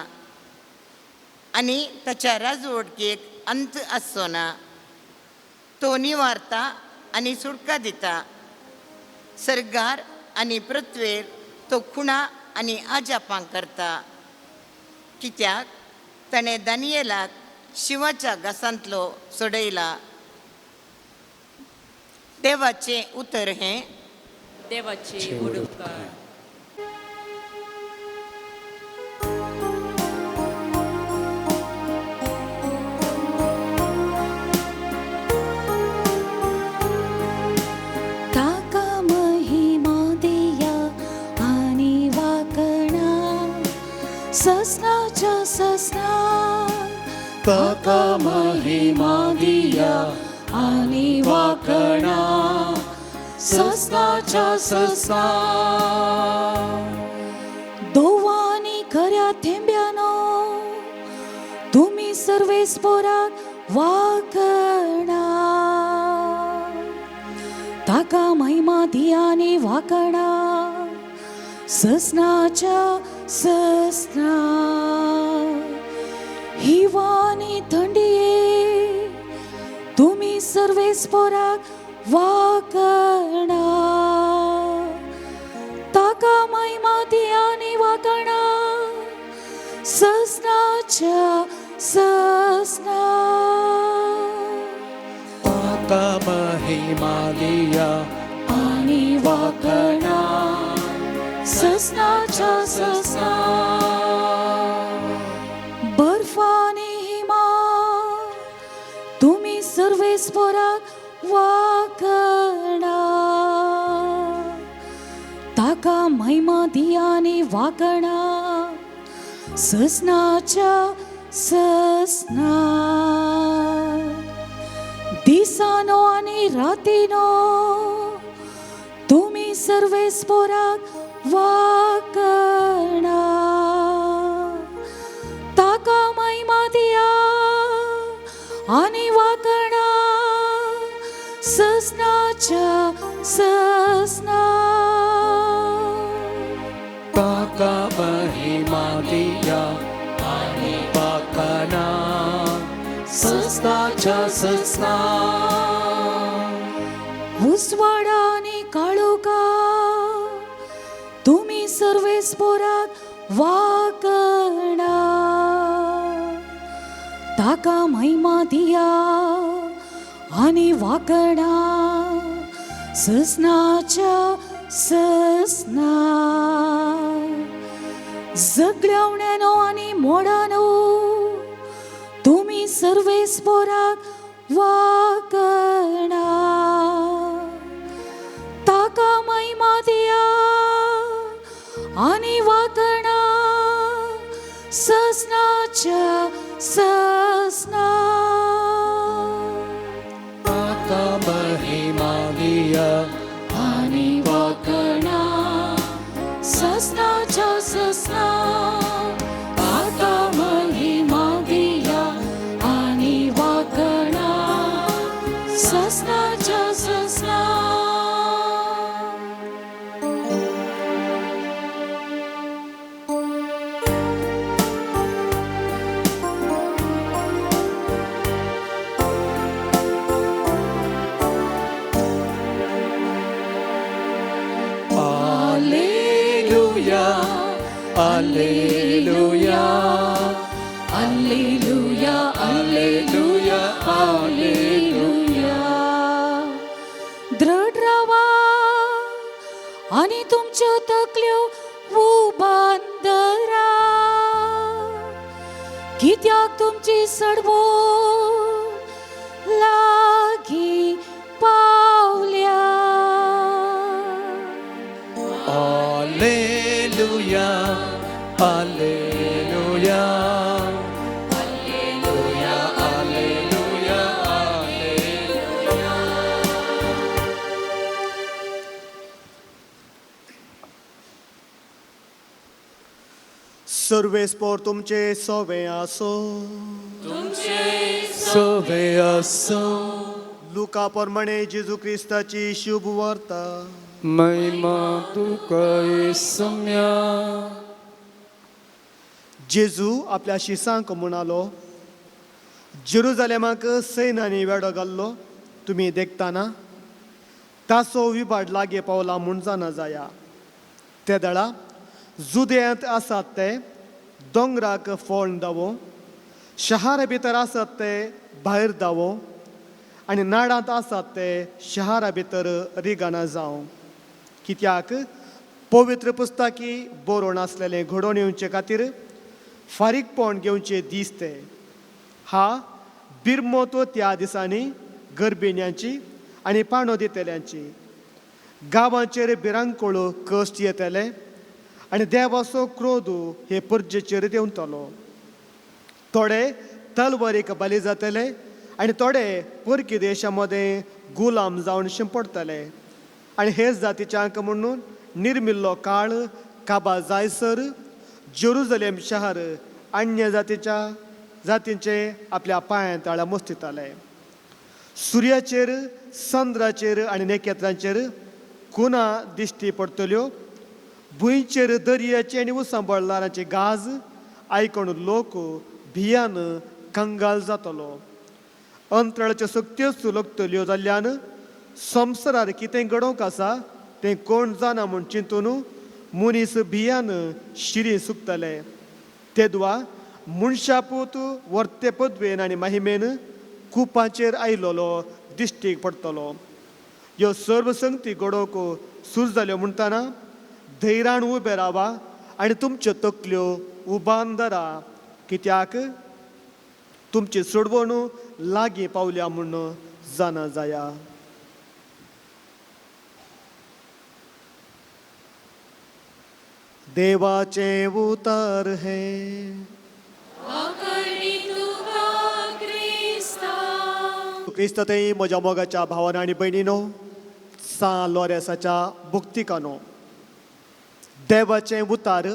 आनी ताच्या राजवटकेक अंत आसचो ना. तो निवारता आनी सुटका दिता. सर्गार आनी पृथ्वेर तो खुणा आनी अजापां करता, कित्याक ताणें दानियलाक शिवाच्या घासांतलो सोडयला. देवाचें उतर हें. देवाचे उपकार. ताका महिमा दिया आनी वाकणाया. ससनाच्या ससना. ताका महिमा दिया आनी वाकणा ससनाच्या ससना. दोवानी खऱ्या थेंब्यानो तुम्ही सर्वेस पोराक वाकणा. ताका महिमा दियानी वाकणा ससनाच्या ससना. हिवानी थंडिये तुम्ही सर्वेस पोराक वाकणा. ताका महिमा दियानी वाकणा ससनाच्या ससना. ताका महिमा दिया आनी वाकणा ससनाच्या ससना. बर्फानी हिमा तुम्ही सर्वेस पोराक वाकणा. ताका महिमा दियानी वाकणा ससनाच्या ससना. दिसानो आनी रातीनो तुम्ही सर्वेस पोराक वाकणा. ताका महिमा दिया आनी वाकणा ससनाच्या ससना. ताका महिमा दिया आनी वाकणा ससनाच्या ससना. उजवाडा आनी काळोखा तुम्ही सर्वेस पोराक वाकणा. ताका महिमा दिया आनी वाकणा ससनाच्या ससना. जगल्यावण्यानो आनी मोडानो तुम्ही सर्वेस पोराक वाकणा. ताका महिमा दिया आनी वाकणा ससनाच्या ससना. ताका महिमा दिया आनी वाकणा ससनाच्या ससना. ताका महिमा दिया आनी वाकणा ससनाच्या ससना. Alleluia, Alleluia, alleluia, Alleluia, alleluia. दृढ रावा आनी तुमच्यो तकल्यो उबान दरा, कित्याक तुमची सडवो लागीं पावल्या. Alleluia, Alleluia, Alleluia, Alleluia, Alleluia. सर्वेस्पोर तुमचे सोवे आसो. सवे आसो. लुका प्रमाणे जेजू क्रिस्ताची शुभ वार्ता. महिमा तुका येसम्या. जेजू आपल्या शिसांक म्हणालो, जेरुजालेमाक सैनांनी वेडो घाल्लो तुमी देखताना ताचो विभाड लागीं पावला म्हूण जाणा जाया. ते दळा जुदयांत आसात ते दोंगराक फोण दावो, शहारा भितर आसात ते भायर दावो आनी नाडांत आसात ते शहारा भितर रिगाना जावं. कित्याक पवित्र पुस्तकी बरोवन आसलेलें घडोवन येवचे खातीर फारीकपण घेवचे दीस ते. हा बिरमोतो त्या दिसांनी गर्भिण्यांची आनी पाणो दितल्यांची. गांवांचेर भिरांकूळ कश्ट येतले आनी देवाचो क्रोध हे परजेचेर देंवतलो. थोडे तलवारीक बली जातले आनी थोडे परकी देशा मदें गुलाम जावन शिंपडटले आनी हेच जातीच्यांक म्हणून निर्मिल्लो काळ काबा जायसर जेरुजलेम शहर अन्य जातीच्या जातींचे आपल्या पांयां ताळ्या मस्तिताले. सुर्याचेर, चंद्राचेर आनी नखेत्रांचेर कुना दिश्टी पडटल्यो. भुंयचेर दर्याचे आनी उसांबळ ल्हारांचे गाज आयकून लोक भियान कंगाल जातलो. अंतराळाच्यो सक्त्योच लगतल्यो जाल्ल्यान संवसारार कितें घडोवंक आसा तें कोण जाणा म्हूण चिंतून मनीस भियान शिरी सुकतले. तेदवा मनशापूत वर्ते पदवेन आनी महिमेन कुपाचेर आयलोलो दिश्टीक पडटलो. ह्यो सर्व संगती घडोवंक सुरू जाल्यो म्हणटना धैर्यान उबे रावा आनी तुमच्यो तकल्यो उबान धरा, कित्याक तुमची सोडवण लागीं पावल्या म्हूण जाणा जाया. देवाचें उतर हें. क्रिस्त थंय म्हज्या मोगाच्या भावान आनी भयणीनो, सा लोरेसाच्या भक्तिकानो, देवाचें उतार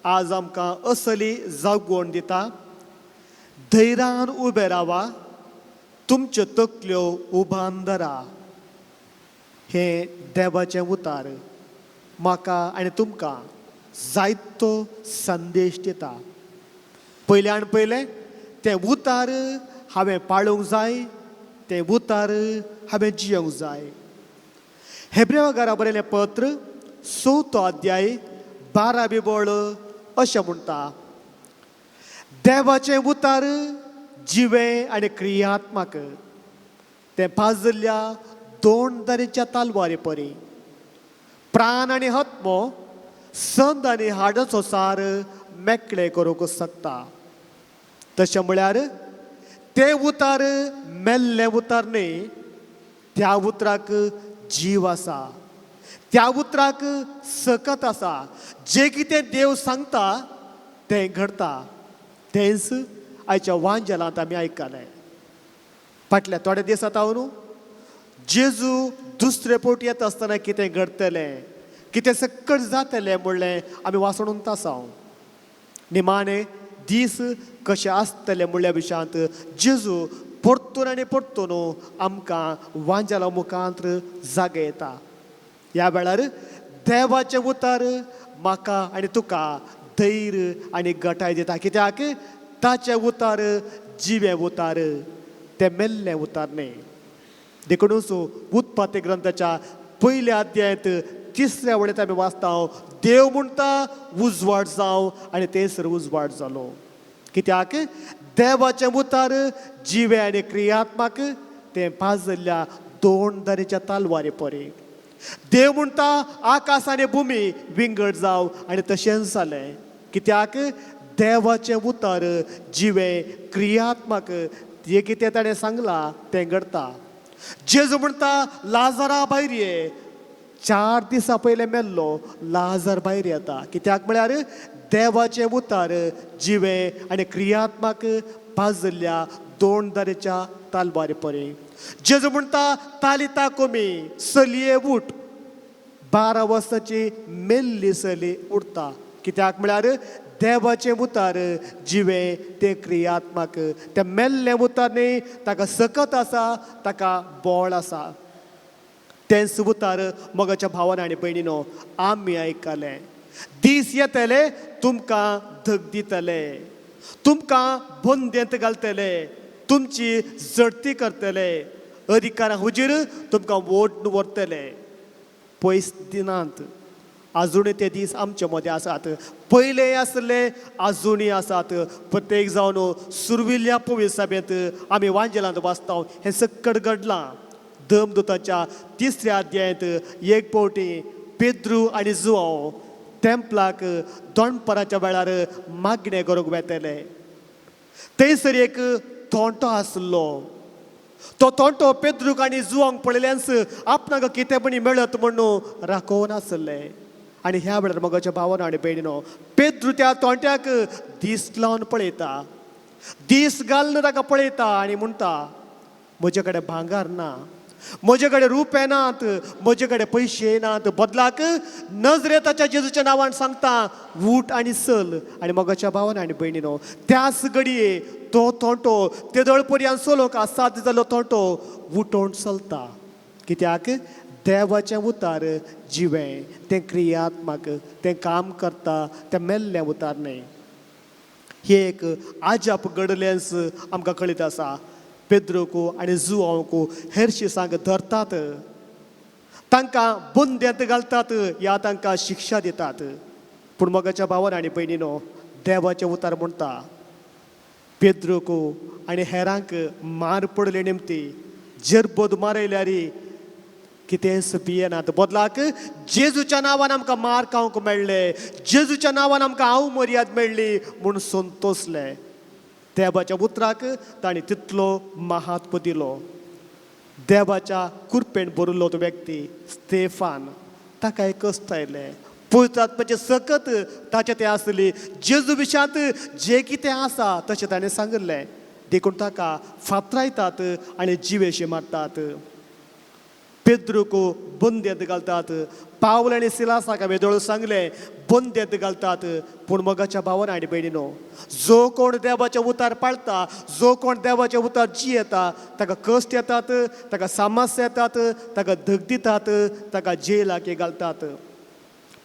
आज आमकां असली जागवण दिता. धैर्यान उबे रावा, तुमच्यो तकल्यो उबान धरा. हें देवाचें उतार म्हाका आनी तुमकां जायतो संदेश दिता. पयल्यान पयलें तें उतार हांवें पाळूंक जाय, तें उतार हांवें जियोंक जाय. हेब्रेवा घरा बरयलें पत्र चवथो अध्याय 12 बिबळ अशें म्हणटा, देवाचें उतार जिवें आनी क्रियात्मक, तें पाजल्ल्या दोन दरेच्या तालवारी परी प्राण आनी आत्मो, संद आनी हाडाचो सार मेकळे करूंक शकता. तशें म्हळ्यार तें उतार मेल्लें उतार न्हय, त्या उतराक जीव आसा, त्या उतराक सकत आसा. जें कितें देव सांगता तें घडता. तेंच आयच्या वांजेलांत आमी आयकलें. फाटल्या थोड्या दिसांत हांव न्हू जेजू दुसरे फावट येता आसतना कितें घडटलें, कितें सकट जातलें म्हणलें आमी वाचणून आसा. निमाणें दीस कशें आसतलें म्हणल्या विशयांत जेजू परतून आनी परतून आमकां वांजेला मुखांत जागे येता. ह्या वेळार देवाचें उतर म्हाका आनी तुका धैर्य आनी गटाय दिता, कित्याक ताचें उतर जिवें उतर, तें मेल्लें उतर न्हय. देखूनच उत्पत्ती ग्रंथाच्या पयल्या अध्यायांत तिसऱ्या वळींत आमी वाचता, देव म्हणटा उजवाड जावं आनी थंयसर उजवाड जालो. कित्याक देवाचें उतर जिवें आनी क्रियात्मक, तें पाजल्ल्या दोन दरेच्या तालवारी परी. देव म्हणटा आकाश आनी भुमी विंगड जावं आनी तशेंच जालें. कित्याक देवाचें उतर जिवें क्रियात्मक, जें कितें ताणें सांगलां तें घडता. जेजू म्हणटा लाजरा भायर ये. 4 दिसां पयलें मेल्लो लाजर भायर येता. कित्याक म्हळ्यार देवाचें उतर जिवें आनी क्रियात्मक पाजल्ल्या दोन दरेच्या तालवारी परी. जेजू म्हणटा तालिता कोमी, चलये उठ. 12 वर्सांची मेल्ली चली उरता. कित्याक म्हळ्यार देवाचें उतर जिवें तें क्रियात्मक, तें मेल्लें उतर न्हय, ताका सकत आसा, ताका बळ आसा. तेंच उतर मोगाच्या भावान आनी भयणीनो आमी आयकलें. दीस येतले तुमकां धग दितले, तुमकां बंदेंत घालतले, तुमची झडती करतले, अधिकारां हुजीर तुमकां वोट व्हरतले. पयस दिनात, आजुनूय ते दीस आमचे मदें आसात. पयले आसले आजुनूय आसात. प्रत्येक जावन सुरविल्ल्या पवित्र सभेंत आमी वांजेलांत वाचता हें सकट घडलां. दमदुताच्या 3ऱ्या अध्यायांत एक फावटी पेद्रू आनी जुआंव तेंपलाक दोनपराच्या वेळार मागणें करूंक वेतले. थंयसर एक तोंटो आसलो. तो तोंटो पेद्रूक आनी जुआंक पळयल्यान आपणाक कितें पणी मेळत म्हणून राखोवन आसलें आनी ह्या वेळार मोगाच्या भावान आनी भयणीनो, पेद्रू त्या तोंट्याक दीस लावन पळयता, दीस घालून ताका पळयता आनी म्हणटा, म्हजे कडेन भांगर ना, म्हजे कडेन रुपये नात, म्हजे कडेन पयशे नात, बदलाक नजरेताच्या जेजूच्या नांवान सांगता, उठ आनी चल. आनी मोगाच्या भावान आनी भयणीनो, त्याच घडये तो तोंटो तेदळ पर्यंत चलोवंक आसात जालो तोंटो उठोवन चलता. कित्याक देवाचें उतार जिवें, तें क्रियात्मक, तें काम करता, तें मेल्लें उतार न्हय. हे एक आजाप घडलेंच आमकां कळीत आसा. पेद्रूक आनी जुआंवक हेरशी सांग धरतात, तांकां बंद्यांत घालतात या तांकां शिक्षा दितात. पूण मोगाच्या भावान आनी भयणीनो, देवाचें उतार म्हणटा, पेद्रूक आनी हेरांक मार पडले निमती जरबोद मारयल्यार कितेंच पियेनात, बदलाक जेजूच्या नांवान आमकां मार खावंक मेळ्ळें, जेजूच्या नांवान आमकां हांव मर्याद मेळ्ळी म्हूण संतोसले. देवाच्या उतराक तांणी तितलो महात्व दिलो. देवाच्या कुरपेन भरिल्लो तो व्यक्ती स्तेफान, ताका एक कश्ट आयलें. पवित्र आत्म्याचें सकत ताचें तें आसली, जेजू विशांत जें कितें आसा तशें ताणें सांगिल्लें, देखून ताका फातरायतात आनी जिवेशी मारतात. पेद्रूक बंद्यांत घालतात. पावल आनी सिलासाक वेदोळ सांगलें बंद्यांत घालतात. पूण मोगाच्या भावान आनी भयणीनो, जो कोण देवाचें उतार पाळता, जो कोण देवाचें उतार जियेता, ताका कश्ट येतात, ताका समस्या येतात, ताका धग दितात, ताका जेलाक घालतात.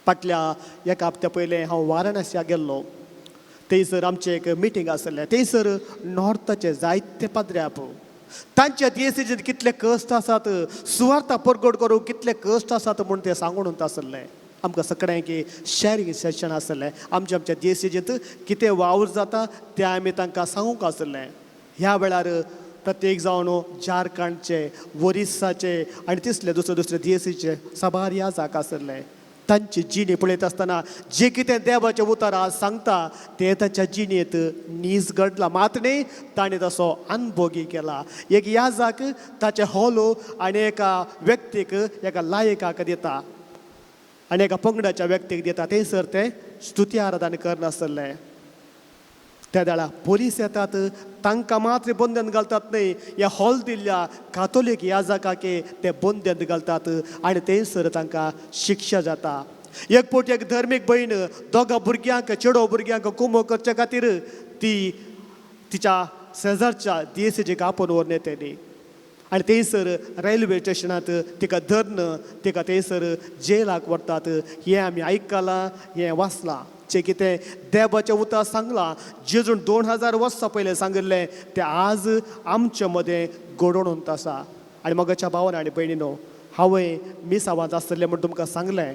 फाटल्या एका हप्त्या पयलें हांव वाराणस्या गेल्लो. थंयसर आमचें एक मिटींग आसलें. थंयसर नॉर्थाचे जायते पाद्र्याप, तांच्या देसीचेर कितले कश्ट आसात, सुवार्था परगट करूंक कितले कश्ट आसात म्हूण ते सांगून आसले. आमकां सगळ्यांक शॅरींग सेशन आसलें. आमच्या आमच्या देसीचेंत कितें वावर जाता तें आमी तांकां सांगूंक आसलें. ह्या वेळार प्रत्येक जावन झारखंडचे, ओरिसाचे आनी तिसले दुसरे दुसरे देसीचे साबार ह्या जाग आसले. तांची जिणी पळयत आसतना जे कितें देवाचें उतर आज सांगता तें ताच्या जिणेंत नीज घडलां. मात न्ही ताणें तसो अनभोगी केला. एक याजाक ताचें होलो आनी एका व्यक्तीक, एका लायकाक दिता आनी एका पंगडाच्या व्यक्तीक दिता. थंयसर तें स्तुती आराधन करनासलें. त्या वेळार पोलीस येतात, तांकां मात्र बंधन घालतात न्हय, ह्या हॉल दिल्ल्या कातोलीक याजकाक ते बंधन घालतात आनी थंयसर तांकां शिक्षा जाता. एक फावट एक धर्मीक भयण दोगां भुरग्यांक, चेडो भुरग्यांक कुमो करचे खातीर ती तिच्या शेजारच्या दियेसीक आपोवन व्हरून येतली आनी थंयसर रेल्वे स्टेशनांत तिका धरून तिका थंयसर जेलाक व्हरतात. हें आमी आयकलां, हें वाचलां. जें कितें देवाचें उतर सांगलां, जेजून 2000 वर्सां पयलें सांगिल्लें तें आज आमचे मदें घडोवन आसा. आनी मोगाच्या भावान आनी भयणीनो, हांवें मिसावांत आसतलें म्हूण तुमकां सांगलें.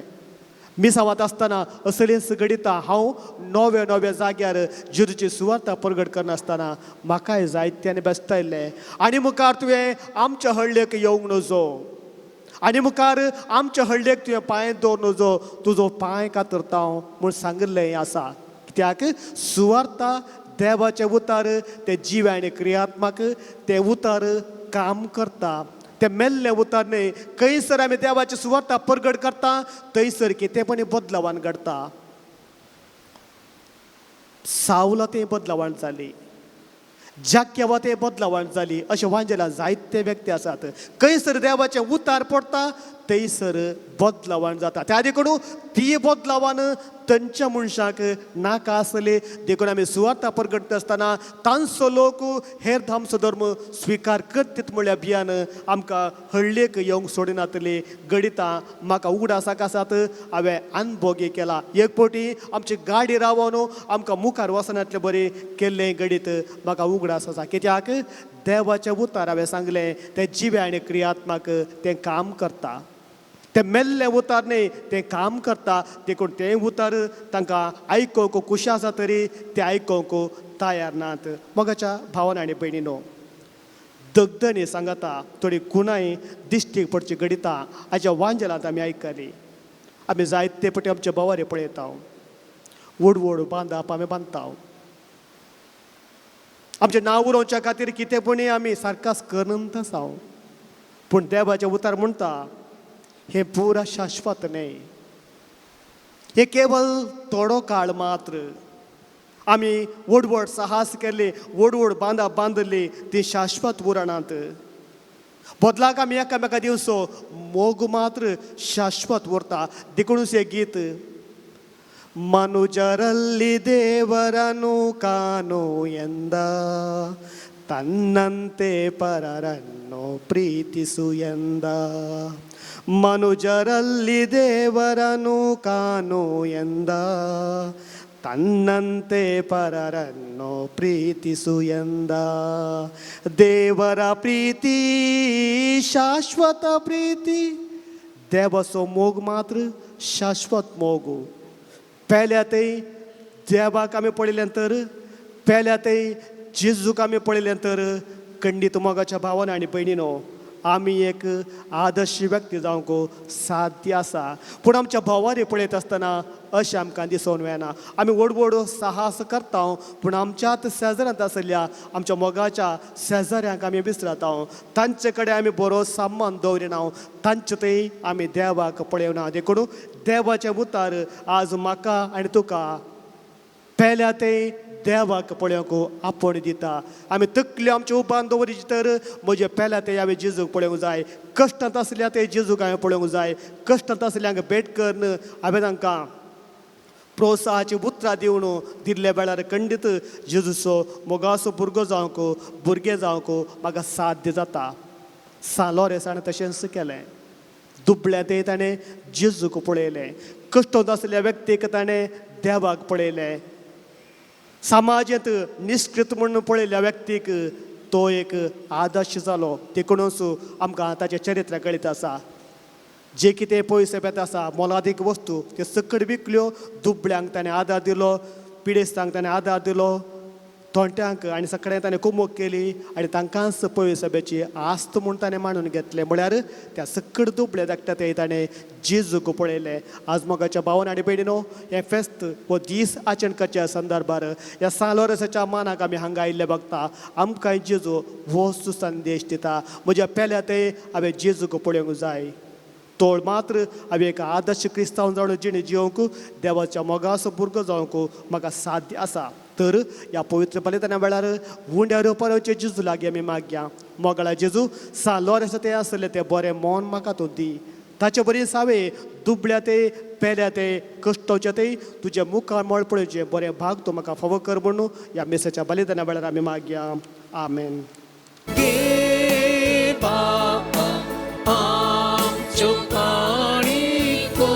मिसावांत आसतना असलेंच घडिता. हांव नव्या नव्या जाग्यार जेजूची सुवार्ता परगट करनासतना म्हाकाय जायत्यान बेसतायल्लें. आनी मुखार तुवें आमच्या हळ्ळेक येवंक नजो, आनी मुखार आमच्या हळ्ळेक तुवें पांय दवर नजो, तुजो पांय कातरता हांव म्हूण सांगिल्लें आसा. कित्याक सुवार्ता देवाचें उतार तें जिवें आनी क्रियात्मक, तें उतार काम करता, तें मेल्लें उतार न्हय. खंयसर आमी देवाची सुवार्ता परगट करता थंयसर कितें पण बदलावान घडता. सावला तें बदलावान जाली, जाक्यावा तें बदलावान जाली. अशें वांजेला जायते व्यक्ती आसात. खंयसर देवाचें उतार पडटा थंयसर बदलावान जाता. त्या देखून ती बदलावान तांच्या मनशाक नाका आसले. देखून आमी सुवार्ता परगटता आसतना तांचो लोक हेर धामचो धर्म स्विकार करतीत म्हळ्या भियान आमकां हळ्ळेक येवंक सोडिनातली गणितां म्हाका उगडासाक आसात. हांवें अनभोगी केला. एक फावटी आमची गाडी रावन आमकां मुखार वचनातले बरें केल्लें गणीत म्हाका उगडास आसा. कित्याक देवाचें उतार हांवें सांगलें तें जिवें आनी क्रियात्मक तें काम करता. तें मेल्लें उतार न्हय, तें काम करता. देखून तें उतार तांकां आयकूंक खुशी आसा तरी तें आयकूंक तयार नात. मोगाच्या भावान आनी भयणीनो, दगदणी सांगता थोडी गुणांय दिश्टीक पडची घडितां हाच्या वांजेलांत आमी आयकली. आमी जायते पटी आमचे भोंवारे पळयता, व्हड व्हड बांदाप आमी बांदता. आमचें नांव उलोवच्या खातीर कितें पणी आमी सारकास करनत आसा. पूण देवाचें उतार म्हणटा हें पुरा शाश्वत न्हय. हे केवल थोडो काळ मात्र. आमी व्हड व्हड साहस केल्ले, व्हड व्हड बांदा बांदली, ती शाश्वत उरणांत. बदलाक आमी एकामेका दिवचो मोग मात्र शाश्वत उरता. देखूनच हें गीत ಮನುಜರಲ್ಲಿ ದೇವರನು ಕಾನು ಎಂದ, ತನ್ನಂತೆ ಪರರನ್ನು ಪ್ರೀತಿಸು ಎಂದ. ಮನುಜರಲ್ಲಿ ದೇವರನು ಕಾನು ಎಂದ, ತನ್ನಂತೆ ಪರರನ್ನು ಪ್ರೀತಿಸು ಎಂದ. ದೇವರ ಪ್ರೀತಿ ಶಾಶ್ವತ ಪ್ರೀತಿ, देवाचो मोग मात्र शाश्वत मोग. पेल्या थंय देवाक आमी पळयलें तर, पेल्या थंय जेजूक आमी पळयलें तर, खंडीत मोगाच्या भावान आनी भयणीनो आमी एक आदर्श व्यक्ती जावंक साध्य आसा. पूण आमच्या भावारी पळयत आसतना अशें आमकां दिसून येना. आमी व्हड व्हड साहस करता, पूण आमच्याच शेजाऱ्यांत आशिल्ल्या आमच्या मोगाच्या शेजाऱ्यांक आमी विसरता. तांचे कडेन आमी बरो सामान दवरिना, तांचे थंय आमी देवाक पळयना. देखून देवाचें उतार आज म्हाका आनी तुका पेल्या थंय देवाक पळोवंक आपोवणें दिता. आमी तकल्यो आमच्यो उबान दवरिची तर म्हजे पेल्या थंय हांवें जेजूक पळोवंक जाय. कश्टांत आसल्या थंय जेजूक हांवें पळोवंक जाय. कश्टांत आसल्यांक भेट करून हांवें तांकां प्रोत्साहाची उतरां दिवन दिल्ल्या वेळार खंडीत जेजूचो मोगाचो भुरगो जावंक, भुरगें जावंक म्हाका साध्य जाता. सान लोरेंसान तशेंच केलें. दुबळ्या थंय ताणें जेजूक पळयलें. कश्टांत आसल्या व्यक्तीक ताणें देवाक पळयलें. समाजांत निश्कृत म्हणून पळयल्ल्या व्यक्तीक तो एक आदर्श जालो. देखूनच आमकां ताचें चरित्र कळीत आसा. जे कितें पयशे बेत आसा, मोलादीक वस्तू, त्यो सकट विकल्यो, दुबळ्यांक ताणें आदार दिलो, पिडेस्तांक ताणें आदार दिलो, तोंट्यांक आनी सगळ्यांक ताणें कुमोक केली आनी तांकांच पयसब्याची आस्त म्हूण ताणें मांडून घेतलें. म्हळ्यार त्या सकट दुबळे धाकट्या थंय ताणें जेजूक पळयलें. आज मोगाच्या भावान आनी भयणीनो, हें फेस्त हो दीस आचरण करच्या संदर्भार ह्या सान लोरेंसाच्या मानाक आमी हांगा आयिल्ले बघता. आमकां जेजू होच संदेश दिता, म्हज्या पेल्या थंय हांवें जेजूक पळोवंक जाय. तोळ मात्र हांवें एक आदर्श क्रिस्तांव जावन जिणे जिवंक, देवाच्या मोगाचो भुरगो जावंक म्हाका साध्य आसा. तर ह्या पवित्र बलिदाना वेळार उंड्या रोपाराचे जेजू लागीं आमी मागया. मोगाळा जेजू, सान लोरेंसा ते आसले तें बरें मन म्हाका तूं दी. ताचे बरी सावे दुबळ्या ते पेल्या ते कश्टवचे ते तुज्या मुखार मळ पळोवचें बरें भाग तूं म्हाका फावो कर म्हणून ह्या मिसाच्या बलिदाना वेळार आमी मागया. आमेन. गे बापा आमच्यो काणिको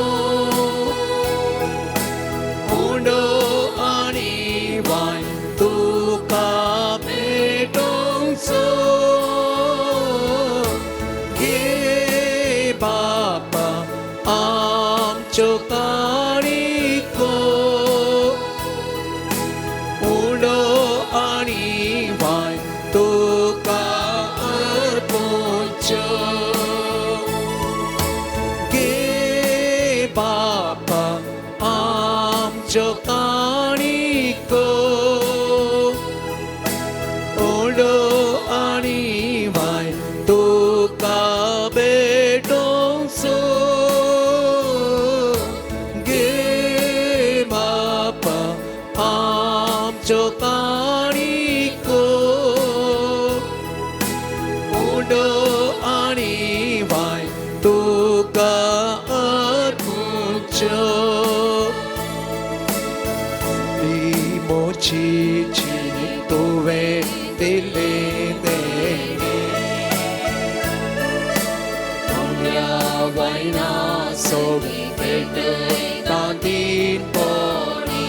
उंडो आनी वायन तुका भेटोवचो. गे बापा आमच्यो काणिको उंडो आनी वायन तुका अर्पुचो. गे बापा आमच्यो काणिको उंडो आनी वायन तुका भेटोवचो. गे बापा आमच्यो काणिको उंडो आनी वायन तुका अर्पुचो. मोची तुवें दिले देणे उंड्या वायना सोबी भेटयता दीनपणी.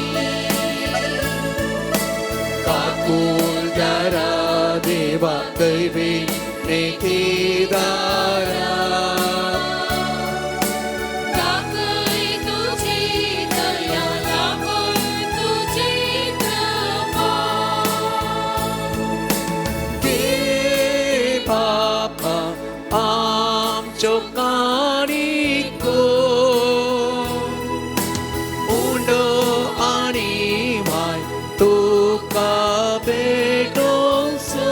काकूल दारा देवा दैवी नितीदारा. दाखय तुझी दया, दाखय तुझी कृपा. गे बापा आमच्यो काणिको उंडो आनी वायन तुका भेटोवचो.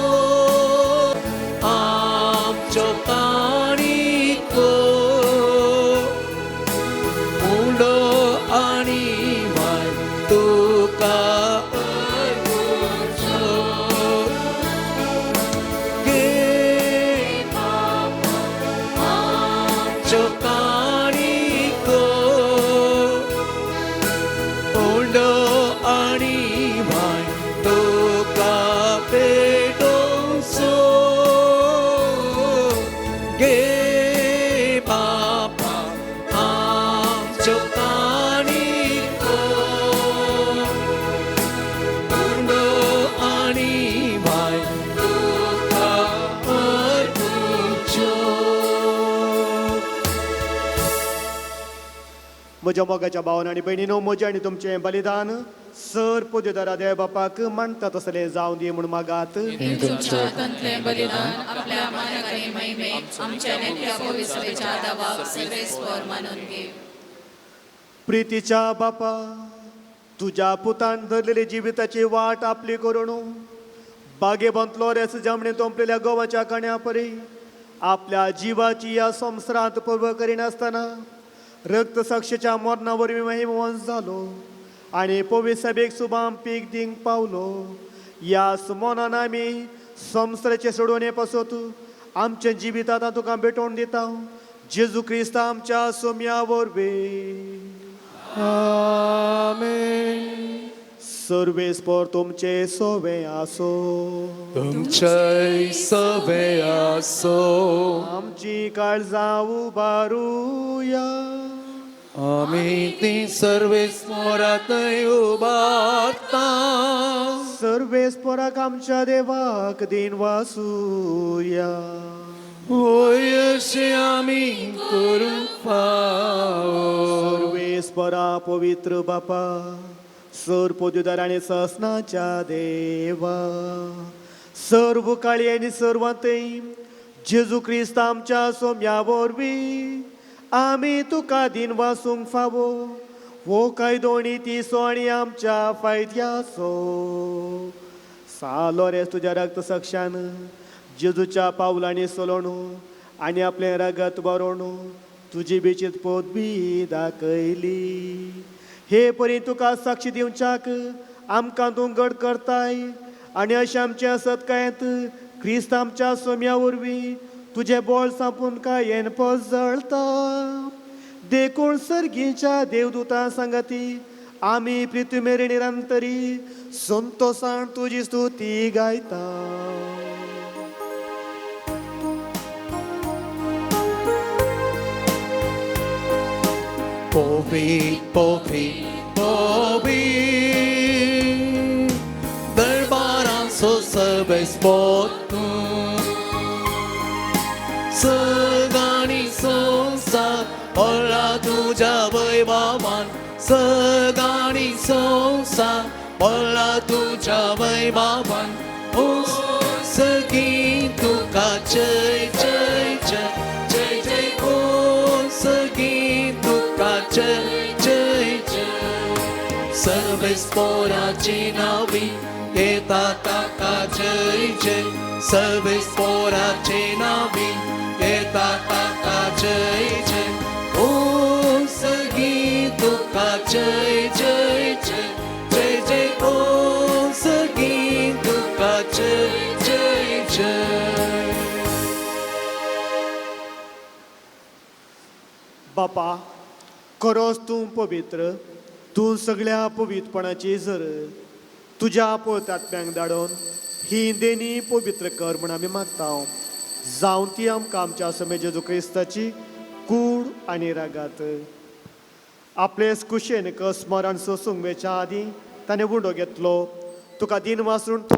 आमच्यो काणिको तुका अर्पूच्यो गे बापा आमच्यो काणिको उंडो आनी वाय तुका पेटोवचो गे बापा आमच्यो काणिको उंडो आनी वाय तुका अर्पूच्यो. म्हज्या मोगाच्या भावन आनी भयणीनो, म्हजें आनी तुमचें बलिदान सर पुजेदारा देव बापाक मानता तसलें जावं दी म्हूण मागात. तुमच्या हातांतलें बलिदान आपल्या मानक आनी महिमेक, आमच्या नेत्या पवित्रतेच्या दावाक सर्वेस्पर मानून घे. प्रितीच्या बापा, तुज्या पुतान धरलेली जिविताची वाट आपली करून बागेबंतलो रेस जामणे तोंपलेल्या गोवाच्या काण्या परी आपल्या जिवाची या संवसारांत पर्व करिनासतना रक्त साक्षीच्या मरणा वरवीं महिमवंत जालो आनी पवित्र सभेक सुबाम पीक दिवंक पावलो. ह्या सुमनान आमी संवसाराचे सोडवणे पासत आमच्या जिवीत आतां तुका भेटोवन दिता, जेजू क्रिस्त आमच्या सोम्या वरवीं. आमेन. सर्वेस्पर तुमचे सोवे आसो. तुमच्याय सवे आसो. आमची काळजां उबारुया. आमी ती सर्वेस्परातय उबारता. सर्वेस्पराक आमच्या देवाक दिन वासूया. वय अशें आमी करूंक फावो. सर्वेस्परा, पवित्र बापा, सर पदवीदार आनी ससनाच्या देवा, सर्व काळी आनी सर्वांतय जेजू क्रिस्त आमच्या सोम्या वरवीं आमी तुका दिन वासूंक फावो. हो कायदो आनी तिसो आनी आमच्या फायद्याचो. सालोरेस तुज्या रक्त सक्षान जेजूच्या पावलांनी सोलोण आनी आपलें रगत बरोवन तुजी बेचीत पदवी दाखयली. हे परी तुका साक्षी दिवच्याक आमकां तूं गड करताय आनी अशें आमचें आसत कांयत क्रिस्त आमच्या सोम्या वरवीं तुजें बळ सांपून कांयन पजळता. देखून सर्गीच्या देवदूतां सांगाती आमी पृथ्वी मेरेन निरंतरी संतोसान तुजी स्तुती गायता. Pobi, pobi, pobi, दरबारांचो सर्वेस्पर तूं, सगाणी संवसार भरला तुज्या वैभवान, सगाणी संवसार भरला तुज्या वैभवान. ओ सगीं तुका जय जय जय जय जय, ओ सगीं तुका जय जय जय. सर्वेस्पराची नावी येता ताका जय जय, सर्वेस्पराची नावी येता ताका जय जय. ओ सगीं तुका जय जय जय जय जय, ओ सगीं तुका जय जय जय. बापा, खरोच तूं पवित्र, तूं सगळ्या पवित्रपणाची जर तुज्या पवित्र धाडून ही देणी पवित्र कर म्हण आमी मागता. जावन ती आमकां आमच्या समे जेजू क्रिस्ताची कूड आनी रागात. आपले कुशेन स्मरण सोसूंक वेच्या आदीं ताणें उंडो घेतलो, तुका दिन वासून तूं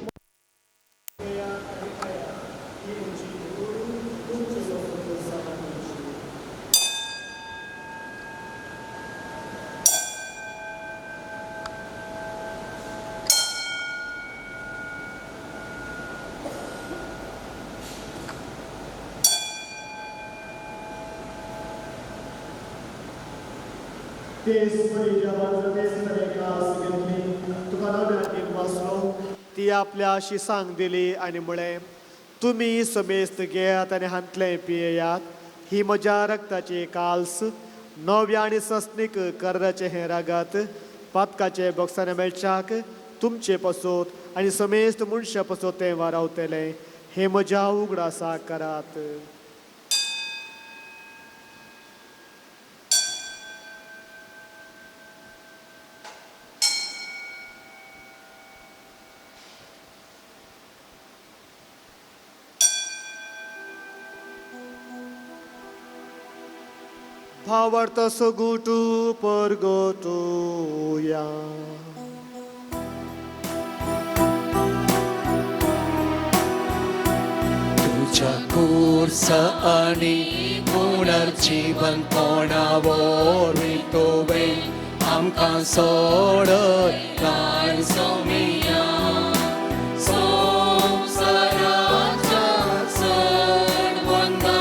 ती आपल्या अशी सांग दिली आनी म्हळें, तुमी समेस्त घेयात आनी हांतलें पियेयात. ही म्हज्या रक्ताची काल्स, नव्या आनी सस्नीक कराराचें हें रागात. पातकाचे बक्षाने मेळच्याक तुमचे पसोत आनी समेस्त मनशा पसोत तें वारावतलें. हे म्हज्या उगडासा करात. भावार्थ सगुटू परगटूया. तुझ्या कुर्स आनी पुनर्जीवन कोणा वरवीं तुवें आमकां सोडयलां सोमिया. संवसाराच्या सडवंदारा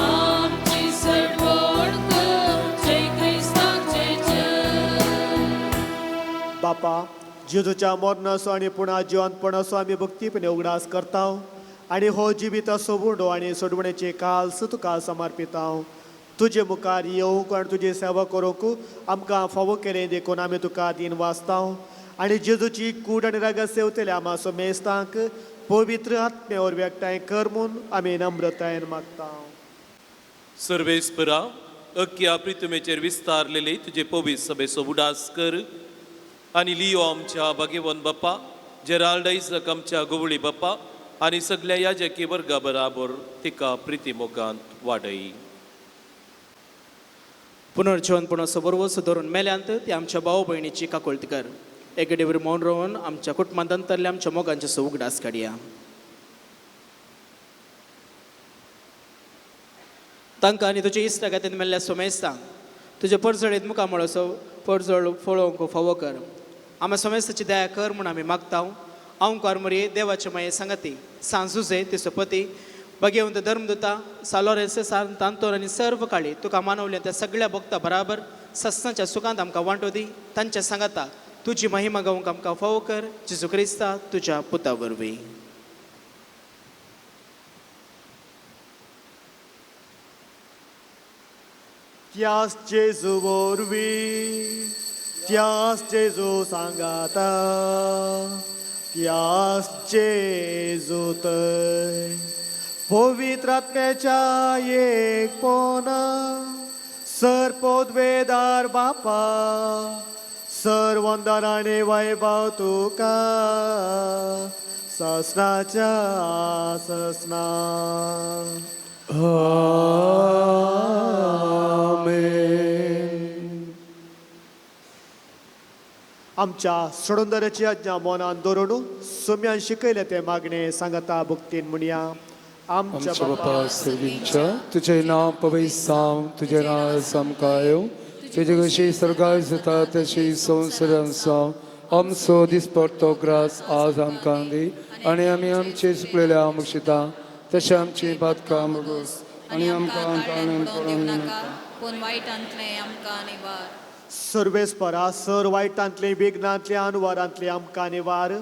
आमची सडवण कर, जय क्रिस्ताचे जय. बापा, जेजूच्या मरणाचो आनी पुणा जिवंतपणाचो आमी भक्तीपणे उगडास करता आनी हो जिविताचो उंडो आनी सोडवणेचे काल्स तुका समर्पिता. तुजे मुखार येवंक आनी तुजी सेवा करूंक आमकां फावो केलें देखून आमी तुका दीन वाचता आनी जेजूची कूड आनी रागा सेवतले आमा समेस्तांक पवित्र आत्मे वरवीं एकठांय कर म्हूण आमी नम्रतायेन मागता. सर्वेस्परा, अख्ख्या प्रितुमेचेर विस्तारलेले तुजे पवित्र सभेचो उडास कर आनी लियो आमच्या भाग्यवन बाप्पा, जेराल्ड आयजक आमच्या गोवळी बाप्पा आनी सगल्या याजकी वर्गा बराबर तिका प्रिती मोगांत वाडय. पुनर्जीवनपणाचो बरवस धरून मेल्यांत ती आमच्या भाव भयणीची काकुळट कर. एकेडेवर मौन रावन आमच्या कुटुंबांत अंतरल्या आमच्या मोगांचो उगडास काडया. तांकां आनी तुजे इश्टागतीन मेल्ल्या सोमेस्तांक तुजे परजळीत मुखामळाचो परजळ फळोवंक फावो कर. आमी सोमेस्ताची दया कर म्हूण आमी मागता. अंकार मरये देवाचे माये सांगाती सांजुजे तिचो पती भगेवंत धर्मदुता सालोरेस तांतोर आनी सर्व काळी तुका मानवल्या त्या सगळ्या भक्ता बराबर सस्नाच्या सुखांत आमकां वांटो दी. तांच्या सांगाता तुजी महिमा गावंक आमकां फावो कर. जेजू क्रिस्ता तुज्या पुता वरवीं. त्यास जेजू वरवीं, त्यास जेजू सांगाता, त्यास जेजू तय पवित्र आत्म्याच्या एकपणा सर पदवेदार बापा सर वंदन आनी वैभव तुका ससनाच्या ससना. आमेन. आमच्या सोडंदराची आज्ञा मनान दवरून सोम्यान शिकयलें तें मागणें सांगता भक्तीन म्हणया. आमच्या आमच्या बापा सर्वींच्या तुजें नांव पवित्र जावं, तुजें राज आमकां येवं, तुजे कशी स्वर्गार जाता तशी संवसारांत जावं. आमचो दिसपडतो ग्रास आज आमकां दी आनी आमी आमचे चुकलेल्या मुक्षिता तशें आमची पातकां मुगोस आनी आमकां ताणून पडूंक दिनाका. पूण वायटांतलें आमकां निवार. सर्वेस्परा सर वायटांतले विघ्नांतले अनवारांतले आमकां निवार.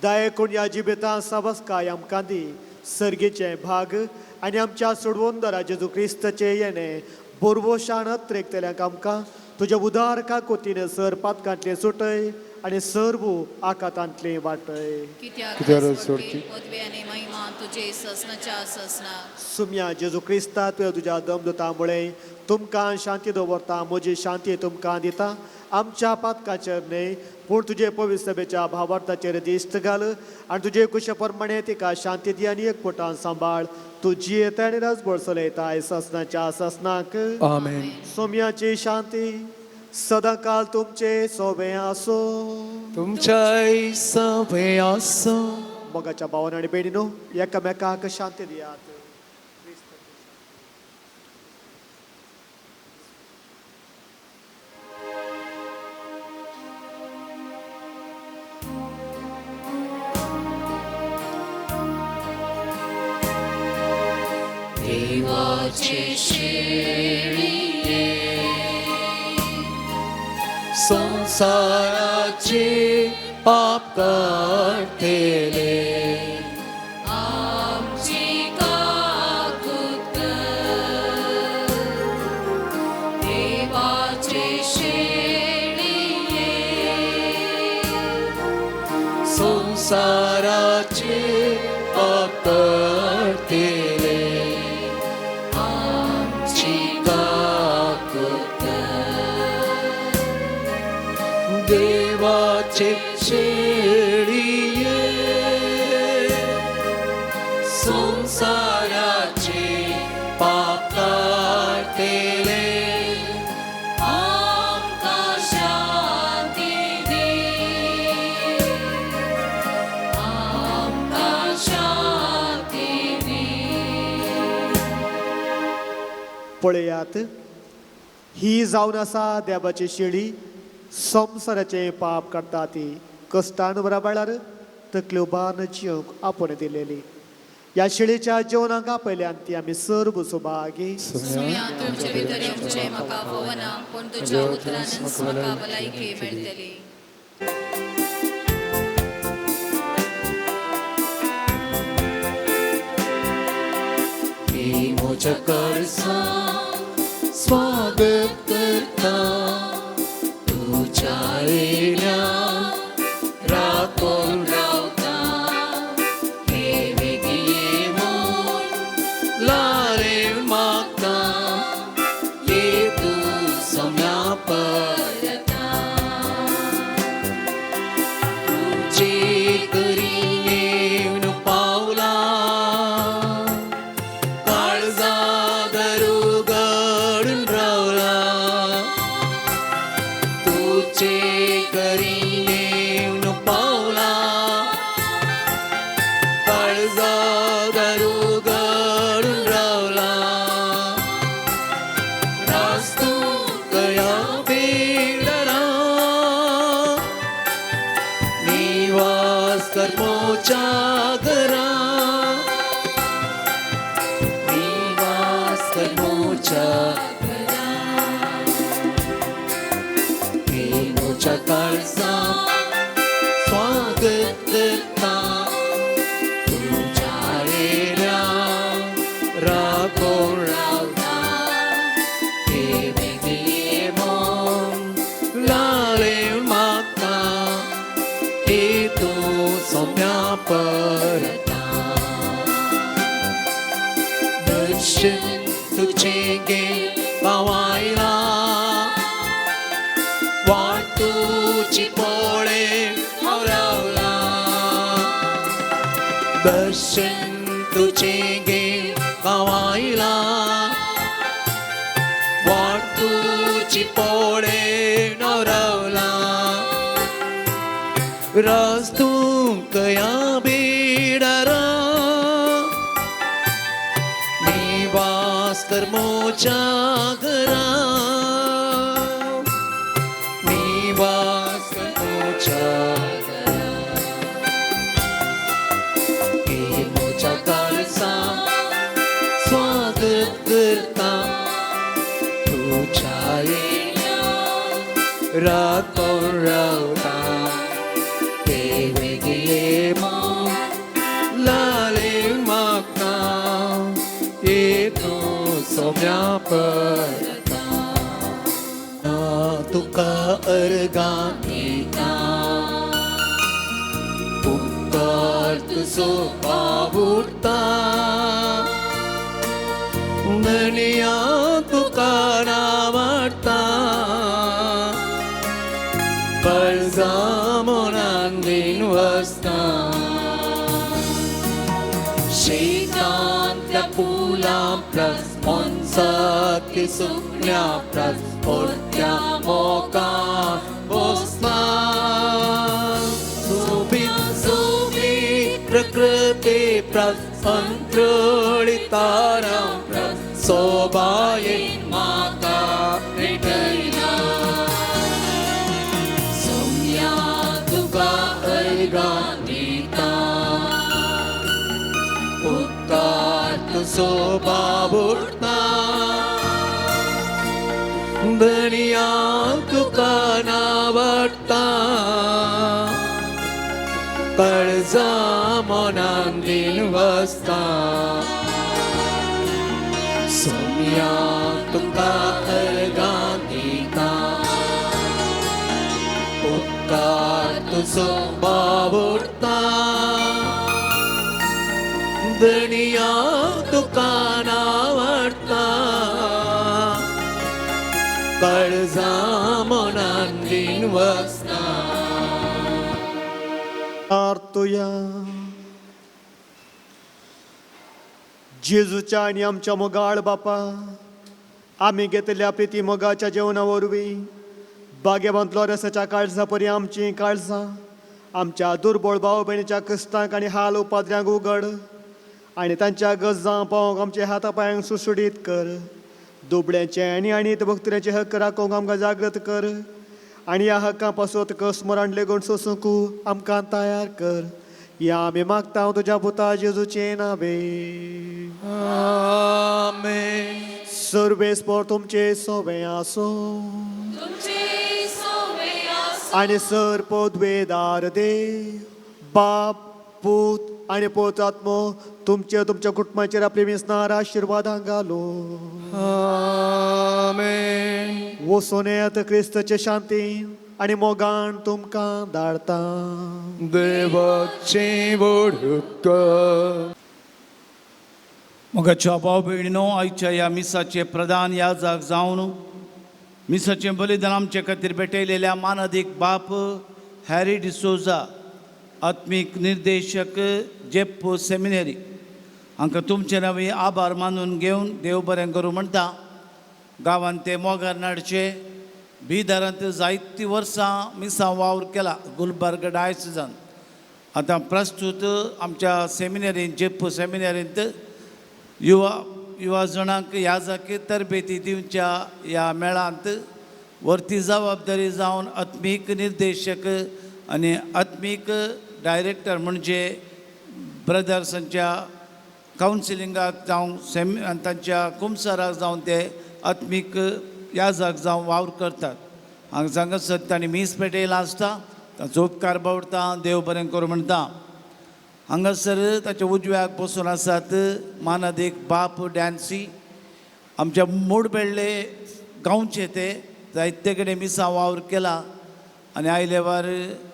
दया करून ह्या जिवितांत सवस्काय आमकां दी. सर्गेचे भाग आनी आमच्या सोडवंदरा जेजू क्रिस्ताचे येणे बोरवोशान अत्रेकतल्यांक आमकां तुज्या उदार काकोतीन सर पातकांतले सुटय आनी सर्व आकातांतले वाटय. कित्याक कित्याक सोडती पदवी आनी महिमा तुजे ससनाच्या ससना. सुम्या जेजू क्रिस्ता तुवें तुज्या दमदुता मुळे तुमकां शांती दवरता, म्हजी शांती तुमकां दिता. आमच्या पातकाचेर न्हय पूण तुजे पवित्र सभेच्या भावार्थाचेर दिश्ट घाल आनी तुजे कुशे प्रमाणे तिका शांती दी आनी एकपटान सांबाळ. तूं जियेता आनी राजभर चलयता ससनाच्या ससनाक. आमेन. सोम्याची शांती सदांकाल तुमचे सोबे आसो. तुमच्याय सभे आसूं. मोगाच्या भावान आनी भयणीनो एकामेकाक शांती दियात. देवाचे शेळये संवसाराचे पाप काडटले, आमची काकूत कर. देवाचे शेळये संवसाराचे पाप काडटले आमची काकूट कर. देवाचे शेळये संवसाराचे पाप काडटले आमकां शांती दी, आमकां शांती दी. पळयात, ही जावन आसा देवाची शेळी, संवसाराचें पाप काडटा ती. कश्टान बराबर तकल्यो बान जिवंक आपोवन दिलेली. ह्या शेळीच्या जेवणाक आपयल्यान ती आमी सर्व सुभागी. सुम्या, तुमचे भितर येवचें म्हाका फावना, पूण तुज्या उतरानच म्हाका भलायकी मेळटली. मी म्हज्या काळजा स्वागत करता तुज्या येयल्या राखून रावता हे बेगी म्हूण लारेव मागता ये तूं सोम्या परता तुजे करी येवन पावला काळजा दर उगडून रावला तुजे घरी येवन पावला काळजा दर उगडून रावला रास्तू कया बेडरा निवास कर मोच्या घरा निवास कर मोच्या घरा हे मोच्या काळजा स्वागत करता तुझ्या येण्या राखून रावता हे बेगी म्हूण लारेव मागता हे तूं सोम्या परता दर्शन तुझे गे पावायला वाट तुझी पोळे हांव रावला दर्शन तुझे गे पावायला वाट तुझी पोळे हांव रावला राज तूं कया बेडारा निवास कर मोच्या घरा निवास कर मोच्या घरा हे मोच्या काळजा स्वागत करता तुझ्या येण्या राखून रावता हे बेगी म्हूण लालेव मागता ये तूं सोम्या परता तुका अर्गां दिता उपकार तुजो बाबुरता धनया तुका नावाडटा काळजा मनान दिन वसता शेतांतल्या फुलां प्लस मोनजाती सुकण्या प्लस पोरत्या मोगान बसला सोबीत सोबीत प्रकृती प्लस अंतरळी तारां प्लस सोबायेन म्हाका भेटयला. सोम्या तुका अर्गां दिता उपकार तुजो बाबुरता धनया तुका नावडटा काळजा मनान दिन वसता सोम्या तुका अर्गां दिता उपकार तुजो बावडटा धनिया तुका नावडटा काळजा मनान दिन वसता. आर्तुया जेजूच्या आनी आमच्या मोगाळ बापा, आमी घेतल्या प्रिती मोगाच्या जेवणा वरवीं बागेवांत लोरेसाच्या काळजा परी आमचीं काळजां आमच्या दुर्बळ भाव भयणीच्या क्रिस्तांक आनी हाल उपाद्र्यांक उगड आनी तांच्या गजां पावोवंक आमच्या हाता पांयांक सुडसुडीत कर. दुबळ्यांचे आनी आनी भक्तऱ्यांचे हक्क राखोवंक आमकां जागृत कर आनी ह्या हक्कां पासत कस्मरान लेगून सोसूंक आमकां तयार कर. ह्या आमी मागता तुज्या पुता जेजूचे नावे. आमेन. सर्वेस्पर तुमचे सोवे आसो आनी सर पदवेदार देव बाप पूत आनी पोत आत्मो तुमचे तुमच्या कुटुंबाचेर आपले विसनार आशिर्वादां घालो. आमेन. वचून येत क्रिस्ताचे शांतीन आनी मोगान तुमकां धाडता. देवाचे वडक. मोगाच्या भाव भयणीनो, आयच्या ह्या मिसाचे प्रधान याजक जावन मिसाचें बलिदान आमचे खातीर भेटयलेल्या मानादीक बाप हॅरी डिसोजा, आत्मीक निर्देशक जेप्पो सेमिनरी, हांकां तुमचे नवी आभार मानून घेवन देव बरें करूं म्हणटा. गांवांत ते मोगार नाडचे बिदारांत जायतीं वर्सां मिसां वावर केला गुलबर्ग डायसिजान. आतां प्रस्तूत आमच्या सेमिनरींत जेप्पो सेमिनरींत युवा जणांक ह्या जाकी तरबेती दिवच्या ह्या मेळांत वरती जबाबदारी जावन आत्मीक निर्देशक आनी आत्मीक डायरेक्टर म्हणजे ब्रदर्सांच्या कावन्सिलिंगाक जावं सेम तांच्या कुमसराक जावन ते आत्मीक याजक जावन वावर करतात. हांगा हांगासर तांणी मीस पेटयलां आसता, तांचो उपकार बावडटा, देव बरें करूं म्हणटा. हांगासर ताच्या उजव्याक बसून आसात मानादीक बाप डॅन्सी, आमच्या मोडबेडले गांवचे ते जायते कडेन मिसां वावर केला आनी आयलेवार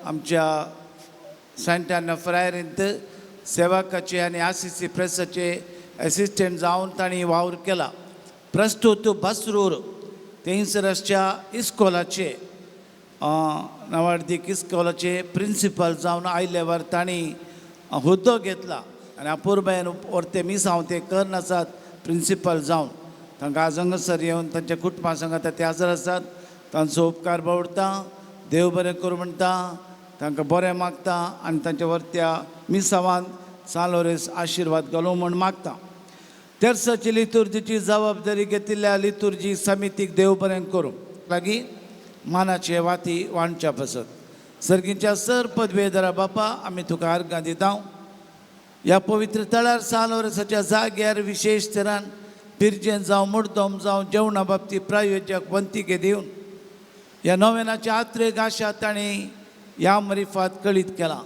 आमच्या सँटाना फ्रायरींत सेवकाचे आनी आर सी सी प्रेसाचे एसिस्टंट जावन तांणी वावर केला. प्रस्तूत बसरूर थंयसर आसच्या इस्कोलाचे नवार्दीक इस्कोलाचे प्रिंसिपल जावन आयलेवार तांणी हुद्दो घेतला आनी अपुरबायेन वरते मिसांव ते करनासात प्रिंसिपल जावन. तांकां आज हांगासर येवन तांच्या कुटुंबा सांगात ते हजर आसात, तांचो उपकार बावडटा, देव बरें करूं म्हणटा, तांकां बरें मागता आनी तांच्या वरत्या मिसावान सालोरेस आशिर्वाद घालूं म्हूण मागता. तेर्साची लितुर्जीची जबाबदारी घेतिल्ल्या लितुर्जी समितीक देव बरें करूं लागीं मानाचे वाती वांटच्या पासत सर्गीच्या सर पदवेदारा बापा आमी तुका अर्गां दिता. ह्या पवित्र तळार सालोरेसाच्या जाग्यार विशेश तरान पिरजेन जावं मुर्दम जावं जेवणा बाबतीत प्रायोजक वंतिके दिवन ह्या नव्यानाच्या आत्रेक आशा तांणी ह्या मरिफात कळीत केला.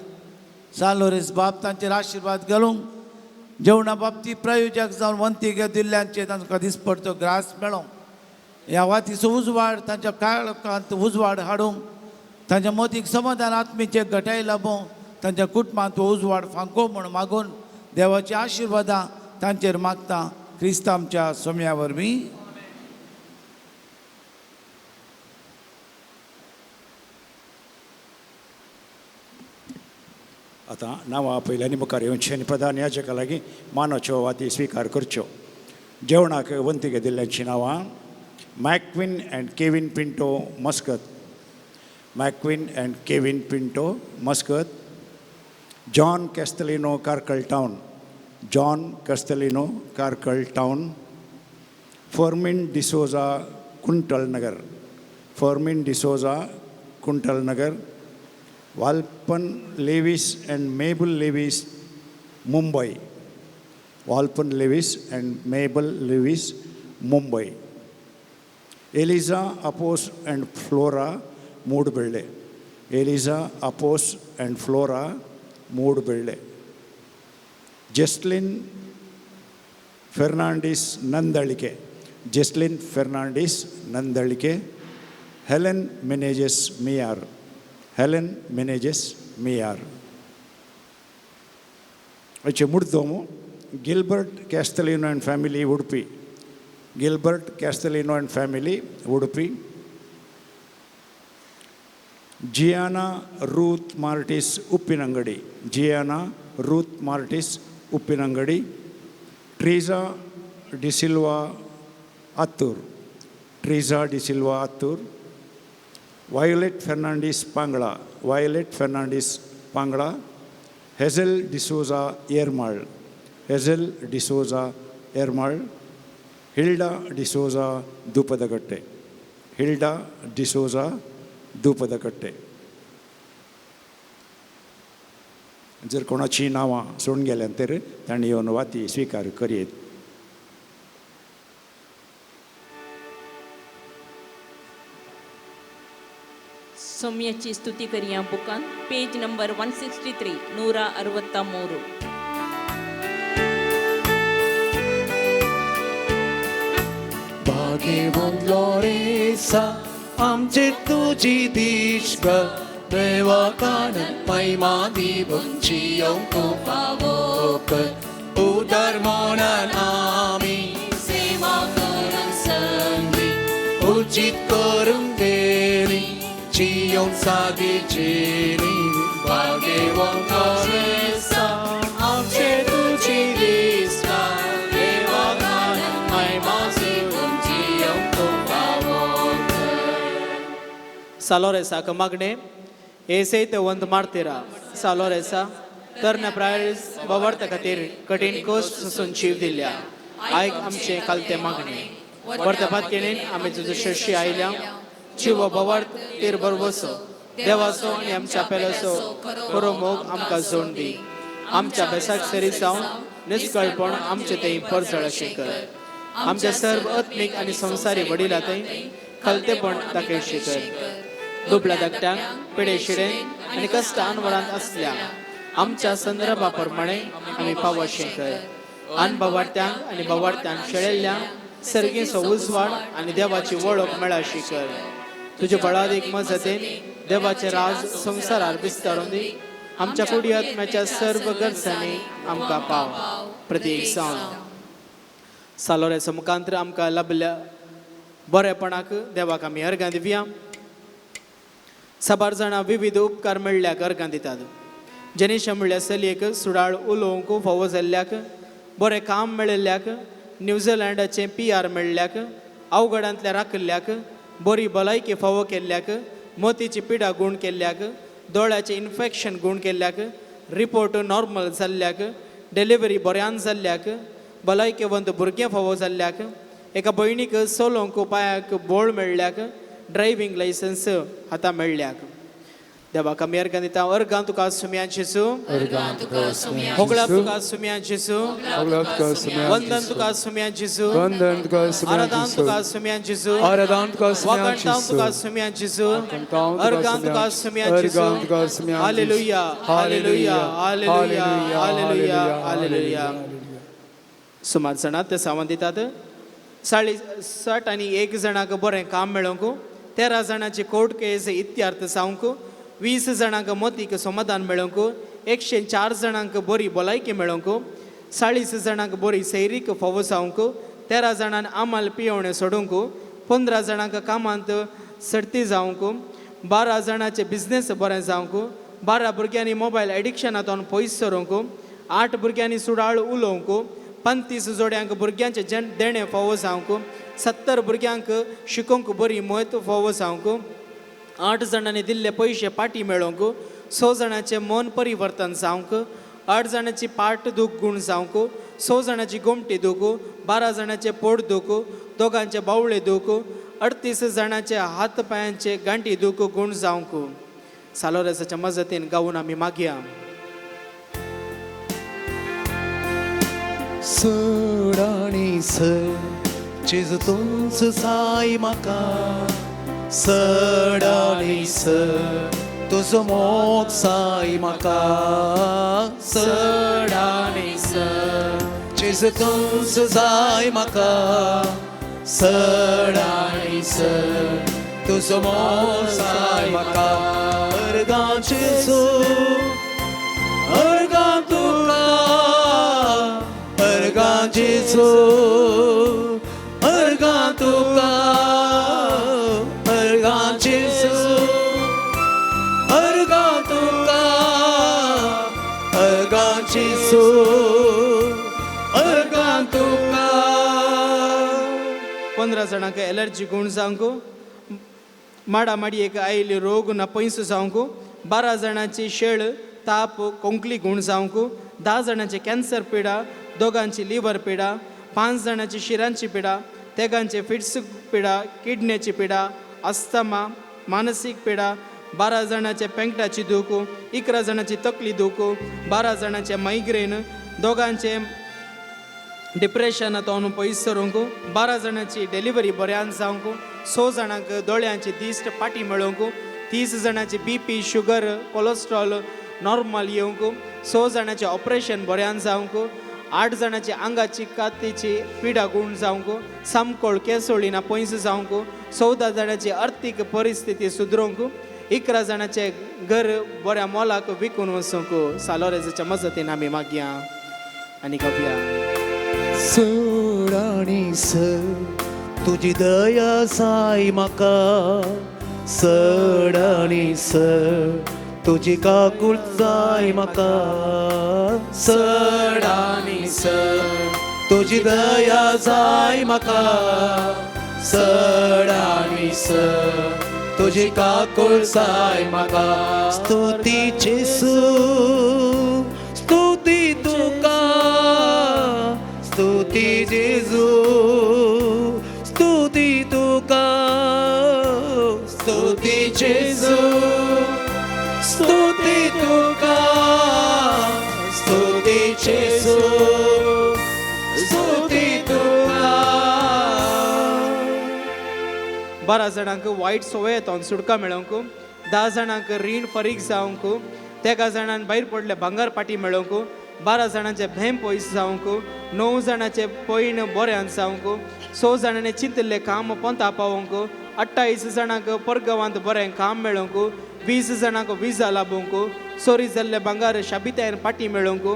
सालोरेस बाप तांचेर आशिर्वाद घालूंक जेवणा बाबतीत प्रायोजक जावन वंतिके दिल्ल्यांचे तांकां दिसपडतो ग्रास मेळोंक ह्या वातीचो उजवाड तांच्या काळखांत उजवाड हाडूंक तांच्या मतीक समाधान आत्मीचे घटाय लाबोवंक तांच्या कुटुंबांत उजवाड फांको म्हूण मागून देवाची आशिर्वादां तांचेर मागता क्रिस्त आमच्या सोम्या वरवीं. आतां नांवां पयलीं आनी मुखार येवचें आनी प्रधान याजका लागीं मानाच्यो वाती स्विकार करच्यो. जेवणाक वंतीक दिल्ल्यांचीं नांवां Macquin and Kevin Pinto Muscat, Macquin and Kevin Pinto Muscat, John Castelino Karkal town, John Castelino Karkal town, Fermin D'Souza Kuntal Nagar, Fermin D'Souza Kuntal Nagar, Valpan Lewis and Mabel Lewis Mumbai, Valpan Lewis and Mabel Lewis Mumbai, Eliza Apos and Flora Moodbelle, Eliza Apos and Flora Moodbelle, Jesslyn Fernandes Nandalike, Jesslyn Fernandes Nandalike, Helen Menezes Miyar, Helen Menezes मियार. आयचे मुर्दोमो Gilbert Castelino and family Udupi, Gilbert Castelino and family Udupi. Gianna Ruth Martis Uppinangady, Gianna Ruth Martis Uppinangady. Treesa D'Silva Attur, Treesa D'Silva Attur. Violet Fernandes Pangala, Violet Fernandes Pangala. Hazel D'Souza Ermal, Hazel D'Souza Ermal. Hilda D'Souza Doopadakatte, Hilda D'Souza Doopadakatte. जर कोणाची नांवां सोडून गेल्यान तर तांणी येवन वाती स्विकार करयेत. ಸೌಮ್ಯची ಸ್ತುತಿ ಕರಿಯ ಬುಕಾನ್ ಪೇಜ್ ನಂಬರ್ 163 163. भाग्यवंत लोरेसा आमचे तुजी दिश्क देवा कानन महिमा दिवची येवंक फावो कर उदार मनान आमी सेवा करून संगी उचित करूंक देवी जियोन सादीचेरी भाग्यवंत लोरेसा आमचे तुजी दिश्क देवा कानन महिमा दिवची येवंक फावो कर. ಸಾಲೋರೆಸಾಕ ಮಗನೆ ಏಸೈತೆ ಒಂದು ಮಾಡ್ತೀರಾ सालोरेसा तरण्या प्रायस बवर्त खातीर कठीण कश्ट सोसून जीव दिल्या आयक आमचे कालते मागणे वर्तपात केणेन आमी तुजो शशी आयल्या जीव बवर्त तीर बरवसो देवाचो आनी आमच्या पेल्याचो खरो मोग आमकां जोड दी. आमच्या बेसाक सरी जावन निस्कळपण आमचे थंय परजळ अशें कर. आमच्या सर्व आत्मीक आनी संवसारी वडिला थंय खलतेपण दाखयशें कर. दुबळ्या धाकट्यांक पिडे शिडेन आनी कश्ट अनवळांत आसल्या आमच्या संदर्भा प्रमाणे आमी पावशें कर. अनभवार्थ्यांक आनी भवार्थ्यांक शेळेल्ल्या सर्गीचो उजवाड आनी देवाची वळख मेळाशी कर. तुजे बळादीक मजतीन देवाचे राज संवसारार विस्तारून दी. आमच्या कुडी आत्म्याच्या सर्व गरजांनी आमकां पाव प्रतीक जावन सालोऱ्याचो मुखांतर आमकां लाभल्या बरेपणाक देवाक आमी अर्गां दिवया. साबार जाणां विविध उपकार मेळ्ळ्याक अर्गां दितात. जनेशा म्हणल्यार चलयेक सुडाळ उलोवंक फावो जाल्ल्याक, बरें काम मेळिल्ल्याक, न्यूझिलंडाचें PR मेळ्ळ्याक, अवघडांतल्या राखिल्ल्याक, बरी भलायकी फावो केल्ल्याक, मोतीची पिडा गूण केल्ल्याक, दोळ्याचें इन्फेक्शन गूण केल्ल्याक, रिपोर्ट नॉर्मल जाल्ल्याक, डिलिव्हरी बऱ्यान जाल्ल्याक, भलायकेवंत भुरगें फावो जाल्ल्याक, एका भयणीक चलोवंक पांयाक बोळ मेळ्ळ्याक, ड्रायव्हींग लायसन्स आतां मेळ्ळ्याक. देवाक आमी अर्गां दिता. अर्गां तुका सुम्या जेजू, होगळाप तुका सुम्या जेजू, वंदन तुका सुम्या जेजू, आराधन तुका सुम्या जेजू, वाखाणतांव तुका सुम्या जेजू, अर्गां तुका सुम्या जेजू. Hallelujah, hallelujah, hallelujah, hallelujah, hallelujah. सुमार जाणां ते सावन दितात. 61 जाणांक बरें काम मेळोवंक, 13 जाणांची कोर्ट केस इत्यार्थ जावंक, 20 जाणांक मोतीक समाधान मेळोवंक, 104 जाणांक बरी भलायकी मेळोवंक, 40 जाणांक बरी सैरीक फावो जावंक, 13 जाणांक आमाल पियोवणें सोडूंक, 15 जाणांक कामांत सर्ती जावंक, 12 जाणांचे बिजनेस बरें जावंक, 12 भुरग्यांनी मोबायल एडिक्शनांतून पयस सरूंक, 8 भुरग्यांनी सुडाळ उलोवंक, 35 जोड्यांक भुरग्यांचें देणें फावो जावंक, 70 भुरग्यांक शिकोवंक बरी मत फावो जावंक, 8 जाणांनी दिल्ले पयशे पाटी मेळोवंक, 6 जाणांचें मन परिवर्तन जावंक, 8 जाणांची पाट दूख गूण जावंक, 6 जाणांची गोमटी दूख, 12 जाणांचें पोट दूख, दोगांचे बावळे दूख, 38 जाणांचे हात पांयांचे गांठी दूख गूण जावंक. सालोरेसाच्या मजतीन गावून आमी मागया. सडाणी सर चीज तुमच साई म्हाका, सडाणी सर तुजो मोग साई म्हाका, सडाणी सर चीज तुमच जाय म्हाका, सडाणी सर तुजो मोग साई म्हाका. अर्गां जेजू, अर्गां तुका, अर्गां जेजू, अर्गां तुका, अर्गां जेजू, अर्गां तुका, अर्गां जेजू, अर्गां तुका. 15 जाणांक एलर्जी गुण जावंक, माडा माडयेक आयिल्ली रोग ना पयस जावंक, 12 जाणांची शेळ ताप कोंकली गुण जावंक, 10 जाणांची कॅन्सर पिडा, दोगांची लिवर पिडा, 5 जाणांची शिरांची पिडा, तेगांचे फिट्स पिडा, किडनेची पिडा, अस्थमा, मानसीक पिडा, 12 जाणांचे पेंकटाची दूख, 11 जाणांची तकली दूख, 12 जाणांचे मायग्रेन, दोगांचे डिप्रेशन तोन पयस सरूंक, 12 जाणांची डिलिव्हरी बऱ्यान जावंक, 6 जाणांक दोळ्यांची दिश्ट पाटी मेळोवंक, 30 जाणांची BP sugar cholesterol normal येवंक, 6 जाणांचें ऑपरेशन बऱ्यान जावंक, 8 जाणांची आंगाची कातीची पिडा गुण जावंक, सामकोळ केसोळी ना पयस जावंक, 14 जाणांची अर्थीक परिस्थिती सुदरूंक, 11 जाणांचें घर बऱ्या मोलाक विकून वचूंक. सालोरेजाच्या मजतीन आमी मागया आनी गावया. चड आनी चड तुजी दया जाय म्हाका, चड आनी चड तुजी काकूळ जाय म्हाका, चड आनी चड तुजी दया जाय म्हाका, चड आनी चड तुजी काकूळ जाय म्हाका. स्तुती जेजू, स्तुती तुका, स्तुती जेजू, स्तुती तुका, स्तुती जेजू, स्तुती तुका, स्तुती जेजू, स्तुती तुका. 12 जाणांक वायट संवयेंतल्यान सुटका मेळोवंक, 10 जाणांक रीण फारीक जावंक, 13 जाणांक भायर पडले भांगर पाटी मेळोवंक, 12 जाणांचे भेम पयस जावंक, 9 जाणांचे पयण बऱ्यान जावंक, 6 जाणांनी चिंतिल्लें काम पोंता पावोवंक, 28 जाणांक परगांवांत बरें काम मेळोवंक, 20 जाणांक विजा लाबोवंक, चोरी जाल्ले भांगर शाबितायन पाटी मेळोवंक,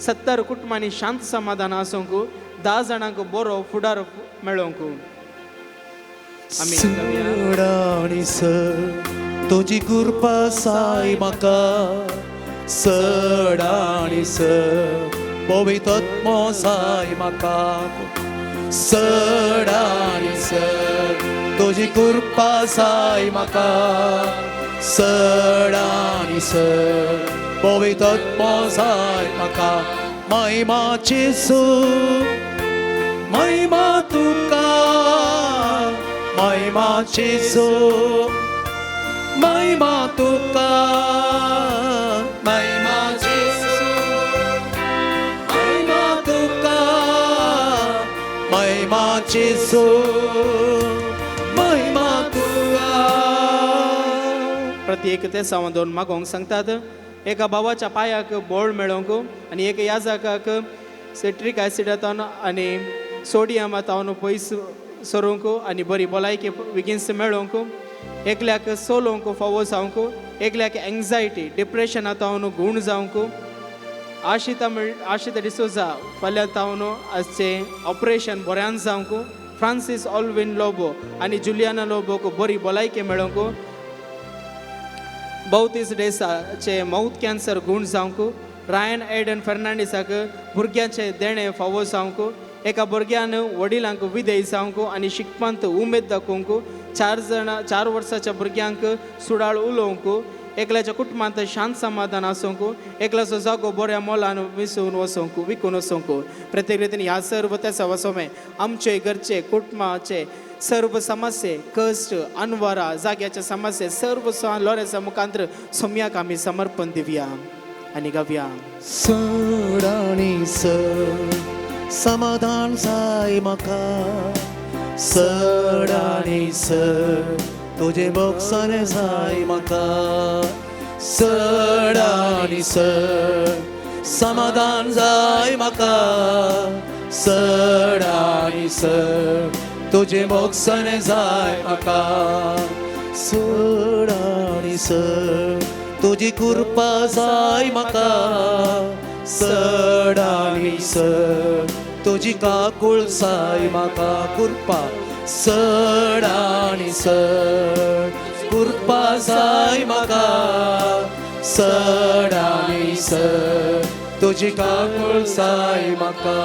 70 कुटुंबांनी शांत समाधान आसूंक, 10 जाणांक बरो फुडार मेळोवंक. आमी चड आनी चड तुजी कृपा जाय म्हाका, चड आनी चड पवित्र जाय म्हाका, चड आनी चड तुजी कृपा जाय म्हाका, चड आनी चड पवित्र जाय म्हाका. महिमा जेजू, महिमा तुका, महिमा जेजू, महिमा तुका, महिमा जेजू, महिमा तुका, महिमा जेजू, महिमा तुका. प्रत्येक ते दोन मागोवंक सांगतात. एका भावाच्या पांयाक बोळ मेळोवंक आनी एका याजकाक सिट्रीक ॲसिडांतल्यान आनी सोडियमांतल्यान पयस सरूंक आनी बरी भलायकी बेगीन मेळोवंक, एकल्याक चलोवंक फावो जावंक, एकल्याक एंग्जायटी डिप्रेशनांतल्यान गूण जावंक, आशिता आशिता डिसोजा फाल्यां तावन आजचें ऑपरेशन बऱ्यान जावंक, फ्रांसीस ऑल्विन लोबो आनी जुलियाना लोबोक बरी भलायकी मेळोवंक, 32 डेसाचे माउथ कॅन्सर गूण जावंक, रायन एडन फेर्नांडीसाक भुरग्यांचें देणें फावो जावंक, एका भुरग्यान वडिलांक विधेय जावंक आनी शिकपांत उमेद दाखोवंक, 4 वर्साच्या भुरग्यांक सुडाळ उलोवंक, एकल्याच्या कुटुंबांत शांत समाधान आसूंक, एकल्याचो जागो बऱ्या मोलान विसून वचोंक विकून वचोंक. प्रत्येक रितीन ह्या सर्व त्या सवासोमे आमचे घरचे कुटुंबाचे सर्व समस्ये कश्ट अनवरा जाग्याचे समस्ये सर्व लोरेचा मुखांतर सोम्याक आमी समर्पण दिवया आनी गावया. चड आनी चड समाधान जाय म्हाका, चड आनी चड तुजें मोगसाणें जाय म्हाका, चड आनी चड समाधान जाय म्हाका, चड आनी चड तुजें मोगसाणें जाय म्हाका, चड आनी चड तुजी कृपा जाय म्हाका चड आनी चड तुजी काकूळ जाय म्हाका कृपा चड आनी चड कृपा जाय म्हाका चड आनी चड तुजी काकूळ जाय म्हाका.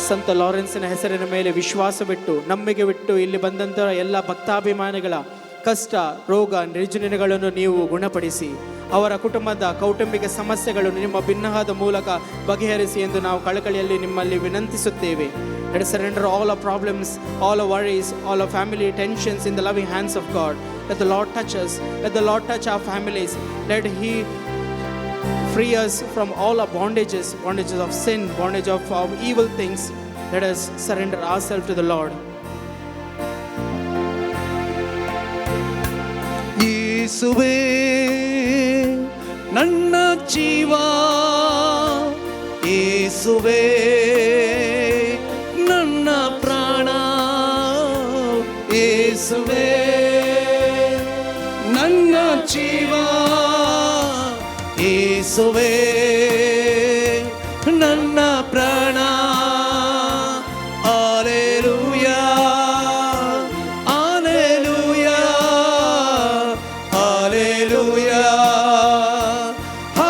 ಸಂತ ಲಾರೆನ್ಸನ ಹೆಸರಿನ ಮೇಲೆ ವಿಶ್ವಾಸವಿಟ್ಟು ನಂಬಿಕೆ ಬಿಟ್ಟು ಇಲ್ಲಿ ಬಂದಂತಹ ಎಲ್ಲ ಭಕ್ತಾಭಿಮಾನಿಗಳ ಕಷ್ಟ ರೋಗ ನಿರ್ಜನಗಳನ್ನು ನೀವು ಗುಣಪಡಿಸಿ ಅವರ ಕುಟುಂಬದ ಕೌಟುಂಬಿಕ ಸಮಸ್ಯೆಗಳನ್ನು ನಿಮ್ಮ ಭಿನ್ನಹದ ಮೂಲಕ ಬಗೆಹರಿಸಿ ಎಂದು ನಾವು ಕಳಕಳಿಯಲ್ಲಿ ನಿಮ್ಮಲ್ಲಿ ವಿನಂತಿಸುತ್ತೇವೆ. Let us surrender all our problems, all our worries, all our family tensions in the loving hands of God. Let the Lord touch us. Let the Lord touch our families. Let He free us from all our bondages, bondages of sin, bondage of evil things. Let us surrender ourselves to the Lord. ಯೇಸುವೇ ನನ್ನ ಜೀವ, ಯೇಸುವೇ ನನ್ನ ಪ್ರಾಣ, ಯೇಸುವೇ ನನ್ನ ಜೀವ, ಯೇಸುವೇ ನನ್ನ ಪ್ರಾಣ. Alleluia, alleluia, alleluia,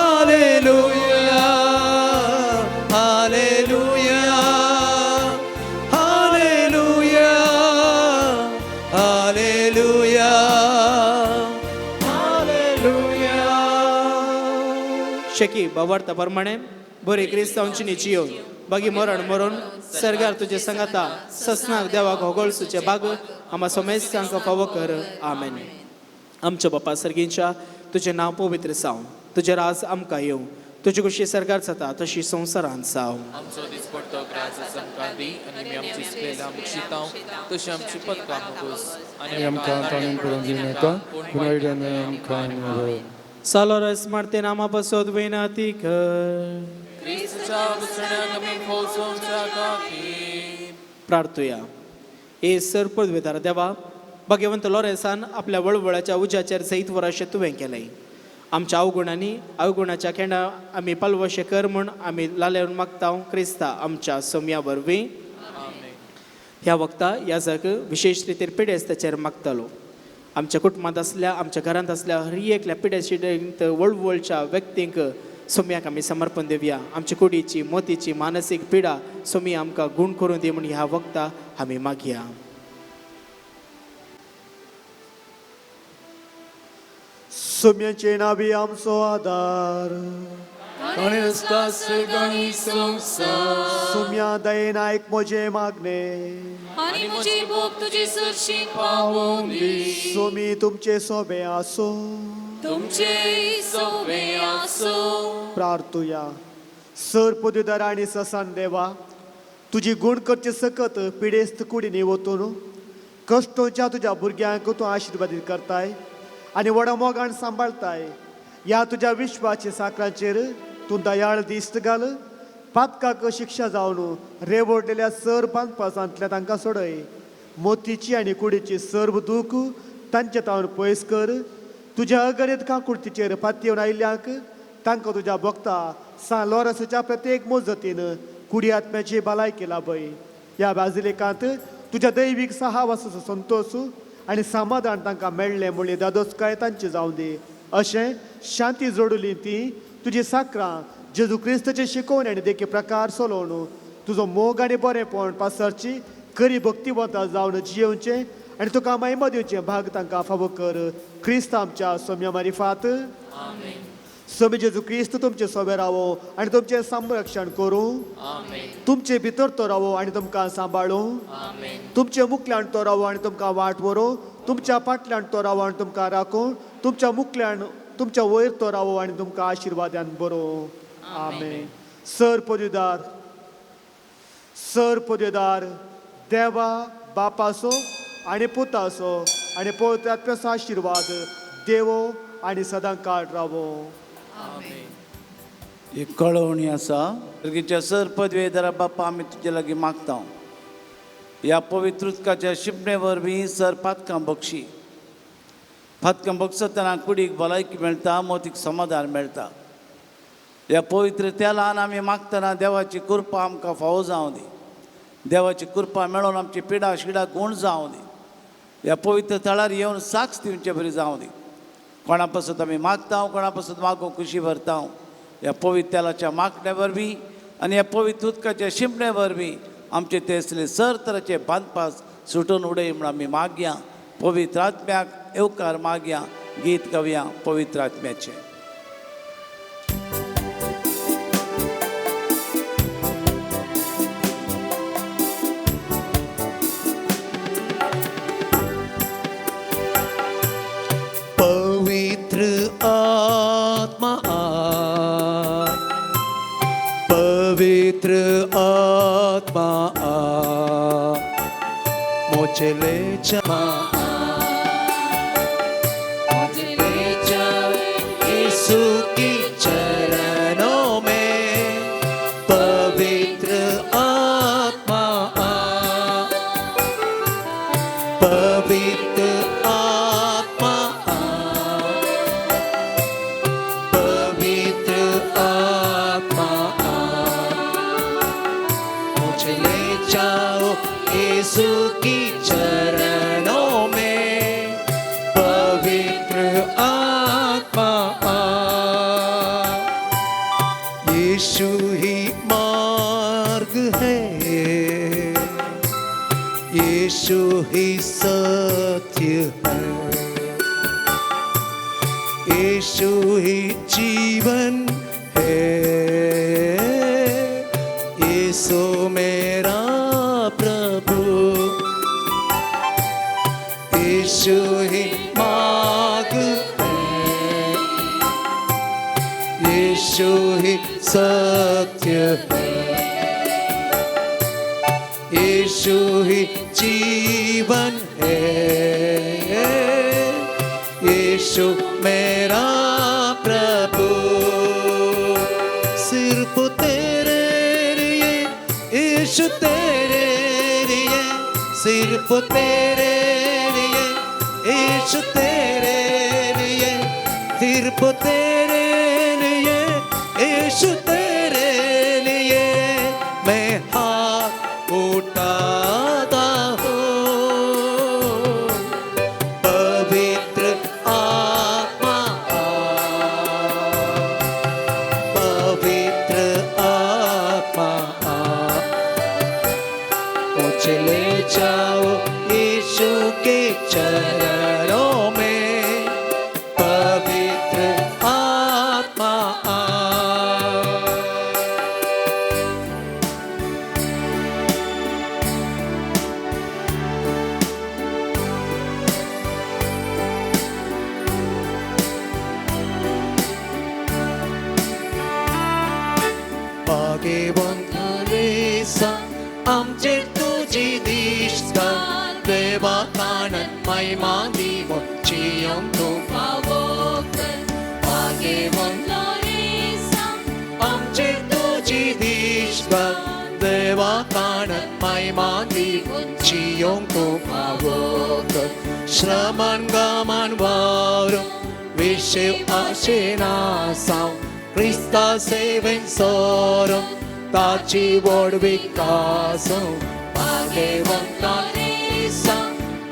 alleluia, alleluia, alleluia, alleluia, alleluia. Shaky भावार्थ प्रमाणे बरी क्रिस्तांवची जियो बागी मरण मरून सरगार तुजे संगाता ससनाक देवाक होगोळसूचे बाग आमा सोमेस्तांक फावो कर. आमेन. आमच्या बापा सर्गींच्या, तुजें नांव पवित्र जावं, तुजें राज आमकां येवं, तुजी खुशी सरकार जाता तशी संवसारांत जावं. आमचो दिसपडतो ग्रास आमकां दी आनी आमी आमची चुकलेल्या बक्षितांव तशी आमची पदकां नकोस आनी आमकां ताणून करून दिवनाका, पूण वायटान आमकां निवळ. सालोरस मारते नामा पसोत विनती कर. क्रिस्तच्या बसण्याक आमी फोसोवच्या खातीर प्रार्थुया. ए सर पदवेदार देवा, भगवंत लॉरेन्सान आपल्या वळवळाच्या उज्याचेर जैत वराशें तुवें केलें. आमच्या अवगुणांनी अवगुणाच्या खेंडा आमी पालवशें कर म्हूण आमी लालेवन मागता क्रिस्ता आमच्या सोम्या वरवीं. ह्या वक्ता ह्या जाग विशेश रितीर पिडेस्ताचेर मागतालो. आमच्या कुटुंबांत आसल्या, आमच्या घरांत आसल्या हर एकल्या पिडेस्तींत वळवळच्या व्यक्तींक सोम्याक आमी समर्पण दिवया. आमच्या कुडीची मोतीची मानसीक पिडा सोमी आमकां गूण करून दी म्हूण ह्या वक्ता आमी मागया. सोम्याचे नावी आमचो आदार, सोम्या दयेन आयक म्हजें मागणें आनी म्हजी भोग तुजी सरशी पावोवंक दी. सोमी तुमचे सोबे आसो, तुमचे सोबे आसो. प्रार्थुया. सर पदवीदार आनी ससान देवा, तुजी गुण करचे सकत पिडेस्त कुडींनी वतून कश्टोच्या तुज्या भुरग्यांक तूं आशिर्वादीत करताय आनी व्हडा मोगान सांबाळताय. ह्या तुज्या विश्वाच्या साकरांचेर तूं दयाळ दिश्ट घाल. पातकाक शिक्षा जावन रेवडलेल्या सर बांदपासांतल्या तांकां सोडय. मोतीची आनी कुडीची सर्व दूख तांचे तावन पयस कर. तुज्या अगणीत काकुळतीचेर पातयेवन आयिल्ल्यांक तांकां तुज्या भोगता सान लॉरसाच्या प्रत्येक मोजतीन कुडी आत्म्याची भलायकी लाभय. ह्या बाजिलेकांत तुज्या दैवीक सहावासाचो संतोश आनी समाधान तांकां मेळ्ळें म्हणली दादोसकाय तांची जावं दी. अशें शांती जोडली ती तुजी साकरां जेजू क्रिस्ताची शिकवण आनी देखी प्रकार सोलोवन तुजो मोग आनी बरेंपण पासरची खरी भक्तिवंता जावन जियेवचें आनी तुका महिमा दिवचें भाग तांकां फावो कर. क्रिस्त आमच्या सोम्या मारिफात. सोमी जेजू क्रिस्त तुमचे सोबे रावो आनी तुमचें संरक्षण करूं. तुमचे भितर तो रावो आनी तुमकां सांबाळूं. तुमचे मुखल्यान तो रावो आनी तुमकां वाट व्हरूं. तुमच्या फाटल्यान तो रावो आनी तुमकां राखूं. तुमच्या मुखल्यान तुमच्या वयर तो रावो आनी तुमकां आशिर्वादान बरोवं. आमेन. सर पदवीदार, सर पदवीदार देवा बापाचो आनी पुताचो आनी पवित्र आत्म्याचो आशिर्वाद देवो आनी सदां काळ रावो. एक कळोवणी आसा. भुरगीच्या सर पदवेदारा बापा, आमी तुजे लागीं मागता ह्या पवित्र उदकाच्या शिंपणे वरवीं सर पातकां बक्षी. पातकां भोगसतना कुडीक भलायकी मेळटा, मोतीक समाधान मेळटा. ह्या पवित्र तेलान आमी मागतना देवाची कृपा आमकां फावो जावं दी. देवाची कृपा मेळोवन आमची पिडा शिडा गूण जावं दी. ह्या पवित्र थळार येवन साक्ष दिवचे बरी जावं दी. कोणा पासत आमी मागता, कोणा पासत मागूंक खुशी भरता. ह्या पवित्र तेलाच्या मागण्या वरवीं आनी ह्या पवित्र उदकाच्या शिंपणे वरवीं आमचे तेसले सर तराचे बांदपास सुटून उडय म्हूण आमी मागया. पवित्र आत्म्याक येवकार मागया. गीत गावया पवित्र आत्म्याचें. पवित्र आत्मा आ, पवित्र आत्मा आ, मुझे ले जा, मुझे ले जा यीशु की चरणों में. पवित्र आत्मा आ, पवित्र आत्मा आ, पवित्र आत्मा आ, मुझे ले जाओ यीशु की चरणों में. पवित्र आत्मा आ, यीशु ही मार्ग है, यीशु ही सत्य है, यीशु ही जीवन है, यीशु मेरा प्रभु. यीशु ही मार्ग है, यीशु ही सत्य है, यीशु ही जीवन है, यीशु मेरा प्रभु. सिर्फ तेरे लिए यीशु, तेरे लिए, सिर्फ तेरे लिए यीशु, तेरे लिए, सिर्फ तेरे लिए यीशु, तेरे लिए मैं हाथ उठाता हूँ. पवित्र आत्मा आ, पवित्र आत्मा आ, मुझे ले जाओ यीशु के चरणों में. पवित्र आत्मा आ. भाग्यवंत आमचे तुजी दिश्ट देवा कानन महिमा दिवची तूं फावो कर. भाग्यवंत आमचे तुजी दिश्ट देवा कानन महिमा दिवची तूं फावो कर. श्रमण गमन वावरूं विश्व आशेनासांव क्रिस्ता सेवेन सोरूं ताची व्हड विकासूं. भाग्यवंत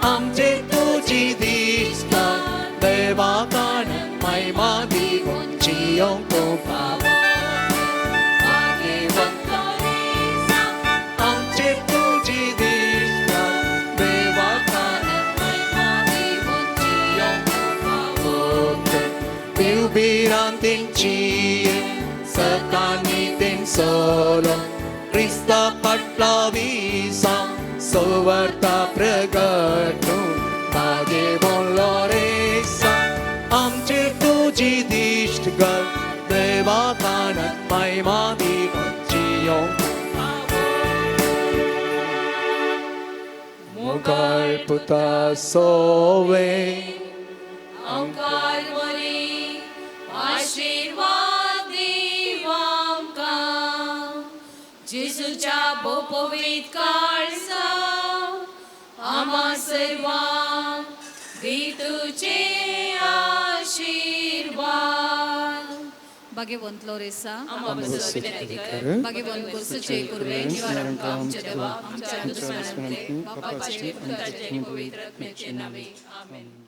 आमचे तुजी दिश्ट देवा कानन महिमा दिवची तूं फावो. भाग्यवंत आमचे तुजी दिश्ट देवा कानन महिमा दिवची तूं फावो कर. पिवबिरांतींची सतानी तेंसलो क्रिस्ता फाटला विसा सवर्ता प्रगटूं. भाग्यवंत रेसा आमचे तुजी दिश्ट घाल देवा कानन महिमा दिवची. मुखार पुता सोवे ओंकार मोरी आशीर्वाद दिवामकां जेजूच्या भोपवीत काळजा आमा सर्वांक दी तुजे. आशिर्वाद. भाग्यवंत लोरेसा, आम्हा बसो विनंती कर. भाग्यवंत कोर्सूचे कुर्वे निवारण आमच्या देवा, आमच्या दुस्मनांतले बापाचे, पुताचे, पवित्र आत्म्याचे नावे. आमेन.